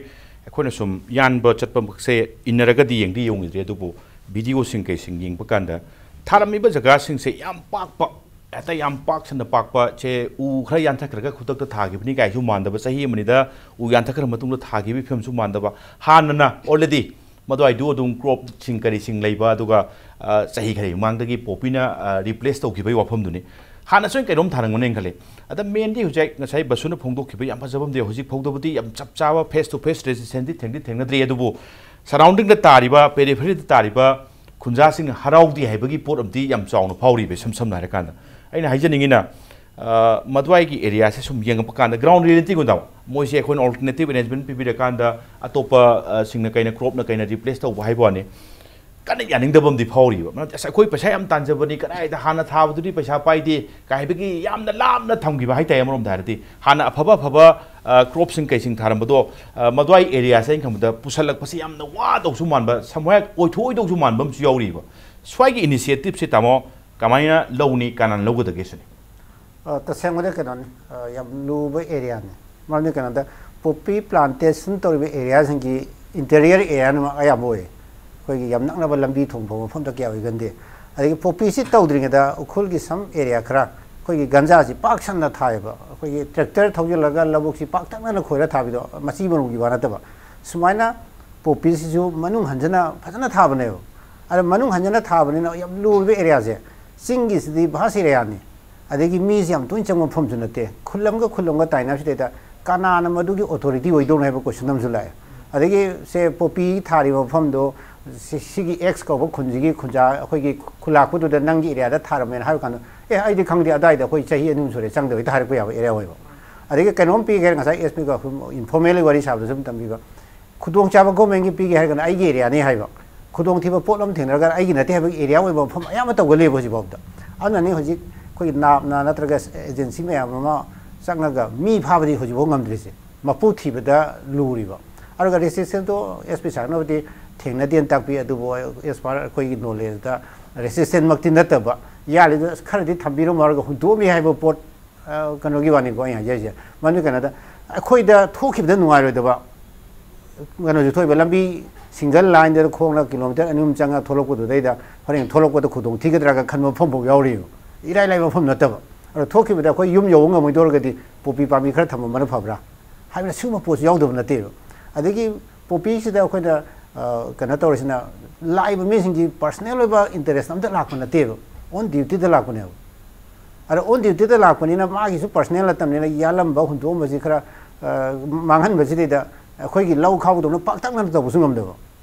ꯑꯩꯈꯣꯏꯅ ꯁꯨꯝ ꯌꯥꯟꯕ ꯆꯠꯄꯃꯛꯁꯦ ꯏꯟꯅꯔꯒꯗꯤ ꯌꯦꯡꯗꯤ ꯌꯦꯡꯉꯨꯗ꯭ꯔꯤ, ꯑꯗꯨꯕꯨ video ꯁꯤꯡ ꯀꯩꯁꯤꯡ ꯌꯦꯡꯕ ꯀꯥꯟꯗ ꯊꯥꯔꯝꯃꯤꯕ ꯖꯒꯥꯁꯤꯡꯁꯦ ꯌꯥꯝ ꯄꯥꯛꯄ, ꯍꯦꯛꯇ ꯌꯥꯝ ꯄꯥꯛ ꯁꯟꯅ ꯄꯥꯛꯄ, ꯁꯦ ꯎ ꯈꯔ ꯌꯥꯟꯊꯠꯈ꯭ꯔꯒ ꯈꯨꯗꯛꯇ ꯊꯥꯈꯤꯕꯅꯤ ꯀꯥꯏꯁꯨ ꯃꯥꯟꯗꯕ, ꯆꯍꯤ ꯑꯃꯅꯤꯗ ꯎ ꯌꯥꯟꯊꯠꯈ꯭ꯔ ꯃꯇꯨꯡꯗ ꯊꯥꯈꯤꯕꯒꯤ ꯐꯤꯕꯝꯁꯨ ꯃꯥꯟꯗꯕ, ꯍꯥꯟꯅꯅ already ꯃꯗꯨꯋꯥꯏꯗꯨ ꯑꯗꯨꯝ crop ꯁꯤꯡ ꯀꯔꯤꯁꯤꯡ ꯂꯩꯕ, ꯑꯗꯨꯒ, ꯑ, ꯆꯍꯤ ꯈꯔꯒꯤ ꯃꯃꯥꯡꯗꯒꯤ ꯄꯣꯄꯤꯅ, ꯑ, replace ꯇꯧꯈꯤꯕꯒꯤ ꯋꯥꯐꯝꯗꯨꯅꯤ꯫ ꯍꯥꯟꯅꯁꯨ ꯑꯩꯅ ꯀꯩꯅꯣꯝ ꯊꯥꯔꯝꯒꯅꯦꯅ ꯈꯜꯂꯤ꯫ ꯑꯗ main ꯗꯤ ꯍꯧꯖꯤꯛ ꯉꯁꯥꯏ ꯕꯁꯨꯅ ꯐꯣꯡꯗꯣꯛꯈꯤꯕ ꯌꯥꯝ ꯐꯖꯕ ꯑꯃꯗꯤ ꯍꯧꯖꯤꯛ ꯐꯥꯎꯗꯕꯨꯗꯤ ꯌꯥꯝ ꯆꯞ ꯆꯥꯕ face to face resistance ꯗꯤ ꯊꯦꯡꯗꯤ ꯊꯦꯡꯅꯗ꯭ꯔꯤ, ꯑꯗꯨꯕꯨ surrounding ꯗ ꯇꯥꯔꯤꯕ, periphery ꯗ ꯇꯥꯔꯤꯕ ꯈꯨꯟꯖꯥꯁꯤꯡ ꯍꯔꯥꯎꯗꯦ ꯍꯥꯏꯕꯒꯤ ꯄꯣꯠ ꯑꯃꯗꯤ ꯌꯥꯝ ꯆꯥꯎꯅ ꯐꯥꯎꯔꯤꯕ, ꯏꯁꯝ ꯁꯝꯅ ꯍꯥꯏꯔꯀꯥꯟꯗ꯫ ꯑꯩꯅ ꯍꯥꯏꯖꯅꯤꯡꯉꯤꯅ, ꯑ, ꯃꯗꯨꯋꯥꯏꯒꯤ area ꯁꯦ ꯁꯨꯝ ꯌꯦꯡꯉꯛꯄ ꯀꯥꯟꯗ ground reality ꯒꯨꯝꯗ ꯃꯣꯏꯁꯦ ꯑꯩꯈꯣꯏꯅ alternative arrangement ꯄꯤꯕꯤꯔꯀꯥꯟꯗ ꯑꯇꯣꯞꯄ, ꯑ, ꯁꯤꯡꯅ ꯀꯩꯅ crop ꯅ ꯀꯩꯅ replace ꯇꯧꯕ ꯍꯥꯏꯕ ꯋꯥꯅꯤ꯫ ꯀꯟꯅ ꯌꯥꯅꯤꯡꯗꯕ ꯑꯃꯗꯤ ꯐꯥꯎꯔꯤꯕ꯫ ꯃꯔꯝꯗꯤ "ꯑꯁ, ꯑꯩꯈꯣꯏ ꯄꯩꯁꯥ ꯌꯥꯝ ꯇꯥꯟꯖꯕꯅꯤ, ꯀꯗꯥꯏꯗ ꯍꯥꯟꯅ ꯊꯥꯕꯗꯨꯗꯤ ꯄꯩꯁꯥ ꯄꯥꯏꯗꯦ" ꯀꯥꯏꯕꯒꯤ ꯌꯥꯝꯅ ꯂꯥꯞꯅ ꯊꯝꯈꯤꯕ ꯍꯥꯏꯇꯥꯔꯦ꯫ ꯑꯃꯔꯣꯝꯗ ꯍꯥꯏꯔꯗꯤ ꯍꯥꯟꯅ ꯑꯐꯕ ꯑꯐꯕ ꯀ꯭ꯔꯣꯞꯁꯤꯡ ꯀꯩꯁꯤꯡ ꯊꯥꯔꯝꯕꯗꯣ, ꯑ, ꯃꯗꯨꯋꯥꯏ ꯑꯦꯔꯤꯌꯥꯁꯦ ꯑꯩꯅ ꯈꯟꯕꯗ ꯄꯨꯁꯜꯂꯛꯄꯁꯤ ꯌꯥꯝꯅ ꯋꯥꯗꯧꯁꯨ ꯃꯥꯟꯕ, ꯁꯃꯨꯍꯥꯌꯥ ꯑꯣꯏꯊꯣꯛꯑꯣꯏꯗꯧꯁꯨ ꯃꯥꯟꯕ ꯑꯃꯁꯨ ꯌꯥꯎꯔꯤꯕ꯫ ꯁ꯭ꯋꯥꯏꯒꯤ ꯏꯅꯤꯁꯤꯌꯦꯇꯤꯞꯁꯦ, ꯇꯥꯃꯣ, ꯀꯃꯥꯏꯅ ꯂꯧꯅꯤ, ꯀꯅꯥꯅ ꯂꯧꯒꯗꯒꯦ ꯁꯤꯅꯤ? ꯑ, ꯇꯁꯦꯡꯕꯗ ꯀꯩꯅꯣꯅꯤ, ꯑ, ꯌꯥꯝ ꯂꯨꯕ ꯑꯦꯔꯤꯌꯥꯅꯤ꯫ ꯃꯔꯝꯗꯤ ꯀꯩꯅꯣꯗ, ꯄꯣꯄꯤ ꯄ꯭ꯂꯥꯟꯇꯦꯁꯟ ꯇꯧꯔꯤꯕ ꯑꯦꯔꯤꯌꯥꯁꯤꯡꯒꯤ ꯏꯟꯇꯦꯔꯤꯌꯔ ꯑꯦꯔꯤꯌꯥꯅ ꯑꯌꯥꯝꯕ ꯑꯣꯏꯌꯦ꯫ ꯑꯩꯈꯣꯏꯒꯤ ꯌꯥꯝ ꯅꯛꯅꯕ ꯂꯝꯕꯤ ꯊꯣꯡ ꯐꯥꯎꯕ ꯃꯐꯝꯗ ꯀꯌꯥ ꯑꯣꯏꯒꯟꯗꯦ꯫ ꯑꯗꯒꯤ ꯄꯣꯄꯤꯁꯤ ꯇꯧꯗ꯭ꯔꯤꯉꯩꯗ ꯎꯈ꯭ꯔꯨꯜꯒꯤ ꯁꯝ ꯑꯦꯔꯤꯌꯥ ꯈꯔ ꯑꯩꯈꯣꯏꯒꯤ ꯒꯟꯖꯥꯁꯤ ꯄꯥꯛ ꯁꯟꯅ ꯊꯥꯏꯌꯦꯕ꯫ ꯑꯩꯈꯣꯏꯒꯤ ꯇ꯭ꯔꯦꯛꯇꯔ ꯊꯧꯖꯤꯜꯂꯒ ꯂꯧꯕꯨꯛꯁꯤ ꯄꯥꯛꯇꯛꯅꯅ ꯈꯣꯏꯔ ꯊꯥꯕꯤꯗꯣ, ꯃꯆꯤ ꯃꯔꯨꯒꯤ ꯋꯥ ꯅꯠꯇꯕ, ꯁꯨꯃꯥꯏꯅ ꯄꯣꯄꯤꯁꯤꯁꯨ ꯃꯅꯨꯡ ꯍꯟꯖꯅ ꯐꯖꯅ ꯊꯥꯕꯅꯦꯕ꯫ ꯑꯗ ꯃꯅꯨꯡ ꯍꯟꯖꯅ ꯊꯥꯕꯅꯤꯅ ꯌꯥꯝ ꯂꯨꯔꯤꯕ ꯑꯦꯔꯤꯌꯥꯁꯦ, ꯆꯤꯡꯒꯤꯁꯤꯗꯤ ꯚꯥꯁ ꯑꯦꯔꯤꯌꯥꯅꯤ, ꯑꯗꯒꯤ ꯃꯤꯁꯦ ꯌꯥꯝ ꯇꯣꯏꯅ ꯆꯪꯕ ꯃꯐꯝꯁꯨ ꯅꯠꯇꯦ꯫ ꯈꯨꯜ ꯑꯃꯒ ꯈꯨꯜ ꯑꯃꯒ ꯇꯥꯏꯅꯕꯁꯤꯗꯩꯗ ꯀꯅꯥꯅ ꯃꯗꯨꯒꯤ ꯑꯣꯊꯣꯔꯤꯇꯤ ꯑꯣꯏꯗꯧꯅꯣ ꯍꯥꯏꯕ ꯀꯣꯏꯁꯟ ꯑꯃꯁꯨ ꯂꯥꯛꯑꯦ꯫ ꯑꯗꯒꯤ ꯁꯦ ꯄꯣꯄꯤ ꯊꯥꯔꯤꯕ ꯃꯐꯝꯗꯣ ꯁꯤ-, ꯁꯤꯒꯤ ꯑꯦꯛꯁ ꯀꯧꯕ ꯈꯨꯟꯁꯤꯒꯤ ꯈꯨꯟꯖꯥ ꯑꯩꯈꯣꯏꯒꯤ ꯈꯨꯂꯥꯛꯄꯗꯨꯗ ꯅꯪꯒꯤ ꯑꯦꯔꯤꯌꯥꯗ ꯊꯥꯔꯝꯃꯦꯅ ꯍꯥꯏꯕ ꯀꯥꯟꯗ, "ꯑꯦ, ꯑꯩꯗꯤ ꯈꯪꯗꯦ, ꯑꯗꯥꯏꯗ ꯑꯩꯈꯣꯏ ꯆꯍꯤ ꯑꯅꯤ ꯑꯍꯨꯝ ꯁꯨꯔꯦ ꯆꯪꯗꯕ" ꯍꯦꯛꯇ ꯍꯥꯏꯔꯛꯄ ꯌꯥꯕ ꯑꯦꯔꯤꯌꯥ ꯑꯣꯏꯕ꯫ ꯑꯗꯒꯤ ꯀꯩꯅꯣꯝ ꯄꯤꯒꯦ, ꯉꯁꯥꯏ ꯑꯦꯁ ꯄꯤꯒ ꯏꯟꯐꯣꯔꯃꯦꯜꯂꯤ ꯋꯥꯔꯤ ꯁꯥꯕꯗꯁꯨ ꯑꯗꯨꯝ ꯇꯝꯕꯤꯕ, ꯈꯨꯗꯣꯡꯆꯥꯕ ꯒꯣꯔꯃꯦꯟꯒꯤ ꯄꯤꯒꯦ ꯍꯥꯏꯔꯒꯅ ꯑꯩꯒꯤ ꯑꯦꯔꯤꯌꯥꯅꯤ ꯍꯥꯏꯕ, ꯈꯨꯗꯣꯡꯊꯤꯕ ꯄꯣꯠ ꯑꯃ ꯊꯦꯡꯅꯔꯒꯅ ꯑꯩꯒꯤ ꯅꯠꯇꯦ ꯍꯥꯏꯕꯒꯤ ꯑꯦꯔꯤꯌꯥ ꯑꯣꯏꯕ ꯃꯐꯝ ꯑꯌꯥꯝꯕ ꯇꯧꯒꯜꯂꯦꯕ ꯍꯧꯖꯤꯛꯐꯥꯎꯗ꯫ ꯑꯗꯨꯅꯅꯤ ꯍꯧꯖꯤꯛ ꯑꯩꯈꯣꯏꯒꯤ ꯅꯥꯞꯅ ꯅꯠꯇ꯭ꯔꯒ ꯑꯦꯖꯦꯟꯁꯤ ꯃꯌꯥꯝ ꯑꯃ ꯆꯪꯉꯒ ꯃꯤ ꯐꯥꯕꯗꯤ ꯍꯧꯖꯤꯛꯐꯥꯎ ꯉꯝꯗ꯭ꯔꯤꯁꯦ, ꯃꯄꯨ ꯊꯤꯕꯗ ꯂꯨꯔꯤꯕ꯫ ꯑꯗꯨꯒ ꯔꯦꯁꯤꯁꯇꯦꯟꯁꯇꯣ ꯑꯦꯁ ꯄꯤ ꯁꯥꯔꯅꯕꯨꯗꯤ ꯊꯦꯡꯅꯗꯦꯅ ꯇꯥꯛꯄꯤ, ꯑꯗꯨꯕꯨ ꯑꯦꯁ ꯄꯥꯔ ꯑꯩꯈꯣꯏꯒꯤ ꯅꯣꯂꯦꯖꯇ ꯔꯦꯁꯤꯁꯇꯦꯟꯃꯛꯇꯤ ꯅꯠꯇꯕ, ꯌꯥꯜꯂꯤꯗꯣ ꯑꯁ ꯈꯔꯗꯤ ꯊꯝꯕꯤꯔꯝꯃꯣ ꯍꯥꯏꯔꯒ ꯍꯨꯟꯗꯣꯛꯑꯝꯃꯤ ꯍꯥꯏꯕ ꯄꯣꯠ, ꯑ, ꯀꯩꯅꯣꯒꯤ ꯋꯥꯅꯤꯀꯣ ꯑꯩꯅ ꯍꯥꯏꯖꯔꯤꯁꯦ꯫ ꯃꯗꯨ ꯀꯩꯅꯣꯗ ꯑꯩꯈꯣꯏꯗ ꯊꯣꯛꯈꯤꯕꯗ ꯅꯨꯡꯉꯥꯏꯔꯣꯏꯗꯕ ꯀꯩꯅꯣꯁꯨ ꯊꯣꯛꯏꯕ, ꯂꯝꯕꯤ ꯁꯤꯡꯒꯜ ꯂꯥꯏꯟꯗ ꯈꯣꯡꯅ ꯀꯤꯂꯣꯃꯤꯇꯔ ꯑꯅꯤ ꯑꯍꯨꯝ ꯆꯪꯉ ꯊꯣꯛꯂꯛꯄꯗꯨꯗꯩꯗ ꯍꯣꯔꯦꯟ ꯊꯣꯛꯂꯛꯄꯗ ꯈꯨꯗꯣꯡ ꯊꯤꯒꯗ꯭ꯔꯥꯒ ꯈꯟꯕ ꯃꯐꯝ ꯐꯥꯎ ꯌꯥꯎꯔꯤꯕ꯫ ꯏꯔꯥꯏ ꯂꯥꯏꯕ ꯃꯐꯝ ꯅꯠꯇꯕ꯫ ꯑꯗꯣ ꯊꯣꯛꯈꯤꯕꯗ ꯑꯩꯈꯣꯏ ꯌꯨꯝ ꯌꯧꯕ ꯉꯝꯃꯣꯏꯗꯧꯔꯒꯗꯤ ꯄꯣꯄꯤ ꯄꯥꯝꯕꯤ ꯈꯔ ꯊꯝꯃꯝꯕꯅ ꯐꯕ꯭ꯔꯥ ꯍꯥꯏꯕꯅ ꯁꯤꯒꯨꯝꯕ ꯄꯣꯠꯁꯨ ꯌꯥꯎꯗꯕ ꯅꯠꯇꯦꯕ꯫ ꯑꯗꯒꯤ ꯄꯣꯄꯤꯁꯤꯗ ꯑꯩꯈꯣꯏꯅ, ꯑ, ꯀꯩꯅꯣ ꯇꯧꯔꯤꯁꯤꯅ, ꯂꯥꯛꯏꯕ ꯃꯤꯁꯤꯡꯒꯤ ꯄꯔꯁꯅꯦꯜ ꯑꯣꯏꯕ ꯏꯟꯇꯔꯦꯁ ꯑꯝꯇ ꯂꯥꯛꯄ ꯅꯠꯇꯦꯕ, ꯑꯣꯟ ꯗ꯭ꯌꯨꯇꯤꯗ ꯂꯥꯛꯄꯅꯦꯕ꯫ ꯑꯗꯣ ꯑꯣꯟ ꯗ꯭ꯌꯨꯇꯤꯗ ꯂꯥꯛꯄꯅꯤꯅ ꯃꯥꯒꯤꯁꯨ ꯄꯔꯁꯅꯦꯜ ꯅꯠꯇꯕꯅꯤꯅ ꯌꯥꯜꯂꯝꯕ ꯍꯨꯟꯗꯣꯛꯑꯝꯕꯁꯤ ꯈꯔ, ꯑ, ꯃꯥꯡꯍꯟꯕꯁꯤꯗꯩꯗ ꯑꯩꯈꯣꯏꯒꯤ ꯂꯧ ꯈꯥꯎꯗꯧꯅ ꯄꯥꯛꯇꯛꯅꯅ ꯇꯧꯕꯁꯨ ꯉꯝꯗꯕ,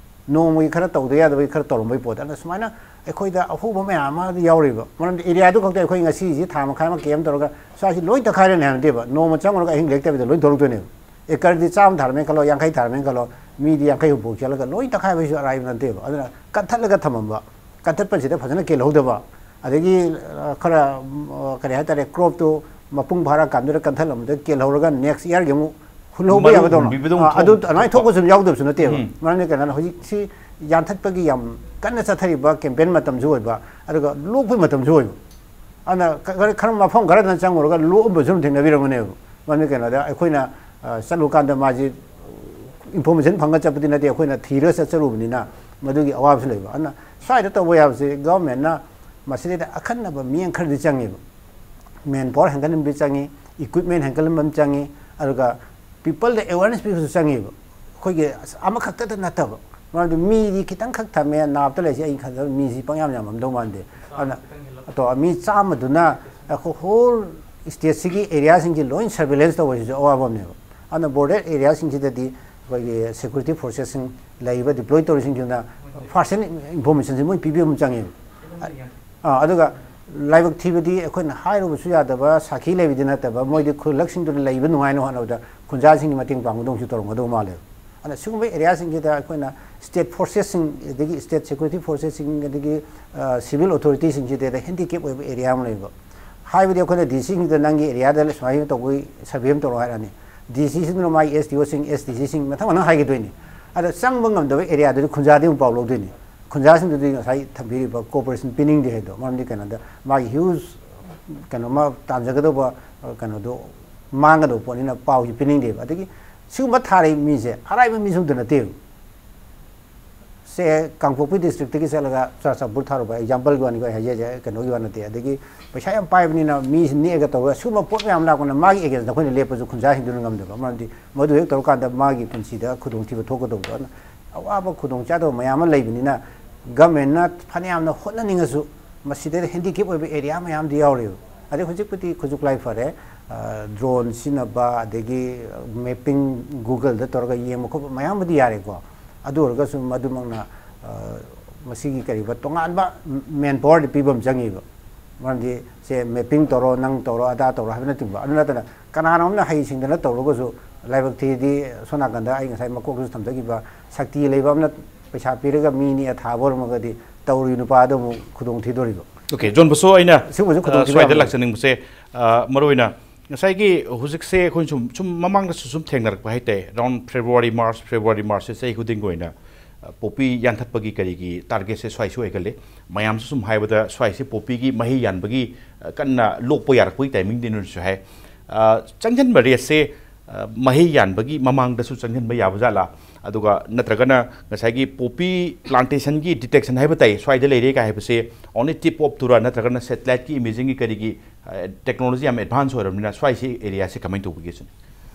ꯅꯣꯡꯃꯒꯤ ꯈꯔ ꯇꯧꯗ ꯌꯥꯗꯕꯒꯤ ꯈꯔ ꯇꯧꯔꯝꯕꯒꯤ ꯄꯣꯠ꯫ ꯑꯗꯨꯅ ꯁꯨꯃꯥꯏꯅ ꯑꯩꯈꯣꯏꯗ ꯑꯍꯣꯕ ꯃꯌꯥꯝ ꯑꯃ ꯌꯥꯎꯔꯤꯕ꯫ ꯃꯔꯝꯗꯤ ꯑꯦꯔꯤꯌꯥꯗꯨ ꯈꯛꯇ ꯑꯩꯈꯣꯏ ꯉꯁꯤꯁꯤ ꯊꯥ ꯃꯈꯥꯏ ꯑꯃ ꯀꯦꯝ ꯇꯧꯔꯒ ꯁ꯭ꯋꯥꯏꯁꯤ ꯂꯣꯏ ꯇꯛꯈꯥꯏꯔꯅꯤ ꯍꯥꯏꯕ ꯅꯠꯇꯦꯕ, ꯅꯣꯡꯃ ꯆꯪꯉꯨꯔꯒ ꯑꯍꯤꯡ ꯂꯦꯛꯇꯕꯤꯗ ꯂꯣꯏ ꯊꯣꯛꯂꯛꯇꯣꯏꯅꯦꯕ꯫ ꯑꯦꯀꯔꯗꯤ ꯆꯥꯝꯃ ꯊꯥꯔꯝꯃꯦꯅ ꯈꯜꯂꯣ, ꯌꯥꯡꯈꯩ ꯊꯥꯔꯝꯃꯦꯅ ꯈꯜꯂꯣ, ꯃꯤꯗꯤ ꯌꯥꯡꯈꯩ ꯍꯨꯝꯐꯨ ꯆꯦꯜꯂꯒ ꯂꯣꯏ ꯇꯛꯈꯥꯏꯕꯁꯨ ꯑꯔꯥꯏꯕ ꯅꯠꯇꯦꯕ꯫ ꯑꯗꯨꯅ ꯀꯟꯊꯠꯂꯒ ꯊꯝꯃꯝꯕ, ꯀꯟꯊꯠꯄꯁꯤꯗ ꯐꯖꯅ ꯀꯦꯜꯍꯧꯗꯕ, ꯑꯗꯒꯤ ꯑ, ꯈꯔ ꯎꯝ, ꯑ, ꯀꯔꯤ ꯍꯥꯏꯇꯥꯔꯦ, ꯀ꯭ꯔꯣꯞꯇꯨ ꯃꯄꯨꯡ ꯐꯥꯔꯀꯥꯟꯗꯨꯗ ꯀꯟꯊꯠꯂꯝꯕꯗ ꯀꯦꯜꯍꯧꯔꯒ ꯅꯦꯛꯁ ꯏꯌꯥꯔꯒꯤ ꯑꯃꯨꯛ ꯍꯨꯜꯍꯧꯕ ꯃꯔꯨ ꯌꯥꯕꯗꯧꯅ꯫ ꯍꯨꯟꯕꯤꯕꯗꯧꯅ ꯑ, ꯑꯗꯨ ꯊꯣꯛ-, ꯑꯗꯨꯃꯥꯏꯅ ꯊꯣꯛꯄ꯫ ꯊꯣꯛꯄꯁꯨ ꯑꯗꯨꯝ ꯌꯥꯎꯗꯕꯁꯨ ꯅꯠꯇꯦꯕ꯫ ꯎꯝ꯫ ꯃꯔꯝꯗꯤ ꯀꯩꯅꯣꯅ ꯍꯧꯖꯤꯛꯁꯤ ꯌꯥꯟꯊꯠꯄꯒꯤ ꯌꯥꯝ ꯀꯟꯅ ꯆꯠꯊꯔꯤꯕ ꯀꯦꯝꯄꯦꯟ ꯃꯇꯝꯁꯨ ꯑꯣꯏꯕ, ꯑꯗꯨꯒ ꯂꯣꯛꯄꯒꯤ ꯃꯇꯝꯁꯨ ꯑꯣꯏꯕ꯫ ꯑꯗꯨꯅ ꯈ-, ꯈꯔ, ꯈꯔ ꯃꯐꯝ ꯈꯔꯗꯅ ꯆꯪꯉꯨꯔꯒ ꯂꯣꯛꯑꯝꯕꯁꯨ ꯑꯗꯨꯝ ꯊꯦꯡꯅꯕꯤꯔꯝꯒꯅꯦꯕ꯫ ꯃꯔꯝꯗꯤ ꯀꯩꯅꯣꯗ ꯑꯩꯈꯣꯏꯅ, ꯑ, ꯆꯠꯂꯨꯀꯥꯟꯗ ꯃꯥꯁꯤ ꯏꯟꯐꯣꯔꯃꯦꯁꯟ ꯐꯪꯉ ꯆꯠꯄꯗꯤ ꯅꯠꯇꯦ, ꯑꯩꯈꯣꯏꯅ ꯊꯤꯔꯒ ꯆꯠꯆꯔꯨꯕꯅꯤꯅ ꯃꯗꯨꯒꯤ ꯑꯋꯥꯕꯁꯨ ꯂꯩꯕ꯫ ꯑꯗꯨꯅ ꯁ꯭ꯋꯥꯏꯗ ꯇꯧꯕ ꯌꯥꯕꯁꯤ ꯒꯚꯔꯟꯃꯦꯟꯠꯅ ꯃꯁꯤꯗꯩꯗ ꯑꯈꯟꯅꯕ ꯃꯤꯠꯌꯦꯡ ꯈꯔꯗꯤ ꯆꯪꯉꯦꯕ꯫ ꯃꯦꯟ ꯄꯥꯋꯔ ꯍꯦꯟꯒꯠꯍꯟꯕ ꯆꯪꯉꯤ, ꯏꯀ꯭ꯋꯤꯞꯃꯦꯟ ꯍꯦꯟꯒꯠꯍꯟꯕ ꯑꯃ ꯆꯪꯉꯤ, ꯑꯗꯨꯒ ꯄꯤꯄꯜꯗ ꯑꯦꯋꯦꯔꯅꯦꯁ ꯄꯤꯕꯁꯨ ꯆꯪꯉꯦꯕ꯫ ꯑꯩꯈꯣꯏꯒꯤ ꯑꯁ, ꯑꯃꯈꯛꯇꯗ ꯅꯠꯇꯕ, ꯃꯔꯝꯗꯤ ꯃꯤꯗꯤ ꯈꯤꯇꯪꯈꯛ ꯊꯝꯃꯦ, ꯅꯥꯞꯇ ꯂꯩꯁꯦ ꯑꯩ ꯈꯟꯕꯗ ꯃꯤꯁꯤ ꯄꯪꯌꯥꯝ ꯌꯥꯝꯃꯝꯗꯧ ꯃꯥꯟꯗꯦ꯫ ꯑꯗꯨꯅ ꯑꯇꯣꯞꯄ ꯃꯤ ꯆꯥꯝꯃꯗꯨꯅ ꯑꯩꯈꯣꯏ ꯍꯣꯜ ꯁ꯭ꯇꯦꯠꯁꯤꯒꯤ ꯑꯦꯔꯤꯌꯥꯁꯤꯡꯁꯤ ꯂꯣꯏ ꯁꯔꯚꯦꯂꯦꯟꯁ ꯇꯧꯕꯁꯤꯁꯨ ꯑꯋꯥꯕ ꯑꯃꯅꯦꯕ꯫ ꯑꯗꯨꯅ ꯕꯣꯔꯗꯔ ꯑꯦꯔꯤꯌꯥꯁꯤꯡꯁꯤꯗꯗꯤ ꯑꯩꯈꯣꯏꯒꯤ ꯁꯦꯀ꯭ꯌꯨꯔꯤꯇꯤ ꯐꯣꯔꯁꯦꯁꯁꯤꯡ ꯂꯩꯔꯤꯕ ꯗꯤꯄ꯭ꯂꯣꯏ ꯇꯧꯔꯤꯁꯤꯡꯁꯤꯅ ꯐꯥꯔꯁ ꯍꯦꯟ ꯏꯟꯐꯣꯔꯃꯦꯁꯟꯁꯤ ꯃꯣꯏ ꯄꯤꯕꯤꯕ ꯑꯃ ꯆꯪꯉꯦꯕ꯫ ꯑꯥ, ꯑꯗꯨꯒ ꯂꯥꯏꯕꯛ ꯊꯤꯕꯗꯤ ꯑꯩꯈꯣꯏꯅ ꯍꯥꯏꯔꯨꯕꯁꯨ ꯌꯥꯗꯕ, ꯁꯥꯈꯤ ꯂꯩꯕꯗꯤ ꯅꯠꯇꯕ, ꯃꯣꯏꯗꯤ ꯈꯨꯜꯂꯛꯁꯤꯡꯗꯨꯗ ꯂꯩꯕ ꯅꯨꯡꯉꯥꯏꯅꯕ ꯍꯣꯠꯅꯕꯗ ꯈꯨꯟꯖꯥꯁꯤꯡꯒꯤ ꯃꯇꯦꯡ ꯄꯥꯡꯕꯗꯧꯅꯁꯨ ꯇꯧꯔꯝꯒꯗꯧꯕ ꯃꯥꯜꯂꯦꯕ꯫ ꯑꯗꯨꯅ ꯁꯤꯒꯨꯝꯕ ꯑꯦꯔꯤꯌꯥꯁꯤꯡꯁꯤꯗ ꯑꯩꯈꯣꯏꯅ ꯁ꯭ꯇꯦꯠ ꯐꯣꯔꯁꯦꯁꯁꯤꯡ, ꯑꯗꯒꯤ ꯁ꯭ꯇꯦꯠ ꯁꯦꯀ꯭ꯌꯨꯔꯤꯇꯤ ꯐꯣꯔꯁꯦꯁꯁꯤꯡ, ꯑꯗꯒꯤ, ꯑ, ꯁꯤꯚꯤꯜ ꯑꯣꯊꯣꯔꯤꯇꯤꯁꯤꯡꯁꯤꯗ ꯍꯦꯟꯗꯤꯀꯦꯞ ꯑꯣꯏꯕ ꯑꯦꯔꯤꯌꯥ ꯑꯃ ꯂꯩꯕ꯫ ꯍꯥꯏꯕꯗꯤ ꯑꯩꯈꯣꯏꯅ ꯗꯤ ꯁꯤꯁꯤꯡꯗ ꯅꯪꯒꯤ ꯑꯦꯔꯤꯌꯥꯗ ꯁꯨꯃꯥꯏꯅ ꯇꯧꯕꯒꯤ ꯁꯔꯚꯦ ꯑꯃ ꯇꯧꯔꯣ ꯍꯥꯏꯔꯛꯑꯅꯤ꯫ ꯗꯤ ꯁꯤꯁꯤꯡꯗꯨꯅ ꯃꯥꯒꯤ ꯑꯦꯁ ꯗꯤ ꯑꯣꯁꯤꯡ, ꯑꯦꯁ ꯗꯤ ꯁꯤꯁꯤꯡ ꯃꯊꯪ ꯃꯊꯪ ꯍꯥꯏꯒꯗꯣꯏꯅꯤ꯫ ꯑꯗ ꯆꯪꯕ ꯉꯝꯗꯕ ꯑꯦꯔꯤꯌꯥꯗꯨꯗꯤ ꯈꯨꯟꯖꯥꯗꯒꯤ ꯑꯃꯨꯛ ꯄꯥꯎ ꯂꯧꯗꯣꯏꯅꯤ꯫ ꯈꯨꯟꯖꯥꯁꯤꯡꯗꯨꯗꯤ ꯉꯁꯥꯏ ꯊꯝꯕꯤꯔꯤꯕ ꯀꯣꯑꯣꯄꯔꯦꯁꯟ ꯄꯤꯅꯤꯡꯗꯦ ꯍꯥꯏꯗꯣ, ꯃꯔꯝꯗꯤ ꯀꯩꯅꯣꯗ ꯃꯥꯒꯤ ꯍ꯭ꯌꯨꯖ ꯀꯩꯅꯣꯃ ꯇꯥꯟꯖꯒꯗꯧꯕ, ꯑ, ꯀꯩꯅꯣꯗꯣ ꯃꯥꯡꯒꯗꯧꯕ ꯄꯣꯠꯅꯤꯅ ꯄꯥꯎꯁꯤ ꯄꯤꯅꯤꯡꯗꯦꯕ꯫ ꯑꯗꯒꯤ ꯁꯤꯒꯨꯝꯕ ꯊꯥꯔꯛꯏꯕ ꯃꯤꯁꯦ ꯑꯔꯥꯏꯕ ꯃꯤꯁꯨ ꯑꯝꯇ ꯅꯠꯇꯦꯕ꯫ ꯁꯦ, ꯀꯥꯡꯄꯣꯛꯄꯤ ꯗꯤꯁꯇ꯭ꯔꯤꯛꯇꯒꯤ ꯆꯠꯂꯒ ꯆꯨꯔꯥꯆꯥꯟꯄꯨꯔ ꯊꯥꯔꯨꯕ, ꯑꯦꯛꯖꯥꯝꯄꯜꯒꯤ ꯋꯥꯅꯤꯀꯣ ꯑꯩ ꯍꯥꯏꯖꯔꯤꯁꯦ, ꯀꯩꯅꯣꯒꯤ ꯋꯥ ꯅꯠꯇꯦ꯫ ꯑꯗꯒꯤ ꯄꯩꯁꯥ ꯌꯥꯝ ꯄꯥꯏꯕꯅꯤꯅ ꯃꯤꯁꯤ ꯅꯦꯛꯑꯒ ꯇꯧꯔꯒ ꯁꯤꯒꯨꯝꯕ ꯄꯣꯠ ꯃꯌꯥꯝ ꯂꯥꯛꯄꯅ ꯃꯥꯒꯤ ꯑꯦꯒꯦꯟꯁꯇ ꯑꯩꯈꯣꯏꯅ ꯂꯦꯞꯄꯁꯨ ꯈꯨꯟꯖꯥꯁꯤꯡꯗꯨꯅ ꯉꯝꯗꯕ, ꯃꯔꯝꯗꯤ ꯃꯗꯨ ꯍꯦꯛ ꯇꯧꯔꯀꯥꯟꯗ ꯃꯥꯒꯤ ꯄꯨꯟꯁꯤꯗ ꯈꯨꯗꯣꯡꯊꯤꯕ ꯊꯣꯛꯀꯗꯧꯕꯗꯣ꯫ ꯑꯗꯨꯅ ꯑꯋꯥꯕ ꯈꯨꯗꯣꯡꯆꯥꯗꯕ ꯃꯌꯥꯝ ꯑꯃ ꯂꯩꯕꯅꯤꯅ ꯒꯃꯦꯟꯅ ꯐꯅꯌꯥꯝꯅ ꯍꯣꯠꯅꯅꯤꯡꯉꯁꯨ ꯃꯁꯤꯗꯩꯗ ꯍꯦꯟꯗꯤꯀꯦꯞ ꯑꯣꯏꯕ ꯑꯦꯔꯤꯌꯥ ꯃꯌꯥꯝꯗꯤ ꯌꯥꯎꯔꯤꯕ꯫ ꯑꯗꯩ ꯍꯧꯖꯤꯛꯄꯨꯗꯤ ꯈꯨꯠꯁꯨ ꯈꯨꯠꯂꯥꯏ ꯐꯔꯦ, ꯗ꯭ꯔꯣꯟ ꯁꯤꯖꯤꯟꯅꯕ, ꯑꯗꯒꯤ ꯃꯦꯞꯄꯤꯡ ꯒꯨꯒꯜꯗ ꯇꯧꯔꯒ ꯌꯦꯡꯕ ꯈꯣꯠꯄ ꯃꯌꯥꯝꯕꯨꯗꯤ ꯌꯥꯔꯦꯀꯣ꯫ ꯑꯗꯨ ꯑꯣꯏꯔꯒꯁꯨ ꯃꯗꯨꯃꯛꯅ, ꯑ, ꯃꯁꯤꯒꯤ ꯀꯔꯤꯕ ꯇꯣꯉꯥꯟꯕ ꯃꯦꯟ ꯄꯥꯋꯔꯗꯤ ꯄꯤꯕ ꯑꯃ ꯆꯪꯉꯤꯕ꯫ ꯃꯔꯝꯗꯤ ꯁꯦ ꯃꯦꯞꯄꯤꯡ ꯇꯧꯔꯣ, ꯅꯪ ꯇꯧꯔꯣ, ꯑꯗꯥ ꯇꯧꯔꯣ ꯍꯥꯏꯕ ꯅꯠꯇꯕ꯫ ꯑꯗꯨ ꯅꯠꯇꯅ ꯀꯅꯥꯅꯣꯝꯅ ꯍꯩꯁꯤꯡꯗꯅ ꯇꯧꯔꯒꯁꯨ ꯂꯥꯏꯕꯛ ꯊꯤꯗꯤ ꯁꯣꯝ ꯅꯥꯀꯟꯗ ꯑꯩ ꯉꯁꯥꯏ ꯃꯀꯣꯛꯇꯁꯨ ꯊꯝꯖꯈꯤꯕ ꯁꯛꯇꯤ ꯂꯩꯕ ꯑꯃꯅ ꯄꯩꯁꯥ ꯄꯤꯔꯒ ꯃꯤ ꯅꯦꯛꯑ ꯊꯥꯕ ꯑꯣꯏꯔꯝꯃꯒꯗꯤ ꯇꯧꯔꯤ ꯅꯨꯄꯥꯗꯣ ꯑꯃꯨꯛ ꯈꯨꯗꯣꯡ ꯊꯤꯗꯣꯔꯤꯕ꯫ ꯑꯣꯀꯦ, ꯖꯣꯟ ꯕꯣꯁꯣ, ꯑꯩꯅ ꯁꯤꯒꯨꯝꯕꯁꯨ ꯈꯨꯗꯣꯡ ꯑ, ꯊꯤꯕ ꯁ꯭ꯋꯥꯏꯗ ꯌꯥꯝ ꯂꯩ꯫ ꯂꯥꯛꯆꯅꯤꯡꯕꯁꯦ, ꯑ, ꯃꯔꯨꯑꯣꯏꯅ ꯉꯁꯥꯏꯒꯤ ꯍꯧꯖꯤꯛꯁꯦ ꯑꯩꯈꯣꯏꯅ ꯁꯨꯝ ꯁꯨꯝ ꯃꯃꯥꯡꯗꯁꯨ ꯁꯨꯝ ꯊꯦꯡꯅꯔꯛꯄ ꯍꯥꯏꯇꯥꯔꯦ, ꯑꯦꯔꯥꯎꯟ ꯐꯦꯕ꯭ꯔꯨꯋꯥꯔꯤ ꯃꯥꯔꯆ, ꯐꯦꯕ꯭ꯔꯨꯋꯥꯔꯤ ꯃꯥꯔꯆꯁꯦ ꯆꯍꯤ ꯈꯨꯗꯤꯡꯒꯤ ꯑꯣꯏꯅ, ꯑ, ꯄꯣꯄꯤ ꯌꯥꯟꯊꯠꯄꯒꯤ ꯀꯔꯤꯒꯤ ꯇꯥꯔꯒꯦꯠꯁꯦ ꯁ꯭ꯋꯥꯏꯁꯨ ꯑꯣꯏꯒꯜꯂꯤ꯫ ꯃꯌꯥꯝꯁꯨ ꯁꯨꯝ ꯍꯥꯏꯕꯗ ꯁ꯭ꯋꯥꯏꯁꯦ ꯄꯣꯄꯤꯒꯤ ꯃꯍꯩ ꯌꯥꯟꯕꯒꯤ, ꯑ, ꯀꯟꯅ ꯂꯣꯛꯄ ꯌꯥꯔꯛꯄꯒꯤ ꯇꯥꯏꯃꯤꯡꯗꯤꯅꯁꯨ ꯍꯥꯏ꯫ ꯑ, ꯆꯪꯁꯤꯟꯕ ꯔꯦꯠꯁꯦ, ꯑ, ꯃꯍꯩ ꯌꯥꯟꯕꯒꯤ ꯃꯃꯥꯡꯗꯁꯨ ꯆꯪꯁꯤꯟꯕ ꯌꯥꯕ ꯖꯥꯠꯂꯥ? ꯑꯗꯨꯒ ꯅꯠꯇ꯭ꯔꯒꯅ ꯉꯁꯥꯏꯒꯤ ꯄꯣꯄꯤ ꯄ꯭ꯂꯥꯟꯇꯦꯁꯟꯒꯤ ꯗꯤꯇꯦꯛꯁꯟ ꯍꯥꯏꯕ ꯇꯥꯏ, ꯁ꯭ꯋꯥꯏꯗ ꯂꯩꯔꯦ ꯀꯥꯏ ꯍꯥꯏꯕꯁꯦ only tip off ꯇꯨꯔꯥ, ꯅꯠꯇ꯭ꯔꯒꯅ ꯁꯦꯇꯦꯂꯥꯏꯠꯀꯤ ꯏꯃꯦꯖꯤꯡꯒꯤ ꯀꯔꯤꯒꯤ, ꯑ, ꯇꯦꯛꯅꯣꯂꯣꯖꯤ ꯌꯥꯝ ꯑꯦꯗꯚꯥꯟꯁ ꯑꯣꯏꯔꯕꯅꯤꯅ ꯁ꯭ꯋꯥꯏꯁꯤ ꯑꯦꯔꯤꯌꯥꯁꯤ ꯀꯃꯥꯏꯅ ꯇꯧꯕꯒꯦ ꯁꯤꯅꯤ?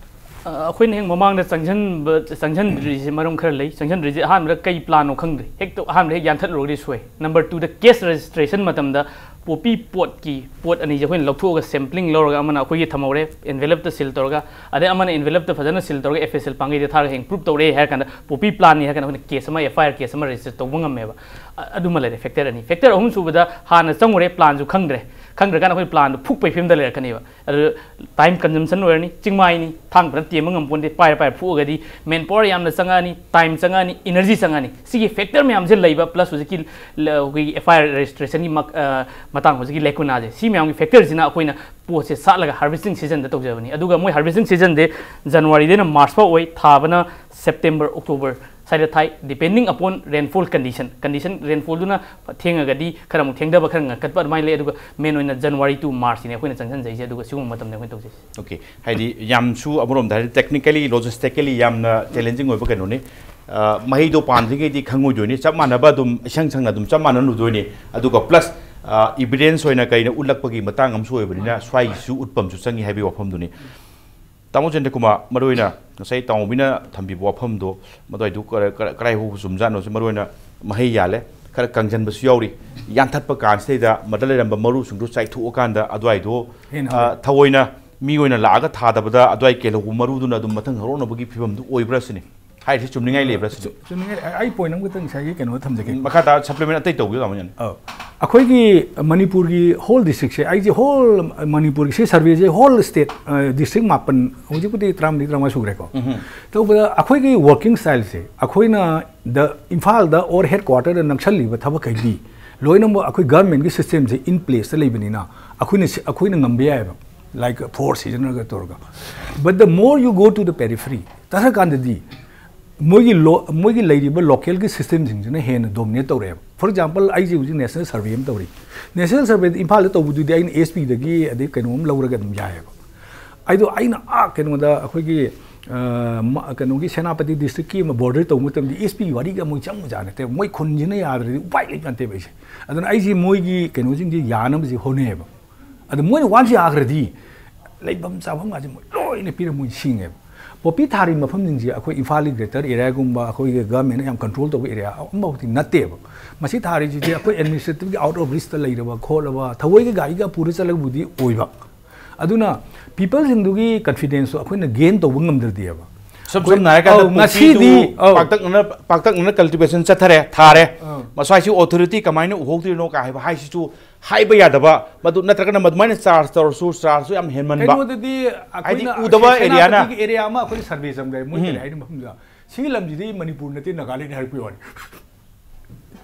ꯑ, ꯑꯩꯈꯣꯏꯅ ꯍꯦꯛ ꯃꯃꯥꯡꯗ ꯆꯪꯁꯤꯟꯕ ꯆꯪꯁꯤꯟꯗ꯭ꯔꯤꯁꯦ ꯃꯔꯝ ꯈꯔ ꯂꯩ꯫ ꯆꯪꯁꯤꯟꯗ꯭ꯔꯤꯁꯦ ꯑꯍꯥꯟꯕꯗ ꯀꯩ ꯄ꯭ꯂꯥꯟꯅꯣ ꯈꯪꯗ꯭ꯔꯤ, ꯍꯦꯛꯇ ꯑꯍꯥꯟꯕꯗ ꯍꯦꯛ ꯌꯥꯟꯊꯠꯂꯨꯔꯒꯗꯤ ꯁꯣꯏ꯫ ꯅꯝꯕꯔ ꯇꯨꯗ ꯀꯦꯁ ꯔꯦꯖꯤꯁꯇ꯭ꯔꯦꯁꯟ ꯃꯇꯝꯗ ꯄꯣꯄꯤ ꯄꯣꯠꯀꯤ ꯄꯣꯠ ꯑꯅꯤꯁꯦ ꯑꯩꯈꯣꯏꯅ ꯂꯧꯊꯣꯛꯑꯒ ꯁꯦꯝꯄ꯭ꯂꯤꯡ ꯂꯧꯔꯒ ꯑꯃꯅ ꯑꯩꯈꯣꯏꯒꯤ ꯊꯝꯍꯧꯔꯦ ꯑꯦꯟꯚꯦꯂꯞꯇ ꯁꯤꯜ ꯇꯧꯔꯒ, ꯑꯗꯩ ꯑꯃꯅ ꯑꯦꯟꯚꯦꯂꯞꯇ ꯐꯖꯅ ꯁꯤꯜ ꯇꯧꯔꯒ ꯑꯦꯐ ꯑꯦꯁ ꯑꯦꯜ ꯄꯥꯡꯒꯩꯗ ꯊꯥꯔꯒ ꯍꯌꯦꯡ ꯄ꯭ꯔꯨꯞ ꯇꯧꯔꯦ ꯍꯥꯏꯔ ꯀꯥꯟꯗ ꯄꯣꯄꯤ ꯄ꯭ꯂꯥꯟꯅꯤ ꯍꯥꯏꯔ ꯀꯥꯟꯗ ꯑꯩꯈꯣꯏꯅ ꯀꯦꯁ ꯑꯃ, ꯑꯦꯐ ꯑꯥꯏ ꯑꯥꯔ ꯀꯦꯁ ꯑꯃ ꯔꯦꯖꯤꯁꯇꯔ ꯇꯧꯕ ꯉꯝꯃꯦꯕ꯫ ꯑ-, ꯑꯗꯨꯃ ꯂꯩꯔꯦ, ꯐꯦꯛꯇꯔ ꯑꯅꯤ꯫ ꯐꯦꯛꯇꯔ ꯑꯍꯨꯝꯁꯨꯕꯗ ꯍꯥꯟꯅ ꯆꯪꯉꯨꯔꯦ, ꯄ꯭ꯂꯥꯟꯁꯨ ꯈꯪꯗ꯭ꯔꯦ, ꯈꯪꯗ꯭ꯔꯀꯥꯟꯗ ꯑꯩꯈꯣꯏ ꯄ꯭ꯂꯥꯟꯗꯣ ꯐꯨꯛꯄꯒꯤ ꯐꯤꯕꯝꯗ ꯂꯩꯔꯛꯀꯅꯦꯕ꯫ ꯑꯗꯨ ꯇꯥꯏꯝ ꯀꯟꯖꯝꯁꯟ ꯑꯣꯏꯔꯅꯤ, ꯆꯤꯡꯃꯥꯏꯅꯤ, ꯊꯥꯡ ꯐꯖꯅ ꯇꯦꯝꯕ ꯉꯝꯄꯣꯟꯇꯦ, ꯄꯥꯏꯔ ꯄꯥꯏꯔ ꯐꯨꯛꯑꯒꯗꯤ ꯃꯦꯟ ꯄꯥꯋꯔ ꯌꯥꯝꯅ ꯆꯪꯉꯛꯑꯅꯤ, ꯇꯥꯏꯝ ꯆꯪꯉꯛꯑꯅꯤ, ꯏꯅꯔꯖꯤ ꯆꯪꯉꯛꯑꯅꯤ꯫ ꯁꯤꯒꯤ ꯐꯦꯛꯇꯔ ꯃꯌꯥꯝꯁꯦ ꯂꯩꯕ ꯄ꯭ꯂꯁ ꯍꯧꯖꯤꯛꯀꯤ ꯂ-, ꯑꯩꯈꯣꯏꯒꯤ ꯑꯦꯐ ꯑꯥꯏ ꯑꯥꯔ ꯔꯦꯖꯤꯁꯇ꯭ꯔꯦꯁꯟꯒꯤ ꯃꯛ-, ꯑ, ꯃꯇꯥꯡ ꯍꯧꯖꯤꯛꯀꯤ ꯂꯦꯀꯨꯅꯥꯁꯦ, ꯁꯤ ꯃꯌꯥꯝꯒꯤ ꯐꯦꯛꯇꯔꯁꯤꯅ ꯑꯩꯈꯣꯏꯅ ꯄꯣꯠꯁꯦ ꯁꯥꯠꯂꯒ ꯍꯥꯔꯚꯦꯁꯇꯤꯡ ꯁꯤꯖꯟꯗ ꯇꯧꯖꯕꯅꯤ꯫ ꯑꯗꯨꯒ ꯃꯣꯏ ꯍꯥꯔꯚꯦꯁꯇꯤꯡ ꯁꯤꯖꯟꯁꯦ ꯖꯅꯋꯥꯔꯤꯗꯩꯅ ꯃꯥꯔꯆ ꯐꯥꯎ ꯑꯣꯏ, ꯊꯥꯕꯅ ꯁꯦꯞꯇꯦꯝꯕꯔ, ꯑꯣꯛꯇꯣꯕꯔ ꯁ꯭ꯋꯥꯏꯗ ꯊꯥꯏ, depending upon rainfall condition꯫ Condition, ꯔꯦꯟꯐꯣꯜꯗꯨꯅ ꯊꯦꯡꯉꯒꯗꯤ ꯈꯔ ꯑꯃꯨꯛ ꯊꯦꯡꯊꯕ, ꯈꯔ ꯉꯟꯈꯠꯄ ꯑꯗꯨꯃꯥꯏꯅ ꯂꯩ꯫ ꯑꯗꯨꯒ ꯃꯦꯟ ꯑꯣꯏꯅ ꯖꯅꯋꯥꯔꯤ ꯇꯨ ꯃꯥꯔꯆꯁꯤꯅꯦ ꯑꯩꯈꯣꯏꯅ ꯆꯪꯁꯤꯟꯖꯩꯁꯦ, ꯑꯗꯨꯒ ꯁꯤꯒꯨꯝꯕ ꯃꯇꯝꯗ ꯑꯩꯈꯣꯏꯅ ꯇꯧꯖꯩꯁꯦ꯫ ꯑꯣꯀꯦ, ꯍꯥꯏꯗꯤ ꯌꯥꯝꯁꯨ ꯑꯃꯔꯣꯝꯗ ꯍꯥꯏꯔꯗꯤ ꯇꯦꯛꯅꯤꯀꯦꯂꯤ, ꯂꯣꯖꯤꯁꯇꯤꯀꯦꯂꯤ ꯌꯥꯝꯅ ꯆꯦꯂꯦꯟꯖꯤꯡ ꯑꯣꯏꯕ ꯀꯩꯅꯣꯅꯤ꯫ ꯑ, ꯃꯍꯩꯗꯣ ꯄꯥꯟꯗ꯭ꯔꯤꯉꯩꯗꯤ ꯈꯪꯉꯣꯏꯗꯣꯏꯅꯤ, ꯆꯞ ꯃꯥꯟꯅꯕ ꯑꯗꯨꯝ ꯏꯁꯪ ꯁꯪꯅ ꯑꯗꯨꯝ ꯆꯞ ꯃꯥꯟꯅ ꯂꯨꯗꯣꯏꯅꯤ꯫ ꯑꯗꯨꯒ ꯄ꯭ꯂꯁ ꯏꯚꯤꯗꯦꯟꯁ ꯑꯣꯏꯅ ꯀꯩꯅ ꯎꯠꯂꯛꯄꯒꯤ ꯃꯇꯥꯡ ꯑꯃꯁꯨ ꯑꯣꯏꯕꯅꯤꯅ ꯁ꯭ꯋꯥꯏꯒꯤꯁꯨ ꯎꯠꯄ ꯑꯃꯁꯨ ꯆꯪꯉꯤ ꯍꯥꯏꯕꯒꯤ ꯋꯥꯐꯝꯗꯨꯅꯤ꯫ ꯇꯥꯃꯣ ꯆꯟꯗ꯭ꯔꯀꯨꯃꯥꯔ, ꯃꯔꯨꯑꯣꯏꯅ ꯉꯁꯥꯏ ꯇꯥꯃꯣꯕꯤꯅ ꯊꯝꯕꯤꯕ ꯋꯥꯐꯝꯗꯣ, ꯃꯗꯨꯋꯥꯏꯗꯨ ꯀꯔ-, ꯀꯔ-, ꯀꯔꯥꯏ ꯐꯥꯎꯕ ꯆꯨꯝꯖꯥꯠꯅꯣ? ꯁꯤ ꯃꯔꯨꯑꯣꯏꯅ ꯃꯍꯩ ꯌꯥꯜꯂꯦ, ꯈꯔ ꯀꯪꯁꯤꯟꯕꯁꯨ ꯌꯥꯎꯔꯤ꯫ ꯌꯥꯟꯊꯠꯄ ꯀꯥꯟꯁꯤꯗꯩꯗ ꯃꯗ ꯂꯩꯔꯝꯕ ꯃꯔꯨꯁꯤꯡꯗꯨ ꯆꯥꯏꯊꯣꯛꯑꯀꯥꯟꯗ ꯑꯗꯨꯋꯥꯏꯗꯣ, ꯍꯦꯟꯅ ꯑ, ꯊꯑꯣꯏꯅ ꯃꯤ ꯑꯣꯏꯅ ꯂꯥꯛꯑꯒ ꯊꯥꯗꯕꯗ ꯑꯗꯨꯋꯥꯏ ꯀꯦꯜꯍꯧꯕ ꯃꯔꯨꯗꯨꯅ ꯑꯗꯨꯝ ꯃꯊꯪ ꯍꯧꯔꯛꯅꯕꯒꯤ ꯐꯤꯕꯝꯗꯨ ꯑꯣꯏꯕ꯭ꯔꯥ ꯁꯤꯅꯤ꯫ ꯍꯥꯏꯔꯤꯁꯤ ꯆꯨꯝꯅꯤꯡꯉꯥꯏ ꯂꯩꯕ꯭ꯔꯥ ꯁꯤꯅꯤ? ꯆꯨꯝꯅꯤꯡꯉꯥꯏ꯫ ꯑꯩ ꯄꯣꯏꯟ ꯑꯃꯈꯛꯇꯪ ꯉꯁꯥꯏꯒꯤ ꯀꯩꯅꯣꯗ ꯊꯝꯖꯒꯦ꯫ ꯃꯈꯥ ꯇꯥ ꯁꯄ꯭ꯂꯤꯃꯦꯟ ꯑꯇꯩ ꯇꯧꯕꯤꯌꯨ, ꯇꯥꯃꯣ ꯌꯥꯅꯤ꯫ ꯑꯧ꯫ ꯑꯩꯈꯣꯏꯒꯤ ꯃꯅꯤꯄꯨꯔꯒꯤ ꯍꯣꯜ ꯗꯤꯁꯇ꯭ꯔꯤꯛꯁꯦ, ꯑꯩꯁꯦ ꯍꯣꯜ ꯃꯅꯤꯄꯨꯔꯒꯤ ꯁꯤ ꯁꯔꯚꯦꯁꯦ ꯍꯣꯜ ꯁ꯭ꯇꯦꯠ ꯗꯤꯁꯇ꯭ꯔꯤꯛ ꯃꯥꯄꯟ, ꯍꯧꯖꯤꯛꯄꯨꯗꯤ ꯇꯔꯥꯃꯔꯤ ꯇꯔꯥꯃꯉꯥ ꯁꯨꯈ꯭ꯔꯦꯀꯣ꯫ ꯇꯧꯕꯗ ꯑꯩꯈꯣꯏꯒꯤ ꯋꯥꯔꯀꯤꯡ ꯁ꯭ꯇꯥꯏꯜꯁꯦ, ꯑꯩꯈꯣꯏꯅ ꯗ ꯏꯝꯐꯥꯜꯗ ꯑꯣꯔ ꯍꯦꯗ ꯀ꯭ꯋꯥꯇꯔꯗ ꯅꯛꯁꯜꯂꯤꯕ ꯊꯕꯛꯈꯩꯗꯤ ꯂꯣꯏꯅꯃꯛ ꯑꯩꯈꯣꯏ ꯒꯚꯔꯟꯃꯦꯟꯒꯤ ꯁꯤꯁꯇꯦꯝꯁꯦ ꯏꯟ ꯄ꯭ꯂꯦꯁꯇ ꯂꯩꯕꯅꯤꯅ ꯑꯩꯈꯣꯏꯅ ꯁꯤ- ꯑꯩꯈꯣꯏꯅ ꯉꯝꯕ ꯌꯥꯏꯑꯕ, ꯂꯥꯏꯛ ꯐꯣꯔꯁ ꯁꯤꯖꯤꯟꯅꯔꯒ ꯇꯧꯔꯒ꯫ But the more you go to the periphery, ꯇꯥꯔꯀꯥꯟꯗꯗꯤ ꯃꯣꯏꯒꯤ ꯂꯣ ꯃꯣꯏꯒꯤ ꯂꯩꯔꯤꯕ ꯂꯣꯀꯦꯜꯒꯤ ꯁꯤꯁꯇꯦꯝꯁꯤꯡꯁꯤꯅ ꯍꯦꯟꯅ ꯗꯣꯃꯤꯅꯦꯠ ꯇꯧꯔꯛꯑꯦꯕ꯫ ꯐꯣꯔ ꯑꯦꯛꯖꯥꯝꯄꯜ, ꯑꯩꯁꯦ ꯍꯧꯖꯤꯛ ꯅꯦꯁꯅꯦꯜ ꯁꯔꯚꯦ ꯑꯃ ꯇꯧꯔꯤ꯫ ꯅꯦꯁꯅꯦꯜ ꯁꯔꯚꯦꯗ ꯏꯝꯐꯥꯜꯗ ꯇꯧꯕꯗꯨꯗꯤ ꯑꯩꯅ ꯑꯦꯁ ꯄꯤꯗꯒꯤ ꯑꯗꯩ ꯀꯩꯅꯣꯝ ꯂꯧꯔꯒ ꯑꯗꯨꯝ ꯌꯥꯏꯑꯕ꯫ ꯑꯩꯗꯣ ꯑꯩꯅ ꯑꯥ ꯀꯩꯅꯣꯗ ꯑꯩꯈꯣꯏꯒꯤ ꯑ, ꯃ- ꯀꯩꯅꯣꯒꯤ ꯁꯦꯅꯥꯄꯇꯤ ꯗꯤꯁꯇ꯭ꯔꯤꯛꯀꯤ ꯑꯃ ꯕꯣꯔꯗꯔ ꯇꯧꯕ ꯃꯇꯝꯗ ꯑꯦꯁ ꯄꯤꯒꯤ ꯋꯥꯔꯤꯒ ꯃꯣꯏ ꯆꯪꯕꯖꯥꯠ ꯅꯠꯇꯦꯕ꯫ ꯃꯣꯏ ꯈꯨꯟꯁꯤꯅ ꯌꯥꯗ꯭ꯔꯗꯤ ꯎꯄꯥꯏ ꯂꯩꯕ ꯅꯠꯇꯦꯕ ꯑꯩꯁꯦ꯫ ꯑꯗꯨꯅ ꯑꯩꯁꯦ ꯃꯣꯏꯒꯤ ꯀꯩꯅꯣꯁꯤꯡꯁꯦ ꯌꯥꯅꯕꯁꯦ ꯍꯣꯠꯅꯩꯌꯦꯕ꯫ ꯑꯗꯣ ꯃꯣꯏꯅ ꯋꯥꯟꯁ ꯌꯥꯈ꯭ꯔꯗꯤ ꯂꯩꯐꯝ ꯆꯥꯐꯝꯒꯁꯦ ꯃꯣꯏ ꯂꯣꯏꯅ ꯄꯤꯔ ꯃꯣꯏ ꯁꯤꯡꯉꯦꯕ꯫ ꯄꯣꯄꯤ ꯊꯥꯔꯤ ꯃꯐꯝꯁꯤꯡꯁꯦ ꯑꯩꯈꯣꯏ ꯏꯝꯐꯥꯜꯒꯤ ꯒ꯭ꯔꯦꯇꯔ ꯑꯦꯔꯤꯌꯥꯒꯨꯝꯕ ꯑꯩꯈꯣꯏꯒꯤ ꯒꯚꯔꯟꯃꯦꯟꯅ ꯌꯥꯝ ꯀꯟꯇ꯭ꯔꯣꯜ ꯇꯧꯕ ꯑꯦꯔꯤꯌꯥ ꯑꯃꯐꯥꯎꯗꯤ ꯅꯠꯇꯦꯕ꯫ ꯃꯁꯤ ꯊꯥꯔꯤꯁꯤꯗꯤ ꯑꯩꯈꯣꯏ ꯑꯦꯗꯃꯤꯅꯤꯁꯇ꯭ꯔꯦꯇꯤꯚꯒꯤ ꯑꯥꯎꯠ ꯑꯣꯐ ꯔꯤꯁꯇ ꯂꯩꯔꯕ ꯈꯣꯠꯂꯕ ꯊꯑꯣꯏꯒꯤ ꯒꯥꯔꯤꯒ ꯄꯨꯔ ꯆꯠꯂꯒꯕꯨꯗꯤ ꯑꯣꯏꯕ꯫ ꯑꯗꯨꯅ ꯄꯤꯄꯜꯁꯤꯡꯗꯨꯒꯤ ꯀꯟꯐꯤꯗꯦꯟꯁꯇꯣ ꯑꯩꯈꯣꯏꯅ ꯒꯦꯟ ꯇꯧꯕ ꯉꯝꯗ꯭ꯔꯗꯤꯕ꯫ ꯁꯝ ꯑꯩꯈꯣꯏ- ꯁꯝꯅ ꯍꯥꯏꯔꯀꯥꯟꯗ ꯑꯧ, ꯄꯣꯄꯤꯗꯨ ꯉꯁꯤꯗꯤ, ꯑꯧ꯫ ꯄꯥꯛꯇꯛꯅꯅ ꯄꯥꯛꯇꯛꯅꯅ ꯀꯜꯇꯤꯚꯦꯁꯟ ꯆꯠꯊꯔꯦ, ꯊꯥꯔꯦ꯫ ꯑꯥ꯫ ꯃꯁ꯭ꯋꯥꯏꯁꯤ ꯑꯣꯊꯣꯔꯤꯇꯤ ꯀꯃꯥꯏꯅ ꯎꯍꯧꯗ꯭ꯔꯤꯅꯣ ꯀꯥ ꯍꯥꯏꯕ ꯍꯥꯏꯁꯤꯁꯨ ꯍꯥꯏꯕ ꯌꯥꯗꯕ꯫ ꯃꯗꯨ ꯅꯠꯇ꯭ꯔꯒꯅ ꯃꯗꯨꯃꯥꯏꯅ ꯆꯥꯔꯖ ꯇꯧꯔꯁꯨ ꯆꯥꯔꯖꯁꯨ ꯌꯥꯝ ꯍꯦꯟꯃꯟꯕ꯫ ꯀꯩꯅꯣꯗꯗꯤ ꯍꯥꯏꯗꯤ ꯑꯩꯈꯣꯏꯅ ꯎꯗꯕ ꯁꯦ- ꯑꯦꯔꯤꯌꯥꯅ꯫ ꯁꯦꯅꯥꯄꯇꯤꯒꯤ ꯑꯦꯔꯤꯌꯥ ꯑꯃ ꯑꯩꯈꯣꯏꯅ ꯁꯔꯚꯦ ꯆꯪꯕꯗ ꯃꯣꯏ ꯎꯝ꯫ ꯀꯔꯤ ꯍꯥꯏꯅꯣ ꯃꯐꯝꯗꯨꯗ, "ꯁꯤꯒꯤ ꯂꯝꯁꯤꯗꯤ ꯃꯅꯤꯄꯨꯔ ꯅꯠꯇꯦ, ꯅꯥꯒꯥꯂꯦꯟꯅꯤ" ꯍꯥꯏꯔꯛꯄꯩ ꯋꯥꯅꯤ꯫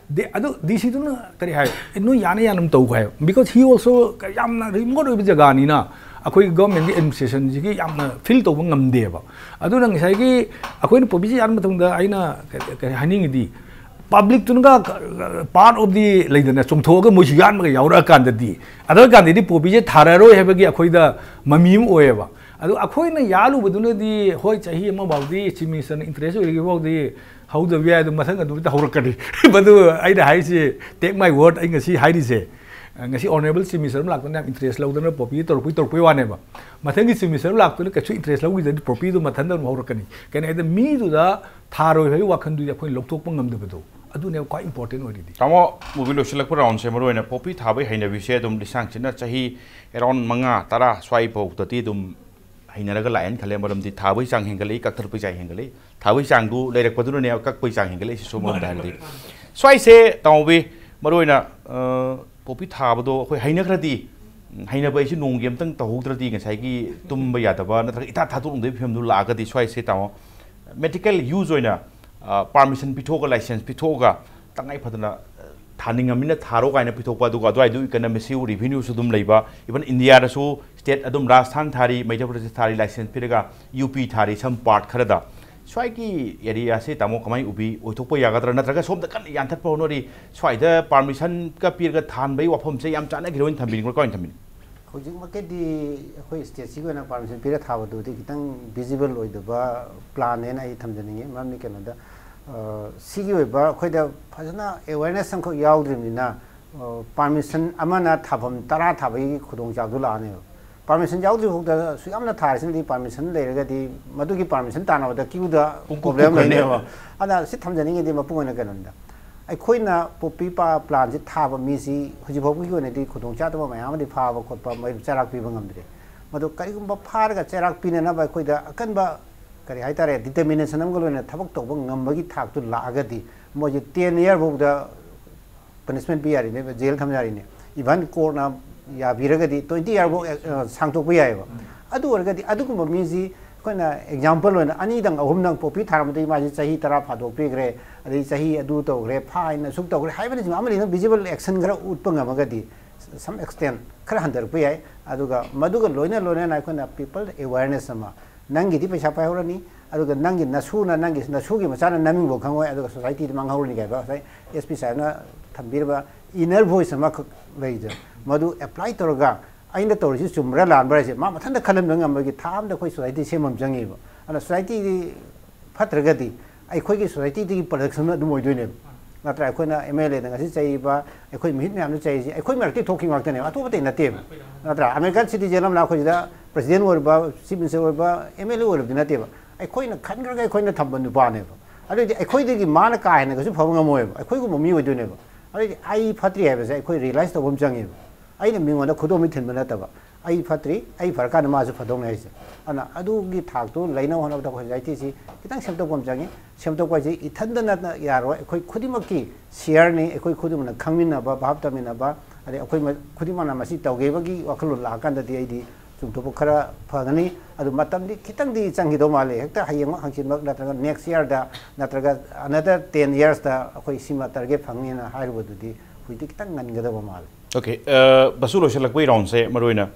ꯗꯤ- ꯑꯗꯨ ꯗꯤ ꯁꯤꯗꯨꯅ ꯀꯔꯤ ꯍꯥꯏ? "ꯑꯦ, ꯅꯣꯏ ꯌꯥꯅ ꯌꯥꯅꯕ ꯇꯧ" ꯍꯥꯏ꯫ Because he also ꯌꯥꯝꯅ ꯔꯤꯃꯣꯠ ꯑꯣꯏꯕ ꯖꯒꯥꯅꯤꯅ ꯑꯩꯈꯣꯏ ꯒꯚꯔꯟꯃꯦꯟꯒꯤ ꯑꯦꯗꯃꯤꯅꯤꯁꯇ꯭ꯔꯦꯁꯟꯁꯤꯒꯤ ꯌꯥꯝꯅ ꯐꯤꯜ ꯇꯧꯕ ꯉꯝꯗꯦꯕ꯫ ꯑꯗꯨꯅ ꯉꯁꯥꯏꯒꯤ ꯑꯩꯈꯣꯏꯅ ꯄꯣꯄꯤꯁꯤ ꯌꯥꯟꯕ ꯃꯇꯝꯗ ꯑꯩꯅ ꯀ- ꯀ- ꯀꯔꯤ ꯍꯥꯏꯅꯤꯡꯉꯤꯗꯤ, ꯄꯕ꯭ꯂꯤꯛꯇꯨꯅꯒ ꯄꯥꯔꯠ ꯑꯣꯐ ꯗꯤ ꯂꯩꯗꯅ ꯆꯣꯡꯊꯣꯛꯑꯒ ꯃꯣꯏꯁꯨ ꯌꯥꯟꯕꯒ ꯌꯥꯎꯔꯛꯑꯀꯥꯟꯗꯗꯤ, ꯑꯗꯨ ꯀꯥꯟꯗꯗꯤ ꯄꯣꯄꯤꯁꯦ ꯊꯥꯔꯔꯣꯏ ꯍꯥꯏꯕꯒꯤ ꯑꯩꯈꯣꯏꯗ ꯃꯃꯤ ꯑꯃ ꯑꯣꯏꯌꯦꯕ꯫ ꯑꯗꯣ ꯑꯩꯈꯣꯏꯅ ꯌꯥꯜꯂꯨꯕꯗꯨꯅꯗꯤ, ꯍꯣꯏ, ꯆꯍꯤ ꯑꯃꯐꯥꯎꯗꯤ ꯆꯤꯐ ꯃꯤꯅꯤꯁꯇꯔꯅ ꯏꯟꯇꯔꯦꯁ ꯑꯣꯏꯔꯤꯕ ꯐꯥꯎꯗꯤ ꯍꯧꯗꯕ ꯌꯥꯏ, ꯑꯗꯨ ꯃꯊꯪ ꯑꯗꯨꯝ ꯍꯧꯔꯛꯀꯅꯤ꯫ ꯃꯗꯨ ꯑꯩꯅ ꯍꯥꯏꯁꯤ, take my word, ꯑꯩ ꯉꯁꯤ ꯍꯥꯏꯔꯤꯁꯦ, ꯉꯁꯤ ꯑꯣꯅꯔꯦꯕꯜ ꯆꯤꯐ ꯃꯤꯅꯤꯁꯇꯔ ꯑꯃ ꯂꯥꯛꯇꯅ ꯌꯥꯝ ꯏꯟꯇꯔꯦꯁ ꯂꯧꯗꯅ ꯄꯣꯄꯤ ꯇꯧꯔꯛꯄꯩ ꯇꯧꯔꯛꯄꯩ ꯋꯥꯅꯦꯕ꯫ ꯃꯊꯪꯒꯤ ꯆꯤꯐ ꯃꯤꯅꯤꯁꯇꯔ ꯑꯃ ꯂꯥꯛꯇꯨꯅ ꯀꯩꯁꯨ ꯏꯟꯇꯔꯦꯁ ꯂꯧꯈꯤꯗ꯭ꯔꯗꯤ ꯄꯣꯄꯤꯗꯨ ꯃꯊꯟꯇ ꯑꯗꯨꯝ ꯍꯧꯔꯛꯀꯅꯤ꯫ ꯀꯩꯅꯣ ꯍꯥꯏꯗ ꯃꯤꯗꯨꯗ ꯊꯥꯔꯣꯏ ꯍꯥꯏꯕꯒꯤ ꯋꯥꯈꯜꯗꯨꯗꯤ ꯑꯩꯈꯣꯏꯅ ꯂꯧꯊꯣꯛꯄ ꯉꯝꯗꯕꯗꯣ, ꯑꯗꯨꯅꯦꯕ ꯈ꯭ꯋꯥꯏ ꯏꯝꯄꯣꯔꯇꯦꯟ ꯑꯣꯏꯔꯤꯗꯤ꯫ ꯇꯥꯃꯣ, ꯃꯨꯚꯤ ꯂꯣꯏꯁꯤꯜꯂꯛꯄ ꯔꯥꯎꯟꯁꯦ ꯃꯔꯨ ꯑꯣꯏꯅ ꯄꯣꯄꯤ ꯊꯥꯕꯒꯤ ꯍꯩꯅꯕꯤꯁꯦ ꯑꯗꯨꯝ ꯂꯤꯁꯥꯡꯁꯤꯠꯅ ꯆꯍꯤ ꯑꯦꯔꯥꯎꯟ ꯃꯉꯥ ꯇꯔꯥ ꯁ꯭ꯋꯥꯏ ꯐꯥꯎꯗꯗꯤ ꯑꯗꯨꯝ ꯍꯩꯅꯔꯒ ꯂꯥꯛꯑꯦꯅ ꯈꯜꯂꯦ꯫ ꯃꯔꯝꯗꯤ ꯊꯥꯕꯒꯤ ꯆꯥꯡ ꯍꯦꯟꯒꯠꯂꯛꯏ, ꯀꯛꯊꯠꯄꯒꯤ ꯆꯥꯡ ꯍꯦꯟꯒꯠꯂꯛꯏ꯫ ꯊꯥꯕꯒꯤ ꯆꯥꯡꯗꯨ ꯂꯩꯔꯛꯄꯗꯨꯅꯅꯦ ꯀꯛꯄꯒꯤ ꯆꯥꯡ ꯍꯦꯟꯒꯠꯂꯛꯏꯁꯤꯁꯨ ꯑꯃꯔꯣꯝꯗ ꯍꯥꯏꯔꯗꯤ꯫ ꯁ꯭ꯋꯥꯏꯁꯦ ꯇꯥꯃꯣꯕꯤ, ꯃꯔꯨꯑꯣꯏꯅ ꯄꯣꯄꯤ ꯊꯥꯕꯗꯣ ꯑꯩꯈꯣꯏ ꯍꯩꯅꯈ꯭ꯔꯗꯤ, ꯎꯝ, ꯍꯩꯅꯕ ꯑꯩꯁꯦ ꯅꯣꯡꯃꯒꯤ ꯑꯝꯇꯪ ꯇꯧꯍꯧꯗ꯭ꯔꯗꯤ ꯉꯁꯥꯏꯒꯤ ꯇꯨꯝꯕ ꯌꯥꯗꯕ ꯅꯠꯇ꯭ꯔꯒ ꯏꯊꯥ ꯊꯥꯗꯣꯛꯂꯝꯗꯕꯒꯤ ꯐꯤꯕꯝꯗꯨ ꯂꯥꯛꯑꯒꯗꯤ ꯁ꯭ꯋꯥꯏꯁꯦ ꯇꯥꯃꯣ, ꯃꯦꯗꯤꯀꯦꯜ ꯌꯨꯁ ꯑꯣꯏꯅ ꯄꯥꯔꯃꯤꯁꯟ ꯄꯤꯊꯣꯛꯑꯒ, ꯂꯥꯏꯁꯦꯟꯁ ꯄꯤꯊꯣꯛꯑꯒ, ꯇꯉꯥꯏ ꯐꯗꯅ ꯊꯥꯅꯤꯡꯉꯝꯅꯤꯅ ꯊꯥꯔꯣ ꯀꯥꯏꯅ ꯄꯤꯊꯣꯛꯄ, ꯑꯗꯨꯒ ꯑꯗꯨꯋꯥꯏꯗꯨ ꯏꯀꯅꯃꯤꯁꯨ, ꯔꯤꯚꯤꯅ꯭ꯌꯨꯁꯨ ꯑꯗꯨꯝ ꯂꯩꯕ, ꯏꯚꯟ ꯏꯟꯗꯤꯌꯥꯗꯁꯨ ꯁ꯭ꯇꯦꯠ ꯑꯗꯨꯝ ꯔꯥꯖꯁꯊꯥꯟ ꯊꯥꯔꯤ, ꯃꯩꯙ꯭ꯌ ꯄ꯭ꯔꯗꯦꯁ ꯊꯥꯔꯤ, ꯂꯥꯏꯁꯦꯟꯁ ꯄꯤꯔꯒ ꯌꯨ ꯄꯤ ꯊꯥꯔꯤ, ꯁꯝ ꯄꯥꯔꯠ ꯈꯔꯗ꯫ ꯁ꯭ꯋꯥꯏꯒꯤ ꯑꯦꯔꯤꯌꯥꯁꯤ ꯇꯥꯃꯣ ꯀꯃꯥꯏꯅ ꯎꯕꯤ? ꯑꯣꯏꯊꯣꯛꯄ ꯌꯥꯒꯗ꯭ꯔꯥ? ꯅꯠꯇ꯭ꯔꯒ ꯁꯣꯝꯗ ꯀꯟꯅ ꯌꯥꯟꯊꯠꯄ ꯍꯣꯠꯅꯔꯤ, ꯁ꯭ꯋꯥꯏꯗ ꯄꯥꯔꯃꯤꯁꯟꯒ ꯄꯤꯔꯒ ꯊꯥꯟꯕꯒꯤ ꯋꯥꯐꯝꯁꯦ ꯌꯥꯝ ꯆꯥꯟꯅꯈꯤꯔꯣꯏꯅ ꯊꯝꯕꯤꯅꯤꯡꯕ꯭ꯔꯥ, ꯀꯃꯥꯏꯅ ꯊꯝꯕꯤꯅꯤ? ꯍꯧꯖꯤꯛꯃꯛꯀꯤꯗꯤ ꯑꯩꯈꯣꯏ ꯁ꯭ꯇꯦꯠꯁꯤꯒꯤ ꯑꯣꯏꯅ ꯄꯥꯔꯃꯤꯁꯟ ꯄꯤꯔ ꯊꯥꯕꯗꯨꯗꯤ ꯈꯤꯇꯪ ꯚꯤꯖꯤꯕꯜ ꯑꯣꯏꯗꯕ ꯄ꯭ꯂꯥꯟꯅꯦꯅ ꯑꯩ ꯊꯝꯖꯅꯤꯡꯉꯤ꯫ ꯃꯔꯝꯗꯤ ꯀꯩꯅꯣꯗ, ꯁꯤꯒꯤ ꯑꯣꯏꯕ ꯑꯩꯈꯣꯏꯗ ꯐꯖꯅ ꯑꯦꯋꯦꯔꯅꯦꯁ ꯑꯃꯈꯛ ꯌꯥꯎꯗ꯭ꯔꯤꯕꯅꯤꯅ, ꯄꯥꯔꯃꯤꯁꯟ ꯑꯃꯅ ꯊꯥꯐꯝ ꯇꯔꯥ ꯊꯥꯕꯒꯤ ꯈꯨꯗꯣꯡꯆꯥꯕꯗꯨ ꯂꯥꯛꯑꯅꯦꯕ꯫ ꯄꯥꯔꯃꯤꯁꯟ ꯌꯥꯎꯗ꯭ꯔꯤ ꯐꯥꯎꯗ ꯁꯨꯛ ꯌꯥꯝꯅ ꯊꯥꯔꯤꯁꯤꯅꯗꯤ, ꯄꯥꯔꯃꯤꯁꯟ ꯂꯩꯔꯒꯗꯤ ꯃꯗꯨꯒꯤ ꯄꯥꯔꯃꯤꯁꯟ ꯇꯥꯟꯅꯕꯗ ꯀ꯭ꯌꯨꯗ ꯄ꯭ꯔꯣꯕ꯭ꯂꯦꯝ ꯂꯩꯅꯦꯕ꯫ ꯑꯗꯨꯅ ꯁꯤ ꯊꯝꯖꯅꯤꯡꯉꯤꯗꯤ ꯃꯄꯨꯡ ꯑꯣꯏꯅ ꯀꯩꯅꯣꯅꯤꯗ, ꯑꯩꯈꯣꯏꯅ ꯄꯣꯄꯤ ꯄꯥ ꯄ꯭ꯂꯥꯟꯁꯤ ꯊꯥꯕ ꯃꯤꯁꯤ ꯍꯧꯖꯤꯛ ꯐꯥꯎꯕꯒꯤ ꯑꯣꯏꯅꯗꯤ ꯈꯨꯗꯣꯡꯆꯥꯗꯕ ꯃꯌꯥꯝ ꯑꯃꯗꯤ ꯐꯥꯕ ꯈꯣꯠꯄ, ꯃꯣꯏ ꯆꯩꯔꯥꯛ ꯄꯤꯕ ꯉꯝꯗ꯭ꯔꯦ꯫ ꯃꯗꯨ ꯀꯔꯤꯒꯨꯝꯕ ꯐꯥꯔꯒ ꯆꯩꯔꯥꯛ ꯄꯤꯅꯅꯕ ꯑꯩꯈꯣꯏꯗ ꯑꯀꯟꯕ, ꯀꯔꯤ ꯍꯥꯏꯇꯥꯔꯦ, ꯗꯤꯇꯔꯃꯤꯅꯦꯁꯟ ꯑꯃꯒ ꯂꯣꯏꯅꯅ ꯊꯕꯛ ꯇꯧꯕ ꯉꯝꯕꯒꯤ ꯊꯥꯛꯇꯨ ꯂꯥꯛꯑꯒꯗꯤ, ꯃꯣꯏꯁꯦ ꯇꯦꯟ ꯏꯌꯥꯔ ꯐꯥꯎꯗ ꯄꯅꯤꯁꯃꯦꯟ ꯄꯤ ꯌꯥꯔꯤꯅꯦꯕ, ꯖꯦꯜ ꯊꯝ ꯌꯥꯔꯤꯅꯦ꯫ ꯏꯚꯟ ꯀꯣꯔꯠꯅ ꯌꯥꯕꯤꯔꯒꯗꯤ ꯇ꯭ꯋꯦꯟꯇꯤ ꯏꯌꯥꯔ ꯐꯥꯎ, ꯑ, ꯁꯥꯡꯗꯣꯛꯄ ꯌꯥꯏꯑꯕ꯫ ꯑꯗꯨ ꯑꯣꯏꯔꯒꯗꯤ ꯑꯗꯨꯒꯨꯝꯕ ꯃꯤꯁꯤ ꯑꯩꯈꯣꯏꯅ ꯑꯦꯛꯖꯥꯝꯄꯜ ꯑꯣꯏꯅ ꯑꯅꯤꯗꯪ ꯑꯍꯨꯝꯗꯪ ꯄꯣꯄꯤ ꯊꯥꯔꯝꯕꯗꯒꯤ ꯃꯥꯁꯤ ꯆꯍꯤ ꯇꯔꯥ ꯐꯥꯗꯣꯛꯄꯤꯈ꯭ꯔꯦ, ꯑꯗꯩ ꯆꯍꯤ ꯑꯗꯨ ꯇꯧꯈ꯭ꯔꯦ, ꯐꯥꯏꯟ ꯑꯁꯨꯛ ꯇꯧꯈ꯭ꯔꯦ ꯍꯥꯏꯕꯅꯆꯤꯡꯕ ꯑꯃꯅꯤ, ꯅꯪ ꯚꯤꯖꯤꯕꯜ ꯑꯦꯛꯁꯟ ꯈꯔ ꯎꯠꯄ ꯉꯝꯃꯒꯗꯤ, some extent ꯈꯔ ꯍꯟꯊꯔꯛꯄ ꯌꯥꯏ꯫ ꯑꯗꯨꯒ ꯃꯗꯨꯒ ꯂꯣꯏꯅ ꯂꯣꯏꯅꯅ ꯑꯩꯈꯣꯏꯅ ꯄꯤꯄꯜ ꯑꯦꯋꯦꯔꯅꯦꯁ ꯑꯃ, ꯅꯪꯒꯤꯗꯤ ꯄꯩꯁꯥ ꯄꯥꯏꯍꯧꯔꯅꯤ, ꯑꯗꯨꯒ ꯅꯪꯒꯤ ꯅꯁꯨꯅ, ꯅꯪꯒꯤ ꯅꯁꯨꯒꯤ ꯃꯆꯥꯅ ꯅꯃꯤꯡꯐꯥꯎ ꯈꯪꯉꯣꯏ, ꯑꯗꯨꯒ ꯁꯣꯁꯥꯏꯇꯤꯗ ꯃꯥꯡꯍꯧꯔꯅꯤ ꯀꯥꯏꯕ ꯉꯁꯥꯏ ꯑꯦꯁ ꯄꯤ ꯁꯥꯍꯦꯕꯅ ꯊꯝꯕꯤꯔꯕ ꯏꯟꯅꯔ ꯚꯣꯏꯁ ꯑꯃꯈꯛ ꯂꯩꯗꯅ, ꯃꯗꯨ ꯑꯦꯄ꯭ꯂꯥꯏ ꯇꯧꯔꯒ ꯑꯩꯅ ꯇꯧꯔꯤꯁꯤ ꯆꯨꯝꯕ꯭ꯔꯥ ꯂꯥꯟꯕ꯭ꯔꯥ ꯍꯥꯏꯁꯦ ꯃꯥ ꯃꯊꯟꯇ ꯈꯜꯍꯟꯕ ꯉꯝꯕꯒꯤ ꯊꯥꯛ ꯑꯃꯗ ꯑꯩꯈꯣꯏ ꯁꯣꯁꯥꯏꯇꯤ ꯁꯦꯝꯕ ꯑꯃ ꯆꯪꯉꯤꯕ꯫ ꯑꯗꯨꯅ ꯁꯣꯁꯥꯏꯇꯤꯗꯤ ꯐꯠꯇ꯭ꯔꯒꯗꯤ ꯑꯩꯈꯣꯏꯒꯤ ꯁꯣꯁꯥꯏꯇꯤꯗꯒꯤ ꯄ꯭ꯔꯗꯛꯁꯟ ꯑꯗꯨꯝ ꯑꯣꯏꯗꯣꯏꯅꯦꯕ꯫ ꯅꯠꯇ꯭ꯔꯥ? ꯑꯩꯈꯣꯏꯅ ꯑꯦꯝ ꯑꯦꯜ ꯑꯦꯗ ꯉꯁꯤ ꯆꯩꯔꯤꯕ, ꯑꯩꯈꯣꯏ ꯃꯤꯍꯨꯠ ꯃꯌꯥꯝꯅ ꯆꯩꯔꯤꯁꯤ ꯑꯩꯈꯣꯏ ꯃꯔꯛꯇꯒꯤ ꯊꯣꯛꯈꯤꯕ ꯉꯥꯛꯇꯅꯦꯕ, ꯑꯇꯣꯞꯄꯇꯩ ꯅꯠꯇꯦꯕ꯫ ꯅꯠꯇ꯭ꯔꯥ? ꯑꯃꯦꯔꯤꯀꯥꯟ ꯁꯤꯇꯤꯖꯦꯟ ꯑꯃꯅ ꯑꯩꯈꯣꯏꯁꯤꯗ ꯄ꯭ꯔꯁꯤꯗꯦꯟ ꯑꯣꯏꯔꯕ, ꯆꯤꯐ ꯃꯤꯅꯤꯁꯇꯔ ꯑꯣꯏꯔꯕ, ꯑꯦꯝ ꯑꯦꯜ ꯑꯦ ꯑꯣꯏꯔꯕꯗꯤ ꯅꯠꯇꯦꯕ꯫ ꯑꯩꯈꯣꯏꯅ ꯈꯟꯈ꯭ꯔꯒ ꯑꯩꯈꯣꯏꯅ ꯊꯝꯕ ꯅꯨꯄꯥꯅꯦꯕ꯫ ꯑꯗꯨꯑꯣꯏꯗꯤ ꯑꯩꯈꯣꯏꯗꯒꯤ ꯃꯥꯅ ꯀꯥ ꯍꯦꯟꯅ ꯀꯩꯁꯨ ꯐꯕ ꯉꯝꯃꯣꯏꯕ, ꯑꯩꯈꯣꯏꯒꯨꯝꯕ ꯃꯤ ꯑꯣꯏꯗꯣꯏꯅꯦꯕ꯫ ꯑꯗꯨꯑꯣꯏꯗꯤ ꯑꯩ ꯐꯠꯇ꯭ꯔꯤ ꯍꯥꯏꯕꯁꯦ ꯑꯩꯈꯣꯏ ꯔꯤꯌꯦꯂꯥꯏꯁ ꯇꯧꯕ ꯑꯃ ꯆꯪꯉꯦꯕ꯫ ꯑꯩꯅ ꯃꯤꯉꯣꯟꯗ ꯈꯨꯗꯣꯝꯕꯤ ꯊꯤꯟꯕ ꯅꯠꯇꯕ, ꯑꯩ ꯐꯠꯇ꯭ꯔꯤ, ꯑꯩ ꯐꯔꯀꯥꯟꯗ ꯃꯥꯁꯨ ꯐꯗꯧꯅꯦ ꯍꯥꯏꯁꯦ꯫ ꯑꯗꯨꯅ ꯑꯗꯨꯒꯤ ꯊꯥꯛꯇꯨ ꯂꯩꯅꯕ ꯍꯣꯠꯅꯕꯗ ꯑꯩꯈꯣꯏ ꯁꯣꯁꯥꯏꯇꯤꯁꯤ ꯈꯤꯇꯪ ꯁꯦꯝꯗꯣꯛꯄ ꯑꯃ ꯆꯪꯉꯤ꯫ ꯁꯦꯝꯗꯣꯛꯄ ꯍꯥꯏꯁꯤ ꯏꯊꯟꯗꯅ ꯌꯥꯔꯣꯏ, ꯑꯩꯈꯣꯏ ꯈꯨꯗꯤꯡꯃꯛꯀꯤ ꯁꯤꯌꯔꯅꯤ꯫ ꯑꯩꯈꯣꯏ ꯈꯨꯗꯤꯡꯃꯛꯅ ꯈꯪꯃꯤꯟꯅꯕ, ꯚꯥꯞ ꯇꯥꯃꯤꯟꯅꯕ, ꯑꯗꯩ ꯑꯩꯈꯣꯏ ꯃ-, ꯈꯨꯗꯤꯡꯃꯛꯅ ꯃꯁꯤ ꯇꯧꯒꯦꯕꯒꯤ ꯋꯥꯈꯜꯂꯣꯟ ꯂꯥꯛꯑꯀꯥꯟꯗꯗꯤ ꯑꯩꯗꯤ ꯆꯨꯝꯊꯣꯛꯄ ꯈꯔ ꯐꯒꯅꯤ꯫ ꯑꯗꯨ ꯃꯇꯝꯗꯤ ꯈꯤꯇꯪꯗꯤ ꯆꯪꯈꯤꯗꯧ ꯃꯥꯜꯂꯦ, ꯍꯦꯛꯇ ꯍꯌꯦꯡꯃꯛ ꯍꯪꯆꯤꯠꯃꯛ ꯅꯠꯇ꯭ꯔꯒ next yearꯗ ꯅꯠꯇ꯭ꯔꯒ another ten yearsꯇ ꯑꯩꯈꯣꯏ ꯁꯤꯃ target ꯐꯪꯅꯤꯅ ꯍꯥꯏꯔꯨꯕꯗꯨꯗꯤ ꯍꯧꯖꯤꯛꯇꯤ ꯈꯤꯇꯪ ꯉꯟꯒꯗꯕ ꯃꯥꯜꯂꯦ꯫ ꯑꯣꯀꯦ, ꯕꯁꯨ ꯂꯣꯏꯁꯤꯜꯂꯛꯄꯒꯤ ꯔꯥꯎꯟꯁꯦ ꯃꯔꯨꯑꯣꯏꯅ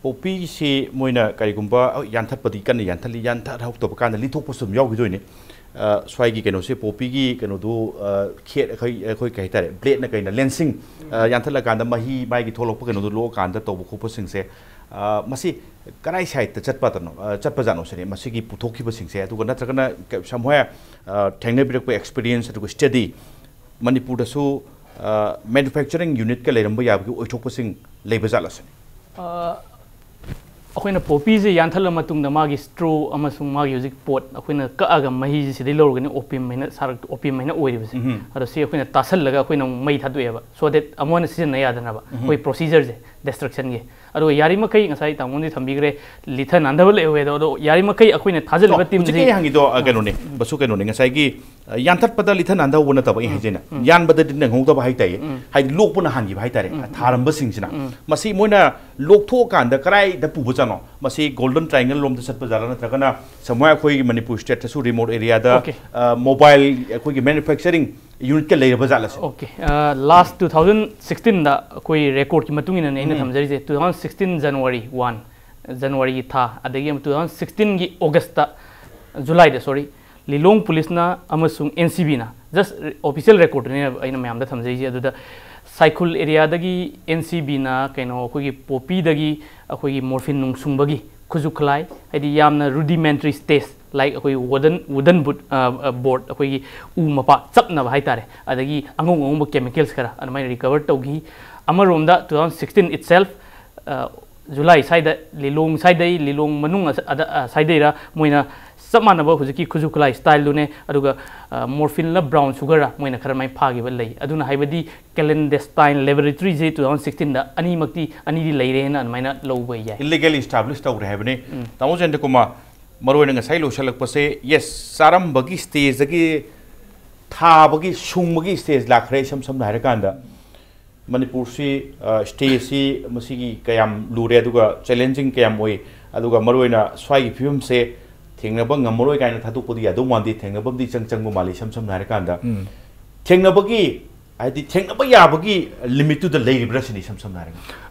ꯄꯣꯄꯤꯁꯤ ꯃꯣꯏꯅ ꯀꯔꯤꯒꯨꯝꯕ, ꯑ, ꯌꯥꯟꯊꯠꯄꯗꯤ ꯀꯟꯅ ꯌꯥꯟꯊꯠꯂꯤ, ꯌꯥꯟꯊꯠꯍꯧꯗꯕ ꯀꯥꯟꯗ ꯂꯤꯊꯣꯛꯄꯁꯨ ꯑꯗꯨꯝ ꯌꯥꯎꯈꯤꯗꯣꯏꯅꯤ꯫ ꯑ, ꯁ꯭ꯋꯥꯏꯒꯤ ꯀꯩꯅꯣꯁꯦ, ꯄꯣꯄꯤꯒꯤ ꯀꯩꯅꯣꯗꯨ, ꯑ, ꯈꯦꯠ-, ꯑꯩꯈꯣꯏ, ꯑꯩꯈꯣꯏ ꯀꯩ ꯍꯥꯏꯇꯥꯔꯦ, ꯕ꯭ꯂꯦꯗꯅ ꯀꯩꯅ ꯂꯦꯟꯁꯤꯡ, ꯑ, ꯌꯥꯟꯊꯠꯂꯀꯥꯟꯗ ꯃꯍꯤ ꯃꯥꯒꯤ ꯊꯣꯛꯂꯛꯄ ꯀꯩꯅꯣꯗꯨ ꯂꯣꯛꯑꯀꯥꯟꯗ ꯇꯧꯕ ꯈꯣꯠꯄꯁꯤꯡꯁꯦ, ꯑ, ꯃꯁꯤ ꯀꯔꯥꯏ ꯁꯥꯏꯠꯇ ꯆꯠꯄꯗꯅꯣ, ꯑ, ꯆꯠꯄꯖꯥꯠꯅꯣ ꯁꯤꯅꯤ, ꯃꯁꯤꯒꯤ ꯄꯨꯊꯣꯛꯈꯤꯕꯁꯤꯡꯁꯦ? ꯑꯗꯨꯒ ꯅꯠꯇ꯭ꯔꯒꯅ ꯀ-, ꯁꯝꯍꯥꯏ, ꯑ, ꯊꯦꯡꯅꯕꯤꯔꯛꯄ experience ꯑꯗꯨꯒ study, ꯃꯅꯤꯄꯨꯔꯗꯁꯨ, ꯑ, manufacturing unitꯀ ꯂꯩꯔꯝꯕ ꯌꯥꯕꯒꯤ ꯑꯣꯏꯊꯣꯛꯄꯁꯤꯡ ꯂꯩꯕ ꯖꯥꯠꯂꯁꯤꯅꯤ? ꯑ, ꯑꯩꯈꯣꯏꯅ ꯄꯣꯄꯤꯁꯦ ꯌꯥꯟꯊꯠꯂ ꯃꯇꯨꯡꯗ ꯃꯥꯒꯤ ꯁ꯭ꯇ꯭ꯔꯣ ꯑꯃꯁꯨꯡ ꯃꯥꯒꯤ ꯍꯧꯖꯤꯛ ꯄꯣꯠ ꯑꯩꯈꯣꯏꯅ ꯀꯛꯑꯒ ꯃꯍꯤꯁꯦ ꯁꯤꯗꯩ ꯂꯧꯔꯒꯅꯤ ꯑꯣꯄꯤꯌꯝ ꯍꯥꯏꯅ ꯁꯥꯔꯛ-, ꯑꯣꯄꯤꯌꯝ ꯍꯥꯏꯅ ꯑꯣꯏꯔꯤꯕꯁꯦ꯫ ꯎꯝ꯫ ꯑꯗꯣ ꯁꯤ ꯑꯩꯈꯣꯏꯅ ꯇꯥꯁꯜꯂꯒ ꯑꯩꯈꯣꯏꯅ ꯑꯃꯨꯛ ꯃꯩ ꯊꯥꯗꯣꯛꯑꯦꯕ, so that ꯑꯃꯨꯛ ꯍꯟꯅ ꯁꯤꯖꯤꯟꯅ ꯌꯥꯗꯅꯕ, ꯑꯩꯈꯣꯏ procedureꯁꯦ destructionꯒꯤ꯫ ꯑꯗꯨꯒ ꯌꯥꯔꯤꯃꯈꯩ ꯉꯁꯥꯏ ꯇꯥꯃꯣꯅꯗꯤ ꯊꯝꯕꯤꯈ꯭ꯔꯦ, ꯂꯤꯊ ꯅꯥꯟꯊꯕ ꯂꯩꯍꯧꯋꯦ ꯑꯗꯣ, ꯑꯗꯣ ꯌꯥꯔꯤꯃꯈꯩ ꯑꯩꯈꯣꯏꯅ ꯊꯥꯖꯤꯜꯂꯤꯕ ꯑꯣ, ꯍꯧꯖꯤꯛꯀꯤ ꯇꯤꯝꯁꯤ ꯑꯩ ꯍꯪꯉꯤꯗꯣ, ꯑ, ꯀꯩꯅꯣꯅꯦ, ꯕꯁꯨ, ꯀꯩꯅꯣꯅꯦ, ꯉꯁꯥꯏꯒꯤ, ꯑ, ꯌꯥꯟꯊꯠꯄꯗ ꯂꯤꯊ ꯅꯥꯟꯊꯍꯧꯕ ꯅꯠꯇꯕ ꯑꯩ ꯍꯥꯏꯖꯩꯅ, ꯌꯥꯟꯕꯗꯗꯤ ꯅꯪꯍꯧꯗꯕ ꯍꯥꯏꯇꯥꯔꯦ, ꯍꯥꯏꯗꯤ ꯂꯣꯛꯄꯅ ꯍꯥꯟꯈꯤꯕ ꯍꯥꯏꯇꯥꯔꯦ, ꯊꯥꯔꯝꯕꯁꯤꯡꯁꯤꯅ꯫ ꯃꯁꯤ ꯃꯣꯏꯅ ꯂꯣꯛꯊꯣꯛꯑꯀꯥꯟꯗ ꯀꯗꯥꯏꯗ ꯄꯨꯕ ꯆꯠꯅꯣ? ꯃꯁꯤ Golden Triangle ꯂꯣꯝꯗ ꯆꯠꯄ ꯖꯥꯠꯂꯥ, ꯅꯠꯇ꯭ꯔꯒꯅ somewhere ꯑꯩꯈꯣꯏꯒꯤ ꯃꯅꯤꯄꯨꯔ stateꯇꯁꯨ remote areaꯗ, Okay. ꯑ, mobile ꯑꯩꯈꯣꯏꯒꯤ manufacturing unitꯀ ꯂꯩꯔꯕ ꯖꯥꯠꯂ ꯁꯤꯅꯤ? Okay. ꯑ, last two thousand sixteenꯗ ꯑꯩꯈꯣꯏ recordꯀꯤ ꯃꯇꯨꯡ ꯏꯟꯅꯅꯦ ꯑꯩꯅ ꯊꯝꯖꯔꯤꯁꯦ, two thousand sixteen January one, Januaryꯒꯤ ꯊꯥ, ꯑꯗꯒꯤ ꯑꯃꯨꯛ two thousand sixteenꯒꯤ Augustꯇ, Julyꯗ, sorry, ꯂꯤꯂꯣꯡ ꯄꯨꯂꯤꯁꯅ ꯑꯃꯁꯨꯡ NCBꯅ, just official recordꯅꯦ ꯑꯩꯅ ꯃꯌꯥꯝꯗ ꯊꯝꯖꯔꯤꯁꯦ, ꯑꯗꯨꯗ ꯁꯥꯏꯈꯨꯜ areaꯗꯒꯤ NCBꯅ ꯀꯩꯅꯣ ꯑꯩꯈꯣꯏꯒꯤ ꯄꯣꯄꯤꯗꯒꯤ ꯑꯩꯈꯣꯏꯒꯤ morphine ꯅꯨꯡ ꯁꯨꯡꯕꯒꯤ ꯈꯨꯠꯁꯨ ꯈꯨꯠꯂꯥꯏ, ꯍꯥꯏꯗꯤ ꯌꯥꯝꯅ rudimentary stage, like ꯑꯩꯈꯣꯏ wooden, wooden board, ꯑ, ꯑ, board, ꯑꯩꯈꯣꯏꯒꯤ ꯎ ꯃꯄꯥꯛ ꯆꯞꯅꯕ ꯍꯥꯏꯇꯥꯔꯦ, ꯑꯗꯒꯤ ꯑꯉꯧ ꯑꯉꯧꯕ chemicals ꯈꯔ ꯑꯗꯨꯃꯥꯏꯅ recover ꯇꯧꯈꯤ꯫ ꯑꯃꯔꯣꯝꯗ two thousand sixteen itself, ꯑ, July ꯁ꯭ꯋꯥꯏꯗ ꯂꯤꯂꯣꯡ ꯁ꯭ꯋꯥꯏꯗꯩ, ꯂꯤꯂꯣꯡ ꯃꯅꯨꯡ ꯑꯁ-, ꯑꯗ, ꯑ, ꯁ꯭ꯋꯥꯏꯗꯩꯔ ꯃꯣꯏꯅ ꯆꯞ ꯃꯥꯟꯅꯕ ꯍꯧꯖꯤꯛꯀꯤ ꯈꯨꯠꯁꯨ ꯈꯨꯠꯂꯥꯏ ꯁ꯭ꯇꯥꯏꯜꯗꯨꯅꯦ, ꯑꯗꯨꯒ ꯃꯣꯔꯐꯤꯟꯂ ꯕ꯭ꯔꯥꯎꯟ ꯁꯨꯒꯔ ꯃꯣꯏꯅ ꯈꯔ ꯃꯥꯏ ꯐꯥꯈꯤꯕ ꯂꯩ꯫ ꯑꯗꯨꯅ ꯍꯥꯏꯕꯗꯤ ꯀꯦꯂꯦꯟꯗꯦꯁꯇꯥꯏꯟ ꯂꯦꯕꯣꯔꯦꯇꯔꯤꯁꯦ ꯇꯨ ꯊꯥꯎꯖꯟ ꯁꯤꯛꯁꯇꯤꯟꯗ ꯑꯅꯤꯃꯛꯇꯤ ꯑꯅꯤꯗꯤ ꯂꯩꯔꯦꯅ ꯑꯗꯨꯃꯥꯏꯅ ꯂꯧꯕ ꯌꯥꯏ꯫ ꯏꯜꯂꯤꯒꯦꯜ ꯏꯁꯇꯥꯕ꯭ꯂꯤꯁ ꯇꯧꯔꯦ ꯍꯥꯏꯕꯅꯤ꯫ ꯇꯥꯃꯣ ꯖꯌꯟꯇ ꯀꯨꯃꯥꯔ, ꯃꯔꯨꯑꯣꯏꯅ ꯉꯁꯥꯏ ꯂꯣꯏꯁꯤꯜꯂꯛꯄꯁꯦ, ꯌꯦꯁ, ꯆꯥꯔꯝꯕꯒꯤ ꯁ꯭ꯇꯦꯖꯇꯒꯤ, ꯊꯥꯕꯒꯤ, ꯁꯨꯡꯕꯒꯤ ꯁ꯭ꯇꯦꯖ ꯂꯥꯛꯈ꯭ꯔꯦ꯫ ꯏꯁꯝ ꯁꯝꯅ ꯍꯥꯏꯔꯀꯥꯟꯗ ꯃꯅꯤꯄꯨꯔꯁꯤ, ꯁ꯭ꯇꯦꯖꯁꯤ ꯃꯁꯤꯒꯤ ꯀꯌꯥꯝ ꯂꯨꯔꯦ, ꯑꯗꯨꯒ ꯆꯦꯂꯦꯟꯖꯤꯡ ꯀꯌꯥꯝ ꯑꯣꯏ, ꯑꯗꯨꯒ ꯃꯔꯨꯑꯣꯏꯅ ꯁ꯭ꯋꯥꯏꯒꯤ ꯐꯤꯕꯝꯁꯦ ꯊꯦꯡꯅꯕ ꯉꯝꯃꯔꯣꯏ ꯀꯥꯏꯅ ꯊꯥꯗꯣꯛꯄꯗꯤ ꯌꯥꯗꯧ ꯃꯥꯟꯗꯦ꯫ ꯊꯦꯡꯅꯐꯝꯗꯤ ꯏꯆꯪ ꯆꯪꯕ ꯃꯥꯜꯂꯤ꯫ ꯏꯁꯝ ꯁꯝꯅ ꯍꯥꯏꯔꯀꯥꯟꯗ ꯊꯦꯡꯅꯕꯒꯤ, ꯍꯥꯏꯗꯤ ꯊꯦꯡꯅꯕ ꯌꯥꯕꯒꯤ ꯂꯤꯃꯤꯠꯇꯨꯗ ꯂꯩꯔꯤꯕ꯭ꯔꯥ ꯁꯤꯅꯤ꯫ ꯏꯁꯝ ꯁꯝꯅ ꯍꯥꯏꯔꯒ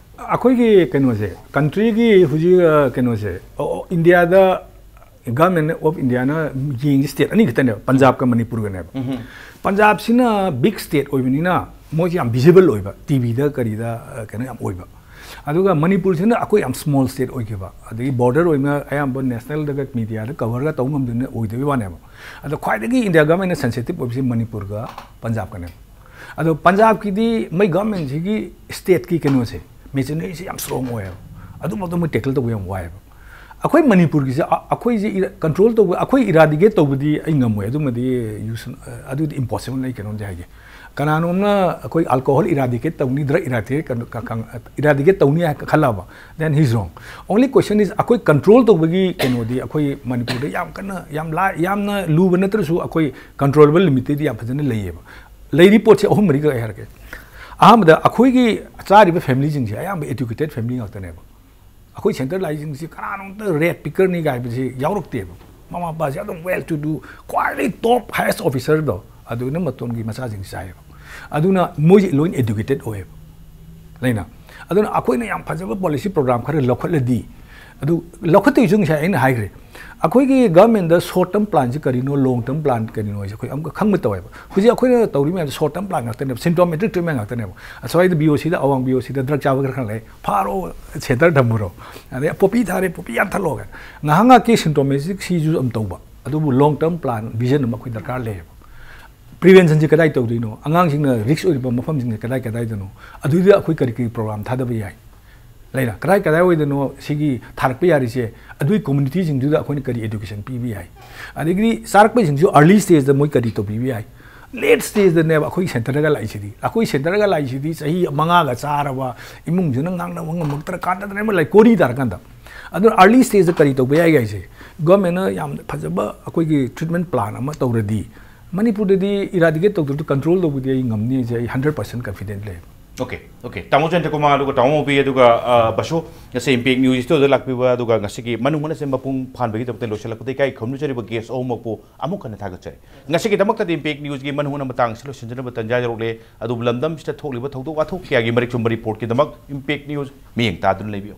ꯑꯩꯈꯣꯏꯒꯤ ꯀꯩꯅꯣꯁꯦ, ꯀꯟꯇ꯭ꯔꯤꯒꯤ ꯍꯧꯖꯤꯛ ꯀꯩꯅꯣꯁꯦ, ꯏꯟꯗꯤꯌꯥꯗ ꯒꯚꯔꯟꯃꯦꯟ ꯑꯣꯐ ꯏꯟꯗꯤꯌꯥꯅ ꯌꯦꯡꯉꯤ ꯁ꯭ꯇꯦꯠ ꯑꯅꯤ ꯈꯛꯇꯅꯦꯕ, ꯄꯟꯖꯥꯕꯀ ꯃꯅꯤꯄꯨꯔꯒꯅꯦꯕ꯫ ꯄꯟꯖꯥꯕꯁꯤꯅ ꯕꯤꯛ ꯁ꯭ꯇꯦꯠ ꯑꯣꯏꯕꯅꯤꯅ ꯃꯣꯏꯁꯤ ꯌꯥꯝ ꯚꯤꯖꯤꯕꯜ ꯑꯣꯏꯕ, ꯇꯤꯚꯤꯗ ꯀꯔꯤꯗ ꯀꯩꯅꯣ ꯌꯥꯝ ꯑꯣꯏꯕ꯫ ꯑꯗꯨꯒ ꯃꯅꯤꯄꯨꯔꯁꯤꯅ ꯑꯩꯈꯣꯏ ꯌꯥꯝ ꯁ꯭ꯃꯣꯜ ꯁ꯭ꯇꯦꯠ ꯑꯣꯏꯈꯤꯕ, ꯑꯗꯒꯤ ꯕꯣꯔꯗꯔ ꯑꯣꯏꯅ ꯑꯌꯥꯝꯕ ꯅꯦꯁꯅꯦꯜꯗꯒ ꯃꯤꯗꯤꯌꯥꯗ ꯀꯚꯔꯒ ꯇꯧꯕ ꯉꯝꯗꯅ ꯑꯣꯏꯗꯕꯩ ꯋꯥꯅꯦꯕ꯫ ꯑꯗꯣ ꯈ꯭ꯋꯥꯏꯗꯒꯤ ꯏꯟꯗꯤꯌꯥ ꯒꯚꯔꯟꯃꯦꯟꯅ ꯁꯦꯟꯁꯤꯇꯤꯞ ꯑꯣꯏꯕꯁꯤ ꯃꯅꯤꯄꯨꯔꯒ ꯄꯟꯖꯥꯕꯀꯅꯦꯕ꯫ ꯑꯗꯣ ꯄꯟꯖꯥꯕꯀꯤꯗꯤ ꯃꯣꯏ ꯒꯚꯔꯟꯃꯦꯟꯁꯤꯒꯤ ꯁ꯭ꯇꯦꯠꯀꯤ ꯀꯩꯅꯣꯁꯦ, ꯃꯦꯆꯤꯅꯔꯤꯁꯦ ꯌꯥꯝ ꯁ꯭ꯇꯔꯣꯡ ꯑꯣꯏꯌꯦꯕ꯫ ꯑꯗꯨꯃꯛꯇ ꯃꯣꯏ ꯇꯦꯀꯜ ꯇꯧꯕ ꯌꯥꯝ ꯋꯥꯏꯌꯦꯕ꯫ ꯑꯩꯈꯣꯏ ꯃꯅꯤꯄꯨꯔꯒꯤꯁꯦ, ꯑ- ꯑꯩꯈꯣꯏꯁꯦ ꯏꯔ- ꯀꯟꯇ꯭ꯔꯣꯜ ꯇꯧꯕ, ꯑꯩꯈꯣꯏ ꯏꯔꯥꯗꯤꯀꯦꯠ ꯇꯧꯕꯗꯤ ꯑꯩ ꯉꯝꯃꯣꯏ꯫ ꯑꯗꯨꯃꯗꯤ ꯌꯨꯁ- ꯑꯗꯨꯗꯤ ꯏꯝꯄꯣꯁꯤꯕꯜ, ꯑꯩ ꯀꯩꯅꯣꯝꯗꯤ ꯍꯥꯏꯒꯦ꯫ ꯀꯅꯥꯅꯣꯝꯅ ꯑꯩꯈꯣꯏ ꯑꯜꯀꯣꯍꯣꯜ ꯏꯔꯥꯗꯤꯀꯦꯠ ꯇꯧꯅꯤ, ꯗ꯭ꯔꯒ ꯏꯔꯥꯗꯤꯀꯦꯠ ꯏꯔꯥꯗꯤꯀꯦꯠ ꯇꯧꯅꯤ ꯍꯥꯏ ꯈꯜꯂꯕ, then he's wrong. Only question is, ꯑꯩꯈꯣꯏ ꯀꯟꯇ꯭ꯔꯣꯜ ꯇꯧꯕꯒꯤ ꯀꯩꯅꯣꯗꯤ ꯑꯩꯈꯣꯏ ꯃꯅꯤꯄꯨꯔꯗ ꯌꯥꯝ ꯀꯟꯅ, ꯌꯥꯝ ꯂꯥꯏ- ꯌꯥꯝꯅ ꯂꯨꯕ ꯅꯠꯇ꯭ꯔꯁꯨ ꯑꯩꯈꯣꯏ ꯀꯟꯇ꯭ꯔꯣꯂꯦꯕꯜ ꯂꯤꯃꯤꯠꯇꯗꯤ ꯌꯥꯝ ꯐꯖꯅ ꯂꯩꯌꯦꯕ꯫ ꯂꯩꯔꯤ ꯄꯣꯠꯁꯦ ꯑꯍꯨꯝ ꯃꯔꯤꯈꯛ ꯑꯩ ꯍꯥꯏꯔꯛꯀꯦ꯫ ꯑꯍꯥꯟꯕꯗ, ꯑꯩꯈꯣꯏꯒꯤ ꯆꯥꯔꯤꯕ ꯐꯦꯃꯤꯂꯤꯁꯤꯡꯁꯦ ꯑꯌꯥꯝꯕ ꯑꯦꯗꯨꯀꯦꯇꯦꯠ ꯐꯦꯃꯤꯂꯤ ꯉꯥꯛꯇꯅꯦꯕ꯫ ꯑꯩꯈꯣꯏ ꯁꯦꯟꯇꯔ ꯂꯥꯛꯏꯁꯤꯡꯁꯤ ꯀꯅꯥꯅꯣꯝꯇ ꯔꯦꯠ ꯄꯤꯀꯔꯅꯤ ꯀꯥꯏꯕꯁꯤ ꯌꯥꯎꯔꯛꯇꯦꯕ꯫ ꯃꯃꯥ ꯃꯄꯥꯁꯦ ꯑꯗꯨꯝ ꯋꯦꯜ ꯇꯨ ꯗꯨ, ꯈ꯭ꯋꯥꯏꯗꯒꯤ ꯇꯣꯞ ꯍꯥꯏꯌꯦꯁ ꯑꯣꯐꯤꯁꯔꯗꯣ, ꯑꯗꯨꯅ ꯃꯇꯣꯟꯒꯤ ꯃꯆꯥꯁꯤꯡ ꯆꯥꯏꯌꯦꯕ꯫ ꯑꯗꯨꯅ ꯃꯣꯏꯁꯦ ꯂꯣꯏꯅ ꯑꯦꯗꯨꯀꯦꯇꯦꯠ ꯑꯣꯏꯌꯦꯕ꯫ ꯂꯩꯅ꯫ ꯑꯗꯨꯅ ꯑꯩꯈꯣꯏꯅ ꯌꯥꯝ ꯐꯖꯕ ꯄꯣꯂꯤꯁꯤ ꯄ꯭ꯔꯣꯒ꯭ꯔꯥꯝ ꯈꯔ ꯂꯧꯈꯠꯂꯗꯤ, ꯑꯗꯨ ꯂꯧꯈꯠꯇꯣꯏꯁꯨ ꯉꯁꯥꯏ ꯑꯩꯅ ꯍꯥꯏꯈ꯭ꯔꯦ, ꯑꯩꯈꯣꯏꯒꯤ ꯒꯚꯔꯟꯃꯦꯟꯗ ꯁꯣꯔꯠ ꯇꯔꯝ ꯄ꯭ꯂꯥꯟꯁꯤ ꯀꯔꯤꯅꯣ, ꯂꯣꯡ ꯇꯔꯝ ꯄ꯭ꯂꯥꯟ ꯀꯔꯤꯅꯣ ꯍꯥꯏꯁꯦ ꯑꯩꯈꯣꯏ ꯑꯃꯨꯛꯀ ꯈꯪꯕ ꯇꯧꯋꯦꯕ꯫ ꯍꯧꯖꯤꯛ ꯑꯩꯈꯣꯏꯅ ꯇꯧꯔꯤ ꯃꯌꯥꯝꯁꯦ ꯁꯣꯔꯠ ꯇꯔꯝ ꯄ꯭ꯂꯥꯟ ꯉꯥꯛꯇꯅꯦꯕ, ꯁꯤꯝꯇꯣꯃꯦꯇꯤꯛ ꯇ꯭ꯔꯤꯠꯃꯦꯟ ꯉꯥꯛꯇꯅꯦꯕ꯫ ꯑꯁ꯭ꯋꯥꯏꯗ ꯕꯤ ꯑꯣ ꯁꯤꯗ, ꯑꯋꯥꯡ ꯕꯤ ꯑꯣ ꯁꯤꯗ ꯗ꯭ꯔꯒ ꯆꯥꯕ ꯈꯔ ꯈꯔ ꯂꯩ, ꯐꯥꯔꯣ, ꯁꯦꯟꯇꯔ ꯊꯝꯃꯨꯔꯣ, ꯑꯗꯩ ꯄꯣꯄꯤ ꯊꯥꯔꯦ, ꯄꯣꯄꯤ ꯌꯥꯟꯊꯠꯂꯣ ꯀꯥꯏꯅ꯫ ꯉꯥꯏꯍꯥꯛ ꯉꯥꯏꯍꯥꯛꯀꯤ ꯁꯤꯝꯇꯣꯃꯦꯇꯤꯛ ꯁꯤꯁꯨ ꯑꯗꯨꯝ ꯇꯧꯕ, ꯑꯗꯨꯕꯨ ꯂꯣꯡ ꯇꯔꯝ ꯄ꯭ꯂꯥꯟ, ꯚꯤꯖꯟ ꯑꯃ ꯑꯩꯈꯣꯏ ꯗꯔꯀꯥꯔ ꯂꯩꯌꯦꯕ꯫ ꯄ꯭ꯔꯤꯚꯦꯟꯁꯟꯁꯤ ꯀꯗꯥꯏ ꯇꯧꯗꯣꯏꯅꯣ, ꯑꯉꯥꯡꯁꯤꯡꯅ ꯔꯤꯛꯁ ꯑꯣꯏꯔꯤꯕ ꯃꯐꯝꯁꯤꯡꯁꯦ ꯀꯗꯥꯏ ꯀꯗꯥꯏꯗꯅꯣ, ꯑꯗꯨꯏꯗ ꯑꯩꯈꯣꯏ ꯀꯔꯤ ꯀꯔꯤ ꯄ꯭ꯔꯣꯒ꯭ꯔꯥꯝ ꯊꯥꯗꯕ ꯌꯥꯏ? ꯂꯩꯔ ꯀꯗꯥꯏ ꯀꯗꯥꯏ ꯑꯣꯏꯗꯅꯣ ꯁꯤꯒꯤ ꯊꯥꯔꯛꯄ ꯌꯥꯔꯤꯁꯦ, ꯑꯗꯨꯒꯤ ꯀꯝꯃ꯭ꯌꯨꯅꯤꯇꯤꯁꯤꯡꯗꯨꯗ ꯑꯩꯈꯣꯏꯅ ꯀꯔꯤ ꯑꯦꯗꯨꯀꯦꯁꯟ ꯄꯤꯕ ꯌꯥꯏ? ꯑꯗꯒꯤꯗꯤ ꯆꯥꯔꯛꯄꯁꯤꯡꯁꯨ ꯑꯥꯔꯂꯤ ꯁ꯭ꯇꯦꯖꯇ ꯃꯣꯏ ꯀꯔꯤ ꯇꯧꯕꯤꯕ ꯌꯥꯏ? ꯂꯦꯠ ꯁ꯭ꯇꯦꯖꯇꯅꯦꯕ ꯑꯩꯈꯣꯏ ꯁꯦꯟꯇꯔꯒ ꯂꯥꯛꯏꯁꯤꯗꯤ꯫ ꯑꯩꯈꯣꯏ ꯁꯦꯟꯇꯔꯒ ꯂꯥꯛꯏꯁꯤꯗꯤ ꯆꯍꯤ ꯃꯉꯥꯒ ꯆꯥꯔꯕ ꯏꯃꯨꯡꯁꯤꯅ ꯉꯥꯡꯅꯕ ꯉꯝꯃꯛꯇ꯭ꯔ ꯀꯥꯟꯗꯅꯦꯕ ꯂꯥꯏ ꯀꯣꯔꯤ ꯇꯥꯔꯀꯥꯟꯗ꯫ ꯑꯗꯨꯅ ꯑꯥꯔꯂꯤ ꯁ꯭ꯇꯦꯖꯇ ꯀꯔꯤ ꯇꯧꯕ ꯌꯥꯏ ꯍꯥꯏꯁꯦ, ꯒꯣꯔꯃꯦꯟꯅ ꯌꯥꯝ ꯐꯖꯕ ꯑꯩꯈꯣꯏꯒꯤ ꯇ꯭ꯔꯤꯠꯃꯦꯟ ꯄ꯭ꯂꯥꯟ ꯑꯃ ꯇꯧꯔꯗꯤ ꯃꯅꯤꯄꯨꯔꯗꯗꯤ ꯏꯔꯥꯗꯤꯀꯦꯠ ꯇꯧꯗ꯭ꯔꯁꯨ ꯀꯟꯇ꯭ꯔꯣꯜ ꯇꯧꯕꯗꯤ ꯑꯩ ꯉꯝꯅꯤ ꯍꯥꯏꯁꯦ ꯑꯩ ꯍꯟꯗ꯭ꯔꯦꯠ ꯄꯥꯔꯁꯦꯟ ꯀꯟꯐꯤꯗꯦꯟ ꯂꯩ꯫ ꯑꯣꯀꯦ, ꯑꯣꯀꯦ, ꯇꯥꯃꯣ ꯖꯌꯟꯇ ꯀꯨꯃꯥꯔ ꯑꯗꯨꯒ ꯇꯥꯃꯣ ꯃꯣꯕꯤ ꯑꯗꯨꯒ ꯑ, ꯕꯁꯨ, ꯉꯁꯤ ꯏꯝꯄꯦꯛ ꯅ꯭ꯌꯨꯁ ꯁ꯭ꯇꯨꯗꯤꯑꯣꯗ ꯂꯥꯛꯄꯤꯕ ꯑꯗꯨꯒ ꯉꯁꯤꯒꯤ ꯃꯅꯨꯡ ꯍꯨꯠꯅ ꯁꯦꯝꯕ ꯄꯨꯡ ꯐꯥꯟꯕꯒꯤꯗꯃꯛꯇ ꯂꯣꯏꯁꯤꯜꯂꯛꯄꯗ ꯏꯀꯥꯏ ꯈꯨꯝꯅꯖꯔꯤꯕ ꯒꯦꯁ ꯑꯍꯨꯝꯃꯛꯄꯨ ꯑꯃꯨꯛ ꯍꯟꯅ ꯊꯥꯒꯠꯆꯔꯤ꯫ ꯉꯁꯤꯒꯤꯗꯃꯛꯇꯗꯤ ꯏꯝꯄꯦꯛ ꯅ꯭ꯌꯨꯁꯀꯤ ꯃꯅꯨꯡ ꯍꯨꯠꯅ ꯃꯇꯥꯡ ꯑꯁꯤ ꯂꯣꯏꯁꯤꯟꯖꯅꯕ ꯇꯟꯖꯥ ꯌꯧꯔꯛꯂꯦ꯫ ꯑꯗꯨꯕꯨ ꯂꯝꯗꯝꯁꯤꯗ ꯊꯣꯛꯂꯤꯕ ꯊꯧꯗꯣꯛ ꯋꯥꯊꯣꯛ ꯀꯌꯥꯒꯤ ꯃꯔꯤꯛ ꯆꯨꯝꯕ ꯔꯤꯄꯣꯔꯠꯀꯤꯗꯃꯛ ꯏꯝꯄꯦꯛ ꯅ꯭ꯌꯨꯁ ꯃꯤꯠꯌꯦꯡ ꯇꯥꯗꯨꯅ ꯂꯩꯕꯤꯌꯨ꯫